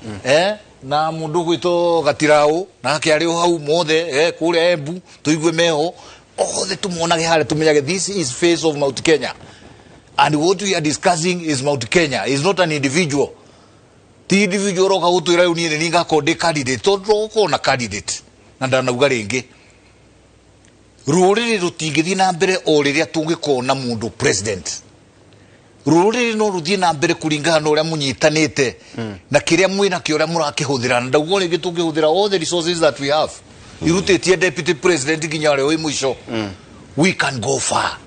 na mundu gwitwo Gatirau nake arĩ o hau mothe, kũrĩa Embu tũigue meho othe, tũmonage harĩa, tũmenyage this is face of Mount Kenya and what we are discussing is Mount Kenya, is not an individual. Ti individual roka gũtwĩra rĩu niĩ nĩ ngakorwo ndĩ candidate, tondũ tũgũkorwo na candidate. Na ndanauga rĩngĩ, rũrĩrĩ rũtingĩthiĩ na mbere o rĩrĩa tũngĩkorwo na mũndũ president. Rũrĩrĩ no rũthiĩ na mbere kũringana na ũrĩa mũnyitanĩte na kĩrĩa mwĩna kĩo, ũrĩa mũrakĩhũthĩra. Na ndauga rĩngĩ, tũngĩhũthĩra all the resources that we have, irutĩtie deputy president nginya ũrĩa wĩ mũico, we can go far.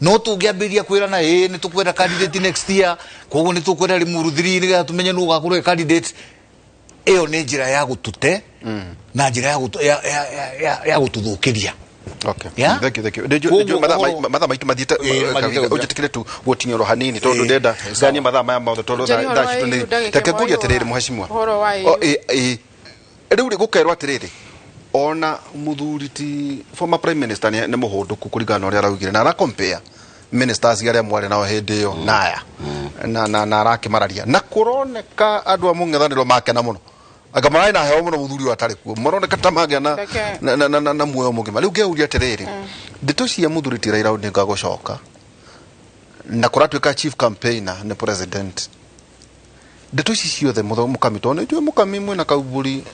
No tũngĩambĩrĩria kwĩrana ĩ nĩ tũkwenda candidate next year, koguo nĩ tũkwenda Limuru 3 nĩgetha tũmenye nũ ũgakorwo e candidate, ĩyo nĩ njĩra ya gũtũte na njĩra ya ya gũtũthũkĩria. Okay. Yeah? Thank you, thank you. Koguo Ndio mathaa maitũ mathiĩte. Ĩĩ, mathiĩte gũthira. Ũnjĩtĩkĩre tu gũtinyũrwo hanini tondũ Ĩĩ, ndenda sawa. nganie mathaa maya mothe tondũ Njeri, ũhoro thaa wa citũ EU, nĩ ndagĩka reke ĩmwe ngũrie wa atĩrĩrĩ, mũhecimwa. Ũhoro wa O, EU. ĩ, ĩ. Rĩu rĩ gũkerwo atĩrĩrĩ, ona mũthuri ti former prime minister nĩ mũhũndũku kũringana na ũrĩa araugire na aracompare ministers arĩa mwarĩ nao hĩndĩ ĩyo na aya na arakĩmararia na kũroneka andũ a mũng'ethanĩro makena mũno, anga mararĩ na heho mũno mũthuri ũyũ atarĩ kuo, maroneka ta magĩa na na muoyo mũgima. Rĩu ngeuria atĩrĩrĩ, ndeto cia mũthuri ti Raila Odinga gũcoka na kũratuĩka chief campaigner nĩ president, ndeto ici ciothe mũkami, tondũ nĩ njũĩ mũkami mwĩna kauburi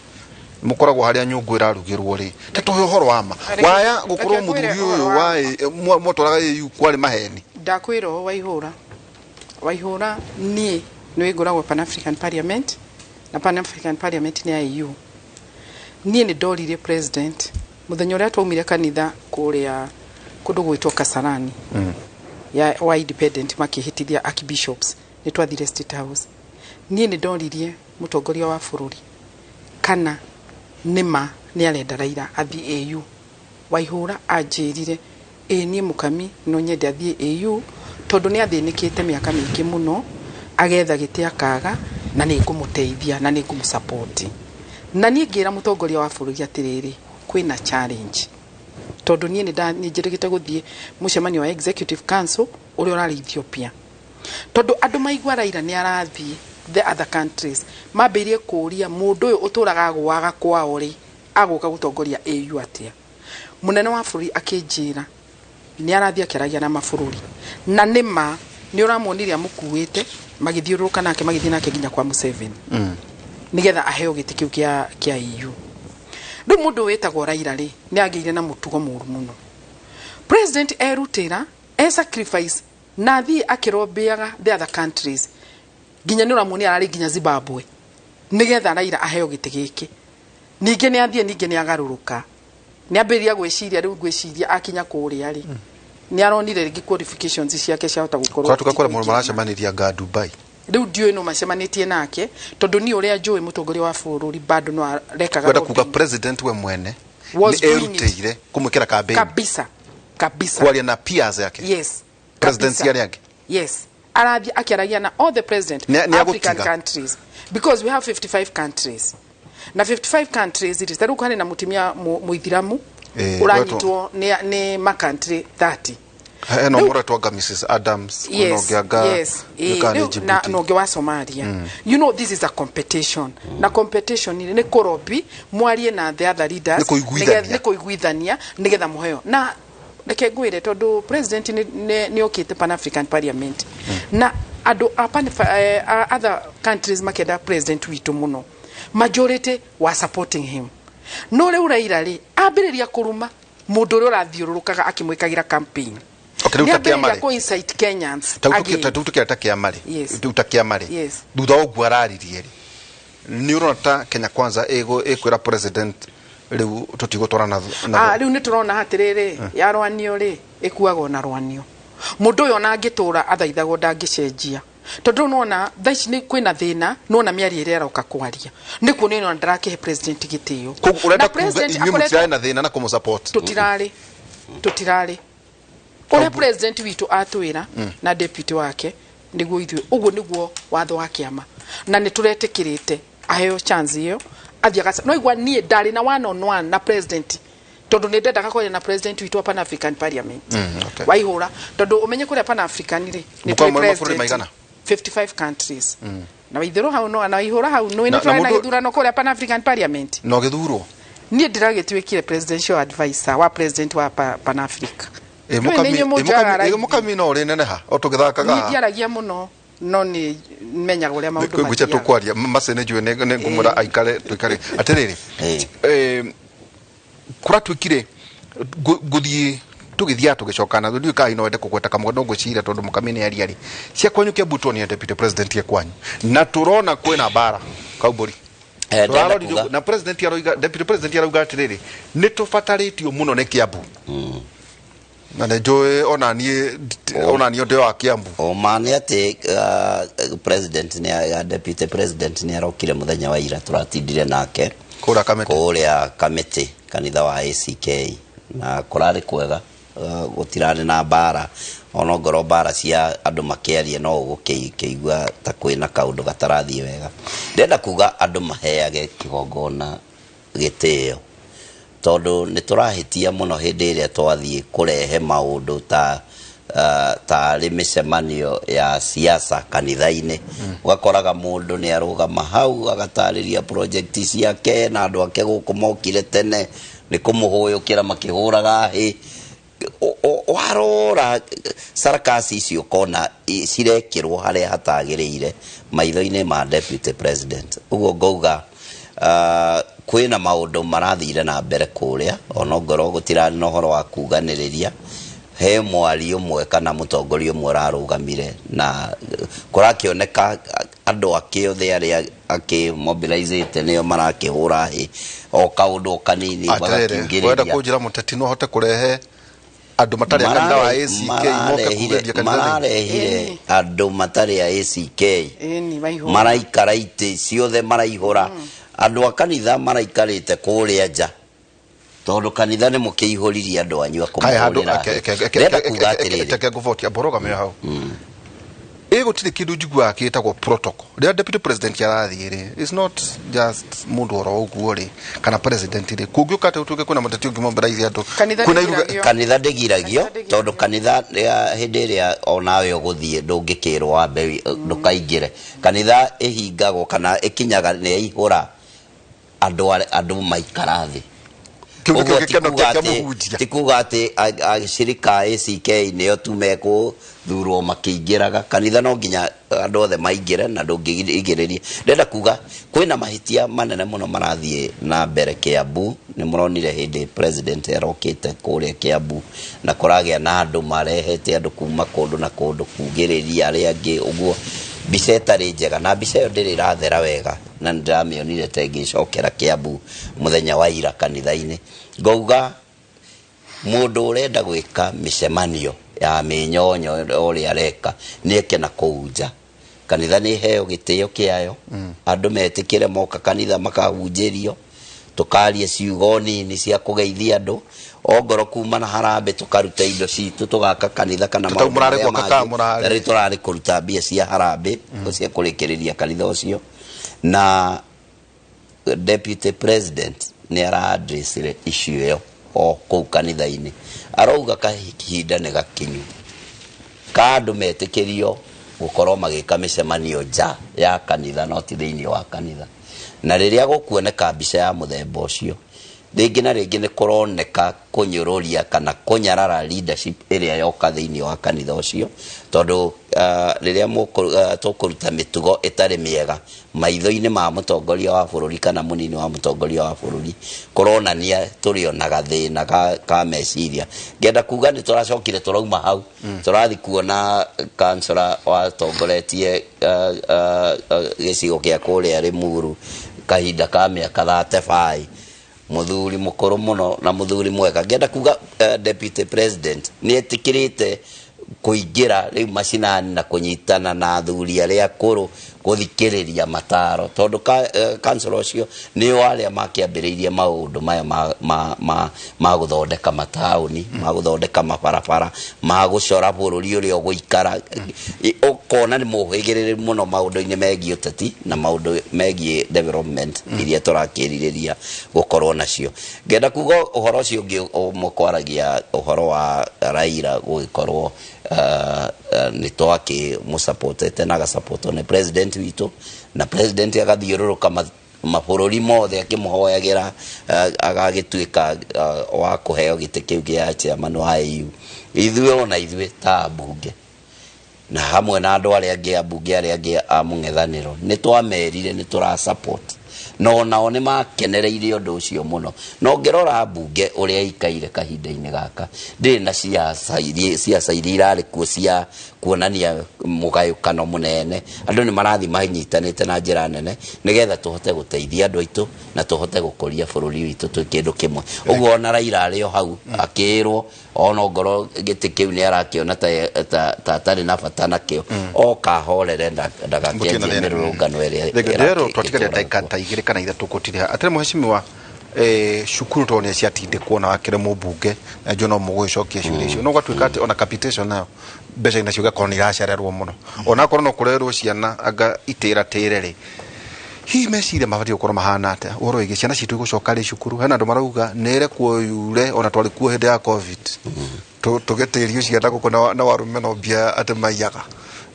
mũkoragwo harĩa nyũngũ ĩrarugĩrwo rĩ, ta tũhe ũhoro wa ma waya gũkorwo Reke ngwĩre mũthuri ũyũ ũhoro wa wa mwatwaraga AU kwarĩ maheni. Ndakwĩra ũũ, Waihũra, Waihũra, niĩ nĩ ngoragwo Pan African Parliament, na Pan African Parliament nĩ ya EU. Niĩ nĩ ndoririe president mũthenya ũrĩa twaumire kanitha kũrĩa kũndũ gwĩtwo Kasarani ya wa independent makĩhĩtithia archbishops, nĩ twathire State House. Niĩ nĩ ndoririe mũtongoria wa bũrũri kana nĩma nĩ arenda Raila athiĩ AU. Waihũra anjĩrire ĩ niĩ mũkami no nyende athiĩ AU tondũ nĩ athĩnĩkĩte mĩaka mĩingĩ mũno agetha gĩtĩ akaga, na nĩ ngũmũteithia na nĩ ngũmũsupport. Na niĩ ngĩra mũtongoria wa bũrũri atĩrĩrĩ, kwĩna challenge tondũ niĩ nĩ njĩrĩgĩte gũthiĩ mũcemanio wa executive council ũrĩa ũrarĩ Ethiopia, tondũ andũ maigua Raila nĩ arathiĩ the other countries mambĩrĩrie kũũria mũndũ ũyũ ũtũraga agũaga kwao rĩ, agũka gũtongoria AU atĩa? Mũnene wa bũrũri akĩnjĩra nĩ arathiĩ akĩaragia na mabũrũri, na nĩ ma nĩ ũramuonire amũkuĩte magĩthiũrũrũka nake, magĩthiĩ nake nginya kwa Museveni nĩgetha aheo gĩtĩ kĩu kĩa EU. Rĩu mũndũ wĩtagwo Raila rĩ, nĩ agĩire na mũtugo mũru mũno. President erutĩra e sacrifice na athiĩ akĩrombeaga the other countries, nginya nĩ ũramuonia ararĩ nginya Zimbabwe nĩgetha Raila aheo gĩtĩ gĩkĩ. Ningĩ nĩ athiĩ, ningĩ nĩ agarũrũka, nĩ ambĩrĩria gwĩciria. Rĩu ngwĩciria akinya kũrĩa rĩ, nĩ aronire rĩngĩ qualifications ciake ciahota gũkorwo Kũratuĩka kũrĩa mũndũ itikũingĩrana. maracemanirie anga Dubai. Rĩu ndiũĩ no macemanĩtie nake, tondũ niĩ ũrĩa njũĩ mũtongoria wa bũrũri bado no arekaga Kwenda kuga lobbying. president we mwene Was nĩ doing it. erutĩire kũmwĩkĩra campaign? Kabisa, kabisa. Kwaria na peers yake? Yes. Presidents Kabisa. arĩa angĩ? Yes, arathiĩ akĩaragia na all the president Nĩ African agũtiga? countries, because we have 55 countries, na 55 countries rĩ, tarĩu harĩ na mũtumia mũithiramu ũranyitwo nĩ ma country 30. Hena Rĩu- mũretwo anga Mrs Adams, kwĩna Yes. ũngĩ anga Yes. nĩ kana nĩ Rĩu na Djibouti. na ũngĩ wa Somalia. You know, this is a competition, na competition rĩ, nĩ kũrobi mwarie na the other leaders. Nĩ kũiguithania. Nĩ kũiguithania nĩgetha mũheo. Na reke ngwĩre, tondũ president nĩ okĩte Pan African Parliament na andũ a pan, a other countries makenda president witũ mũno, majority were supporting him. No rĩu Raila rĩ, ambĩrĩria kũruma mũndũ ũrĩa ũrathiũrũrũkaga akĩmwĩkagĩra campaign. Okay, rĩu ta Nĩ kĩama ambĩrĩria rĩ. kũ incite Kenyans again. Tau tũkĩra ta kĩama rĩ, Yes. rĩu ta kĩama rĩ, Yes. thutha wa ũguo araririe rĩ, nĩ ũrona ta Kenya Kwanza ĩkwĩra president rĩu tũtigũtwarana na Ah, rĩu nĩ tũrona atĩrĩrĩ, ya rwanio rĩ, ĩkuagwo na rwanio. Mũndũ ũyũ ona angĩtũra athaithagwo ndangĩcenjia, tondũ rĩu nĩwona thaa ici nĩ kwĩna thĩna, nĩwona mĩario ĩrĩa aroka kwaria nĩ kuonania ona ndarakĩhe president gĩtĩo. Koguo ũrenda Na kuga president inyuĩ akoretwo- mũtirarĩ na thĩna na kũmũsupport? Tũtirarĩ ũrĩa president witũ atwĩra na deputy wake nĩguo ithuĩ, ũguo nĩguo watho wa kĩama, na nĩ tũretĩkĩrĩte aheo chance ĩyo athiĩ agaca. No igua niĩ ndarĩ na one on one na president, tondũ nĩ ndendaga kwaria na president witũ wa Pan African Parliament. Okay. Waihũra, tondũ ũmenye kũrĩa Pan African rĩ, nĩ Mũkoragwo tũrĩ mwĩ mabũrũri president maigana? 55 countries, na waithĩrwo hau no na waihũra hau nĩ Na tũrarĩ na mũndũ- gĩthurano kũrĩa Pan African Parliament. Na ũgĩthurwo? Niĩ ndĩragĩtuĩkire presidential advisor wa president wa Pan Africa. Ĩ, Ndũĩ nĩ mũkami inyuĩ ĩ, mũnjoyaga mũkami- ĩ, raithi. mũkami no ũrĩ neneha o tũgĩthakaga Niĩ haha. ndiaragia mũno, no nĩ menyaga ũrĩa maũndũ Ngwĩcia mathiaga. tũkwaria macio nĩ njũĩ nĩ ngũmwĩra aikare tũikare atĩrĩrĩ. Kũratuĩkire ngũthiĩ tũgĩthiaga tũgĩcokana, ndiũĩ kana no wende kũgweta kamwe, no ngwĩciria tondũ mũkami nĩ aria rĩ cia kwanyu Kiambu, tuonie deputy president e kwanyu na tũrona kwĩna mbara kaumbũri. Ndĩrenda Tũrarorire kuga- na president aroiga, deputy president arauga atĩrĩrĩ, nĩ tũbatarĩtio mũno nĩ Kiambu. Na nĩ njũĩ ona niĩ ndĩ wa Kiambu. Ũma nĩ atĩ president nĩ deputy president nĩ arokire mũthenya wa ira, tũratindire nake kũrĩa Kamĩtĩ kanitha wa ACK, na kũrarĩ kwega, gũtirarĩ na mbara, ona ngorwo mbara cia andũ makĩaria no ũgũkĩigua ta kwĩna kaũndũ gatarathiĩ wega. Ndĩrenda kuga andũ maheage kĩgongona gĩtĩo, tondũ nĩ tũrahĩtia mũno hĩndĩ ĩrĩa twathiĩ kũrehe maũndũ ta tarĩ mĩcemanio ya siasa kanitha-inĩ. Ũgakoraga mũndũ nĩ arũgama hau agatarĩria project ciake na andũ ake gũkũ mokire tene nĩ kũmũhũyũkĩra makĩhũraga hĩ. Warora sarakasi icio ũkona cirekĩrwo harĩa hatagĩrĩire maitho-inĩ ma deputy president. Ũguo ngauga kwĩna maũndũ marathire na mbere kũrĩa, ona ngorwo gũtirarĩ na ũhoro wa kuganĩrĩria. He mwari ũmwe kana mũtongoria ũmwe ũrarũgamire na kũrakĩoneka andũ ake othe arĩa akĩmobilizĩte nĩo marakĩhũra hĩ o kaũndũ kanini bagakiugĩrĩria. Wenda kũnjĩra mũteti no ahote kũrehe andũ matarĩ a kanitha wa ACK moke kugĩrĩria kanitha? Mararehire andũ matarĩ a ACK maraikara itĩ ciothe maraihũra. Andũ a kanitha maraikarĩte kũrĩa nja tondũ kanitha nĩ mũkĩihũririe andũ anyu a kũmahũrĩra. Ndĩrenda kuga atĩrĩrĩ, reke ngũvotia mbũrũgame hau. Ĩ gũtirĩ kĩndũ njiguaga gĩtagwo protocol. Rĩrĩa deputy president arathiĩ rĩ, it's not just mũndũ oro ũguo rĩ, kana president rĩ, kũngĩũka atĩ gũtuĩke kwĩna mũteti ũngĩ mobilize andũ, kanitha ndĩgiragio, tondũ kanitha hĩndĩ ĩrĩa onawe ũgũthiĩ ndũngĩkĩrwo wambe ndũkaingĩre. Kanitha ĩhingagwo kana ĩkinyaga nĩ yaihũra andũ maikara thĩ. Ti kuga atĩ acirika a ACK nĩo tu mekũthurwo makĩingĩraga kanitha, no nginya andũ othe maingĩre na ndũngĩigĩrĩria. Ndĩrenda kuga kwĩna mahĩtia manene mũno marathiĩ na mbere Kiambu. Nĩ mũronire hĩndĩ president arokĩte kũrĩa Kiambu na kũragĩa na andũ marehete andũ kuma kũndũ na kũndũ kugĩrĩria arĩa angĩ, ũguo mbica ĩtarĩ njega, na mbica ĩyo ndĩrĩ ĩrathera wega, na nĩndĩramĩonire ta ĩngĩcokera Kiambu mũthenya wa ira kanitha-inĩ. Ngauga mũndũ ũrenda gwĩka mĩcemanio ya mĩnyonyo ũrĩa areka nĩeke na kũu nja. Kanitha nĩ ĩheo gĩtĩo kĩayo, andũ metĩkĩre moka kanitha makahunjĩrio, tũkarie ciugo nini cia kũgeithia andũ, ongorwo kuma na harambĩ tũkaruta indo citũ tũgaka kanitha kana maũndũ marĩa mangĩ. Rĩu tũrarĩ kũruta mbia cia harambĩ cia kũrĩkĩrĩria kanitha ũcio. Na deputy president nĩ ara-addressire issue ĩyo o kũu kanitha-inĩ, arauga kahinda nĩ gakinyu ka andũ metĩkĩrio gũkorwo magĩka mĩcemanio nja ya kanitha no ti thĩinĩ wa kanitha. Na rĩrĩa gũkuoneka mbica ya mũthemba ũcio, rĩngĩ na rĩngĩ nĩ kũroneka kũnyũrũria kana kũnyarara leadership ĩrĩa yoka thĩinĩ wa kanitha ũcio, tondũ rĩrĩa tũkũruta mĩtugo ĩtarĩ mĩega maitho-inĩ ma mũtongoria wa bũrũri kana mũnini wa mũtongoria wa bũrũri, kũronania tũrĩ ona gathĩna ka meciria. Ngenda kuga nĩ tũracokire tũrauma hau, tũrathi kuona kansora watongoretie gĩcigo kĩa kũrĩa Limuru kahinda ka mĩaka 35, mũthuri mũkũrũ mũno na mũthuri mwega. Ngenda kuga deputy president nĩ etĩkĩrĩte kũingĩra rĩu macinani na kũnyitana na athuri arĩa akũrũ gũthikĩrĩria mataro, tondũ kansoro ũcio nĩo arĩa makĩambĩrĩirie maũndũ maya ma gũthondeka mataũni, ma gũthondeka mabarabara, ma gũcora bũrũri ũrĩa ũgũikara. Ũkona nĩ mũhĩgĩrĩru mũno maũndũ-inĩ megiĩ ũteti na maũndũ megiĩ development iria tũrakĩrirĩria gũkorwo nacio. Ngenda kuga ũhoro ũcio ũngĩ mũkwaragia ũhoro wa Raila gũgĩkorwo nĩ twakĩmũsupportete na agasupportwo nĩ president witũ, na president agathiũrũrũka mabũrũri mothe akĩmũhoyagĩra, agagĩtuĩka wa kũheo gĩtĩ kĩu gĩa chairman wa AU. Ithuĩ ona ithuĩ ta ambunge na hamwe na andũ arĩa angĩ ambunge arĩa angĩ a mũng'ethanĩro nĩ twamerire nĩ tũra support, No nao nĩ makenereire ũndũ ũcio mũno. No ngĩrora mbunge ũrĩa ikaire kahinda-inĩ gaka, ndĩrĩ na ciaca iria irarĩ kuo cia kuonania mũgayũkano mũnene. Andũ nĩ marathiĩ manyitanĩte na njĩra nene nĩgetha tũhote gũteithia andũ aitũ na tũhote gũkũria bũrũri witũ twĩ kĩndũ kĩmwe. Ũguo ona Raila arĩ o hau akĩĩrwo ona ngoro gĩtĩ kĩu nĩ arakĩona ta atarĩ na bata nakĩo, oka ahorere ndagakĩanjie mĩrũrũngano ĩrĩa. Ndĩrerwo twatigaria ndagĩka ta 2 kana 3 gũtirĩ. Atĩrĩ mheshimiwa, cukuru tondũ nĩ ciatindĩkwo na wakĩrĩ mũmbunge na njũ no mũgũgĩcokia ciũria icio, no gwatuĩka atĩ ona capitation nayo mbeca inacio igakorwo nĩ iracererwo mũno, ona akorwo no kũrerwo ciana anga itĩra tĩre rĩ, hihi meciria mabatiĩ gũkorwo mahana atĩa ũhoro wĩgiĩ ciana citũ igũcoka rĩ cukuru? Hena andũ marauga nĩ ĩrekwo yure, ona twarĩ kuo hĩndĩ ya COVID tũgĩtĩrio ciana gũkũ na warume no mbia atĩ maiyaga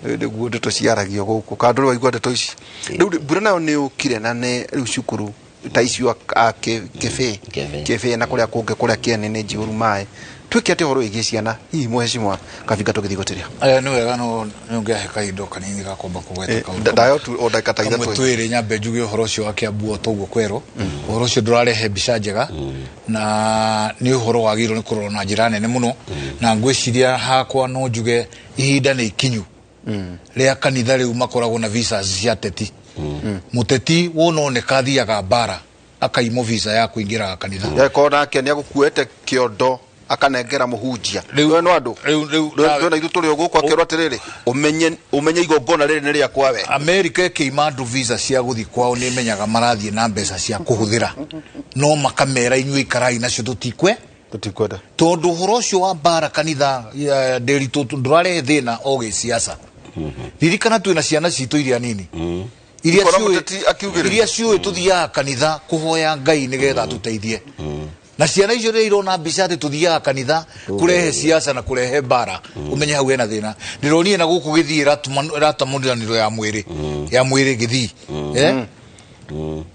nĩguo ndeto ciaragio gũkũ, kana ndũrĩ waigua ndeto ici? Rĩu mbura nayo nĩ yũkire na nĩ rĩu cukuru ta icio Kĩbĩ na kũrĩa kũngĩ kũrĩa kĩene nĩ njihũru maĩ. Twĩke atĩa ũhoro wĩgiĩ ciana hihi mheshimiwa Kabinga tũgĩthiĩ gũtĩria? Nĩ wega no nĩ ũngĩahe kahinda kanini ga kwamba kũgweta kaũndũ ndayo tu o ndagĩka ta 3 twĩrĩ nyambe njuge ũhoro ũcio wa Kiambu o toguo kwerwo. Ũhoro ũcio ndũrarehe mbica njega na nĩ ũhoro wagĩrĩirwo nĩ kũrorwo na njĩra nene mũno, na ngwĩciria hakwa no njuge ihinda nĩ ikinyu rĩa kanitha rĩu makoragwo na visas cia ateti. Mũteti wononeka athiaga mbara akaimwo visa ya kũingĩra kanitha. Yakorwo nake nĩ agũkuĩte kĩondo akanengera mũhunjia. Rĩu no andũ rĩu na ithuĩ tũrĩ o gũkũ akĩrwo atĩrĩrĩ, ũmenye igongona rĩrĩ nĩ rĩakwa we. America ĩkĩima andũ visa cia gũthiĩ kwao nĩ ĩmenyaga marathiĩ na mbeca cia kũhũthĩra, no makamera inyuĩ ikarai nacio tũtikwenda tondũ ũhoro ũcio wa mbara kanitha Ndĩritũ ndũrarehe thĩna o gĩciaca. Ririkana twĩna ciana citũ iria nini iria ciũĩ tũthiaga kanitha kũhoya Ngai nĩgetha atũteithie, na ciana icio rĩrĩa irona mbica atĩ tũthiaga kanitha kũrehe siasa na kũrehe mbara, ũmenye hau hena thĩna. Ndĩronire na gũkũ gĩthiĩ ĩratamũranĩro ya mwĩrĩ ya mwĩrĩ gĩthii,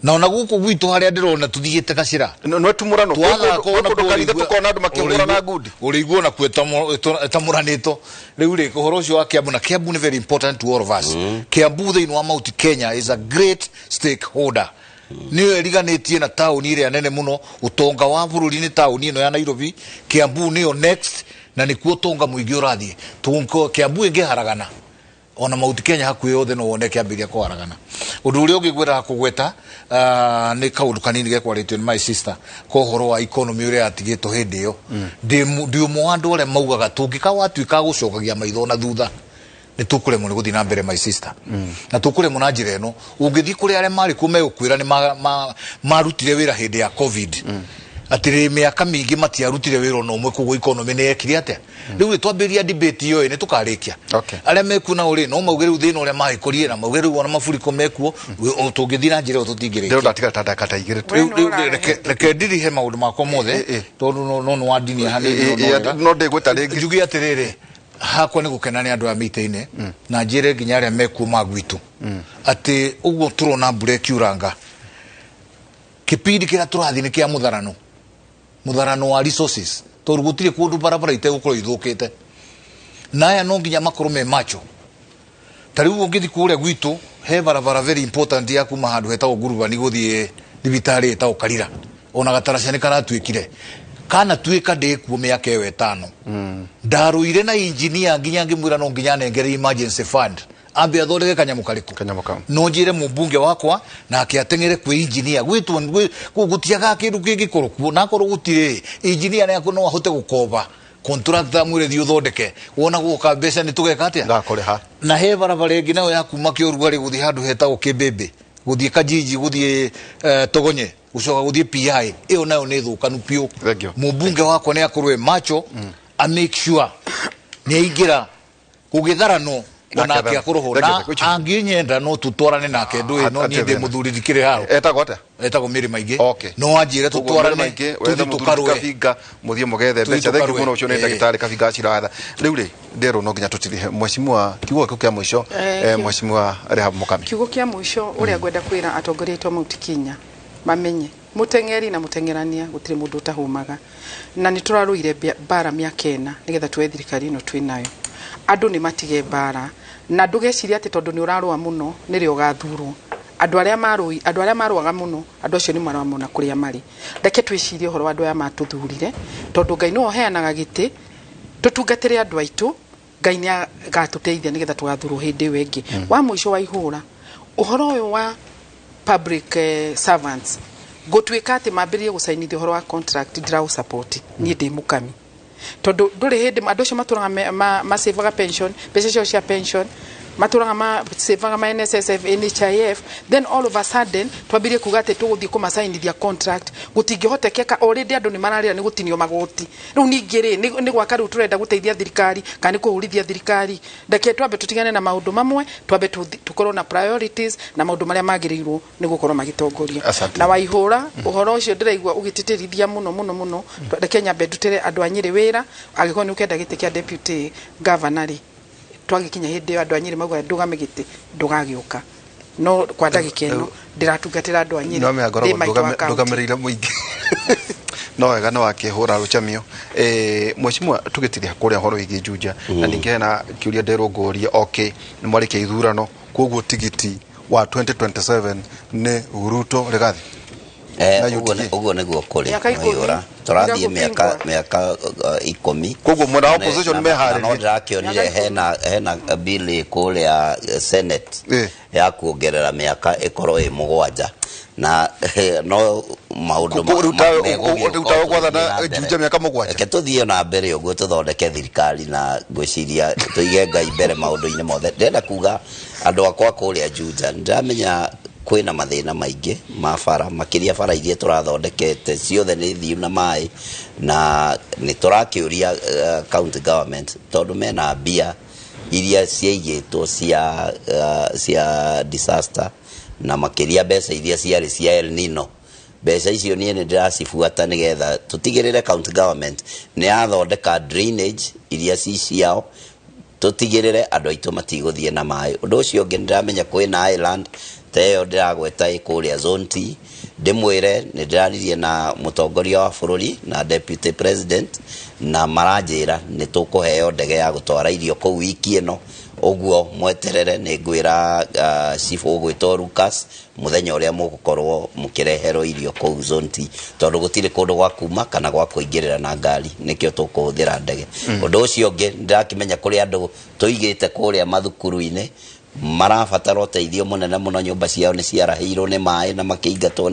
na ona gũkũ gwitũ harĩa ndĩrona tũthiĩte gacĩra no tumũrano kũndũ kanitha tũkona andũ makĩhũra na ngundi ũrĩiguo na kuo ĩtamũranĩtwo. Rĩu rĩ ũhoro ũcio wa Kiambu, na Kiambu nĩ very important to all of us. Kiambu thĩinĩ wa Mount Kenya is a great stakeholder. Nĩyo ĩriganĩtie na taũni ĩrĩa nene mũno, ũtonga wa bũrũri nĩ taũni ĩno ya Nairobi. Kiambu nĩyo next na nĩkuo ũtonga mũingĩ ũrathiĩ. Kiambu ĩngĩharagana ona Mount Kenya hakuhĩ yothe no wone kĩambĩrĩria kũharagana. Ũndũ ũrĩa ũngĩ ngwendaga kũgweta nĩ kaũndũ kanini gekwarĩtio nĩ my sister ka ũhoro wa economy ũrĩa yatigĩtwo hĩndĩ ĩyo. Ndĩ ũmwe wa andũ arĩa maugaga tũngĩka watuĩka gũcokagia maitho na thutha nĩ tũkũremwo nĩ gũthiĩ na mbere my sister. Na tũkũremwo na njĩra ĩno, ũngĩthiĩ kũrĩ arĩa marĩ kuo megũkwĩra nĩ marutire wĩra hĩndĩ ya COVID, atĩrĩ mĩaka mĩingĩ matiarutire wĩra ona ũmwe, koguo economy nĩ yekire atĩa? Rĩu twambĩrĩria debate ĩyo nĩ tũkarĩkia. Arĩa mekuo nao rĩ no mauge rĩu thĩna ũrĩa magĩkorire, na mauge rĩu ona maburiko mekuo, tũngĩthiĩ na njĩra ĩyo tũtingĩrĩkia. Ndĩrona ndatigara ta ndagĩka ta 2 tu. Rĩu reke ndirihe maũndũ makwa mothe tondũ no nĩ wandinia hanini no ndĩgwĩta rĩngĩ. Njuge atĩrĩrĩ, hakwa nĩ gũkena nĩ andũ a mĩtĩ-inĩ na njĩre nginya arĩa mekuo ma gwitũ atĩ ũguo tũrona mbura ĩkiuranga, kĩpindi kĩrĩa tũrathiĩ nĩ kĩa mũtharano, mũtharano wa resources, tondũ gũtirĩ kũndũ barabara itegũkorwo ithũkĩte, na aya no nginya makorwo me macho. Ta rĩu ũngĩthiĩ kũrĩa gwitũ he barabara very important ya kuma handũ hetagwo Ngurubani gũthiĩ thibitarĩ ĩtagwo Karira, ona gataraca nĩ karatuĩkire kana tuĩka ndĩkuo mĩaka ĩyo 5. Ndarũire na engineer nginya ngĩmwĩra no nginya anengere emergency fund ambe athondeke kanyamũ karĩkũ, no njĩre mũmbunge wakwa nake ateng'ere kwĩ engineer gwĩtwo gũtiagaga kĩndũ kĩngĩkorwo kuo, na akorwo gũtirĩ engineer nĩ no ahote gũkoba contractor amwĩre thiĩ ũthondeke, wona gũka mbeca nĩ tũgeka atĩa ndakũrĩha. Na he barabara ĩngĩ nayo ya kuma Kĩũrugarĩ gũthiĩ handũ hetagwo Kĩmbĩmbĩ, gũthiĩ Kajiji, gũthiĩ Togonye, gũcoka gũthiĩ PI, ĩyo nayo nĩ thũkanu biũ. Mũmbunge wakwa nĩ akorwo e macho a make sure nĩ aingĩra gũgĩtharano onake akorwo ho, na angĩnyenda no tũtwarane nake ndũĩ, no niĩ ndĩ mũthuri ndikĩrĩ haro. Etagwo atĩa? Etagwo Mĩrĩ Maingĩ. No anjĩre tũtwarane tũthiĩ tũkarũe Kabinga, mũthiĩ mũgethe mbeca. Thengiũ mũno, ũcio nĩ ndagĩtarĩ Kabinga Ciratha. Rĩu rĩ ndĩrwo no nginya tũtirihe mheshimiwa kiugo gĩaku kĩa mũico, mheshimiwa Rehab Mukami. Kiugo kĩa mũico ũrĩa ngwenda kwĩra atongoria aitũ a Mount Kenya mamenye mũteng'eri na mũteng'erania gũtirĩ mũndũ ũtahumaga, na nĩ tũrarũire mbara mĩaka 4 nĩgetha tuoe thirikari ĩno twĩ nayo. Andũ nĩ matige mbara, na ndũgecirie atĩ tondũ nĩ ũrarũa mũno nĩrĩo ũgathurwo. Andũ arĩa marũi, andũ arĩa marũaga mũno, andũ acio nĩ maramona kũrĩa marĩ. Reke twĩcirie ũhoro wa andũ aya matũthurire, tondũ Ngai nĩwe ũheanaga gĩtĩ, tũtungatĩre andũ aitũ, Ngai nĩ agatũteithia nĩgetha tũgathurwo hĩndĩ ĩyo ĩngĩ. Wa mũico wa ihũra, ũhoro ũyũ wa public servants gũtuĩka atĩ mambĩrĩrie gũcainithia ũhoro wa contract, ndiraũ-support niĩ ndĩ mũkami, tondũ ndũrĩ hĩndĩ andũ acio matũraga masevaga pension, mbeca ciao cia pension matũraga masevaga ma NSSF, NHIF, then all of a sudden twambĩrĩrie kuga atĩ tũgũthiĩ kũmacainithia contract. Gũtingĩhotekeka. Already andũ nĩ mararĩra nĩ gũtinio magoti. Rĩu ningĩ rĩ, nĩ gwaka rĩu tũrenda gũteithia thirikari kana nĩ kũhũrithia thirikari? Reke twambe tũtigane na maũndũ mamwe, twambe tũkorwo na priorities na maũndũ marĩa magĩrĩirwo nĩ gũkorwo magĩtongoria. Asante. Na Waihũra, ũhoro ũcio ndĩraigua ũgĩtĩtĩrithia mũno mũno mũno. Reke nyambe ndutĩre andũ a Nyĩrĩ wĩra. Angĩkorwo nĩ ũkenda gĩtĩ kĩa deputy governor rĩ, twagĩkinya hĩndĩ ĩyo andũ a Nyĩrĩ mauga ndũgame gĩtĩ, ndũgagĩũka, no kwa ndagĩka ĩno ndĩratungatĩra andũ a Nyĩrĩ No menya ngoragwo ndĩ maitũ wa county. ndũgamĩrĩire mũingĩ, no wega nĩ wakĩhũra rũcamio. Mheshimiwa, tũgĩtiria kũrĩa ũhoro wĩgiĩ Juja, na ningĩ hena kĩũria nderwo ngũrie. Okay, nĩ mwarĩkia ithurano, koguo tigiti wa 2027 nĩ Ruto Rigathi na Ũguo UDA. Ũguo nĩguo kũrĩ. Mĩaka 10. Waihũra tũrathiĩ mĩaka Gũbingwa. mĩaka 10. Koguo mwena wa opposition Na no meharĩrie. ndĩrakĩonire Mĩaka 10. hena bill kũrĩa Senate ya kuongerera mĩaka ĩkorwo ĩ 7 na no maũndũ Rĩu tawe- megũgĩũka rĩu tawe tũgĩthiĩ gwathana na mbere. Juja mĩaka 7. Reke tũthiĩ na mbere ũguo, tũthondeke thirikari, na ngwĩciria tũige Ngai mbere maũndũ-inĩ mothe. Ndĩrenda kuga andũ akwa kũrĩa Juja, nĩndĩramenya kwĩna mathĩna maingĩ ma bara, makĩria bara iria tũrathondekete ciothe nĩ thiu na maĩ, na nĩ tũrakĩũria county government, tondũ mena mbia iria ciaigĩtwo cia disaster, na makĩria mbeca iria ciarĩ cia El Nino. Mbeca icio niĩ nĩ ndĩracibuata nĩgetha tũtigĩrĩre county government nĩ yathondeka drainage iria ci ciao, tũtigĩrĩre andũ aitũ matigũthiĩ na maĩ. Ũndũ ũcio ũngĩ, nĩndĩramenya kwĩna island ta ĩyo ndĩragweta ĩ kũrĩa Zone T. Ndĩmwĩre nĩ ndĩraririe na mũtongoria wa bũrũri na deputy president, na maranjĩra nĩ tũkũheo ndege ya gũtwara irio kũu wiki ĩno. Ũguo mweterere, nĩ ngwĩra chief ũgwĩtwo Lucas mũthenya ũrĩa mũgũkorwo mũkĩreherwo irio kũu Zone T, tondũ gũtirĩ kũndũ gwa kuma kana gwa kũingĩrĩra na ngari, nĩkĩo tũkũhũthĩra ndege. Ũndũ ũcio ũngĩ, nĩndĩrakĩmenya kũrĩ andũ tũigĩte kũrĩa mathukuru-inĩ marabatara ũteithio mũnene mũno. Nyũmba ciao nĩ ciarahĩirwo nĩ maĩ na makĩingatwo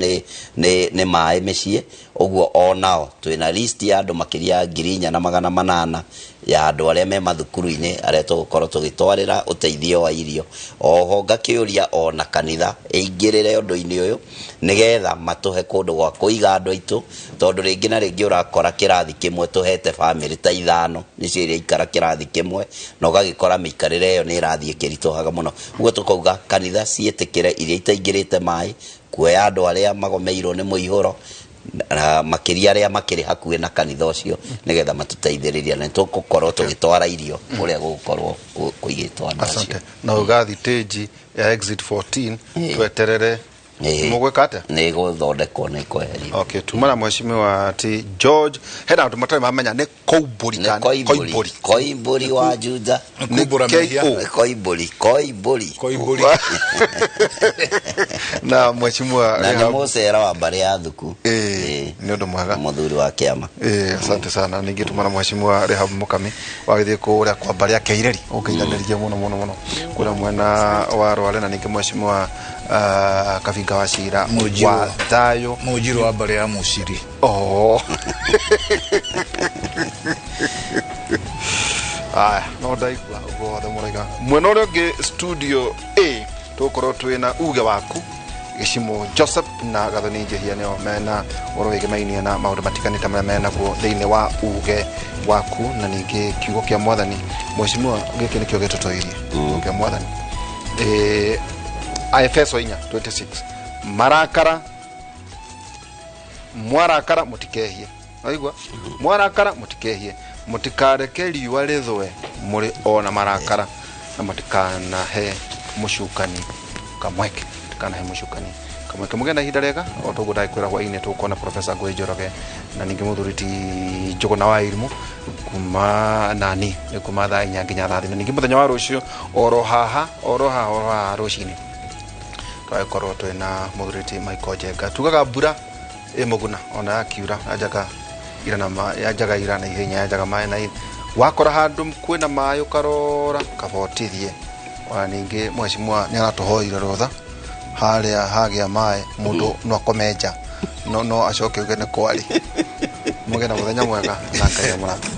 nĩ maĩ mĩciĩ. Ũguo onao twĩna list ya andũ makĩria ya 4800 ya andũ arĩa me mathukuru-inĩ, arĩa tũgũkorwo tũgĩtwarĩra ũteithio wa irio. Oho ngakĩũria ona kanitha ĩingĩrĩre ũndũ-inĩ ũyũ, nĩgetha matũhe kũndũ gwa kũiga andũ aitũ, tondũ rĩngĩ na rĩngĩ ũrakora kĩrathi kĩmwe tũhete bamĩrĩ ta ithano nĩcio iria ikara kĩrathi kĩmwe, na ũgagĩkora mĩikarĩre ĩyo nĩ ĩrathiĩ ĩkĩritũhaga mũno. Ũguo tũkauga kanitha ciĩtĩkĩre iria itaingĩrĩte maĩ kuoya andũ arĩa magomeirwo nĩ mũihũro, na makĩria arĩa makĩrĩ hakuhĩ na kanitha ũcio, nĩgetha matũteithĩrĩrie, na nĩtũgũkorwo tũgĩtwara irio kũrĩa gũgũkorwo kũigĩtwo andũ acio. Asante. Na ugathi teji ya exit 14 tweterere. Mũgwĩka atĩa? Nĩ gũthondekwo, nĩ kweherio. Okay, tuma na mheshimiwa ti George, hena andũ matarĩ mamenya nĩ Koimbũri Nĩ kana Koimbũri. Koimbũri. Koimbũri wa Juja. Kumbũra Nĩ mehia. K O. Koimbũri, Koimbũri. Koimbũri. Na mheshimiwa Na nĩ Rehab- mũcera wa mbarĩ ya Thuku. Nĩ ũndũ mwega. Mũthuri wa kĩama. Asante sana. Ningĩ tuma na mheshimiwa Rehab Mukami wagĩthiĩ kũrĩa kwa mbarĩ ya Keireri, ũngĩithanĩria mũno mũno mũno kũrĩa mwena wa Rware, na ningĩ mheshimiwa Kabinga wa Cira Mũnjirũ. wa Thayũ. Mũnjirũ wa mbarĩ ya Mũciri. Oh. Aya, no ndaigua ũguo wothe mũraiga. Mwena ũrĩa ũngĩ, studio A, tũgũkorwo twĩna uge waku Gĩcimo Joseph na Gathoni Njehia, nĩo mena ũhoro wĩgemainie na maũndũ matiganĩte marĩa menaguo thĩinĩ wa uge waku, na ningĩ kiugo kĩa mwathani. Mheshimiwa, gĩkĩ nĩkĩo gĩtũtoirie kiugo kĩa mwathani. Aefeso 4:26, marakara mwarakara mutikehie. Waigua? Mwarakara mutikehie, mutikareke riũa rĩthũe mũrĩ ona marakara, na mutikanahe mũcukani kamweke, mutikanahe mũcukani kamweke. Mũgĩe na ihinda rĩega. O toguo ndakwĩra, hwainĩ tũgũkorwo na Professor Ngũĩ Njoroge na ningĩ mũthuri ti Njũgũna wa Irimũ kuma nani nĩ kuma thaa 4 nginya thaa 6, na ningĩ mũthenya wa rũciũ oro haha, oro haha, oro haha rũcinĩ. Twagĩkorwo twĩna mũthurĩti Michael Njenga. Tugaga mbura ĩ mũguna ona yakiura yanjaga ira na yanjaga ira na ihenya, yanjaga maĩ na ihenya. Wakora handũ kwĩna maĩ ũkarora kabotithie. Ona ningĩ mheshimiwa nĩ aratũhoire rũtha harĩa hagĩa maĩ mũndũ no akome nja no acoke uge nĩ kwarĩ. Mũgĩe na mũthenya mwega na Ngai amũrathime.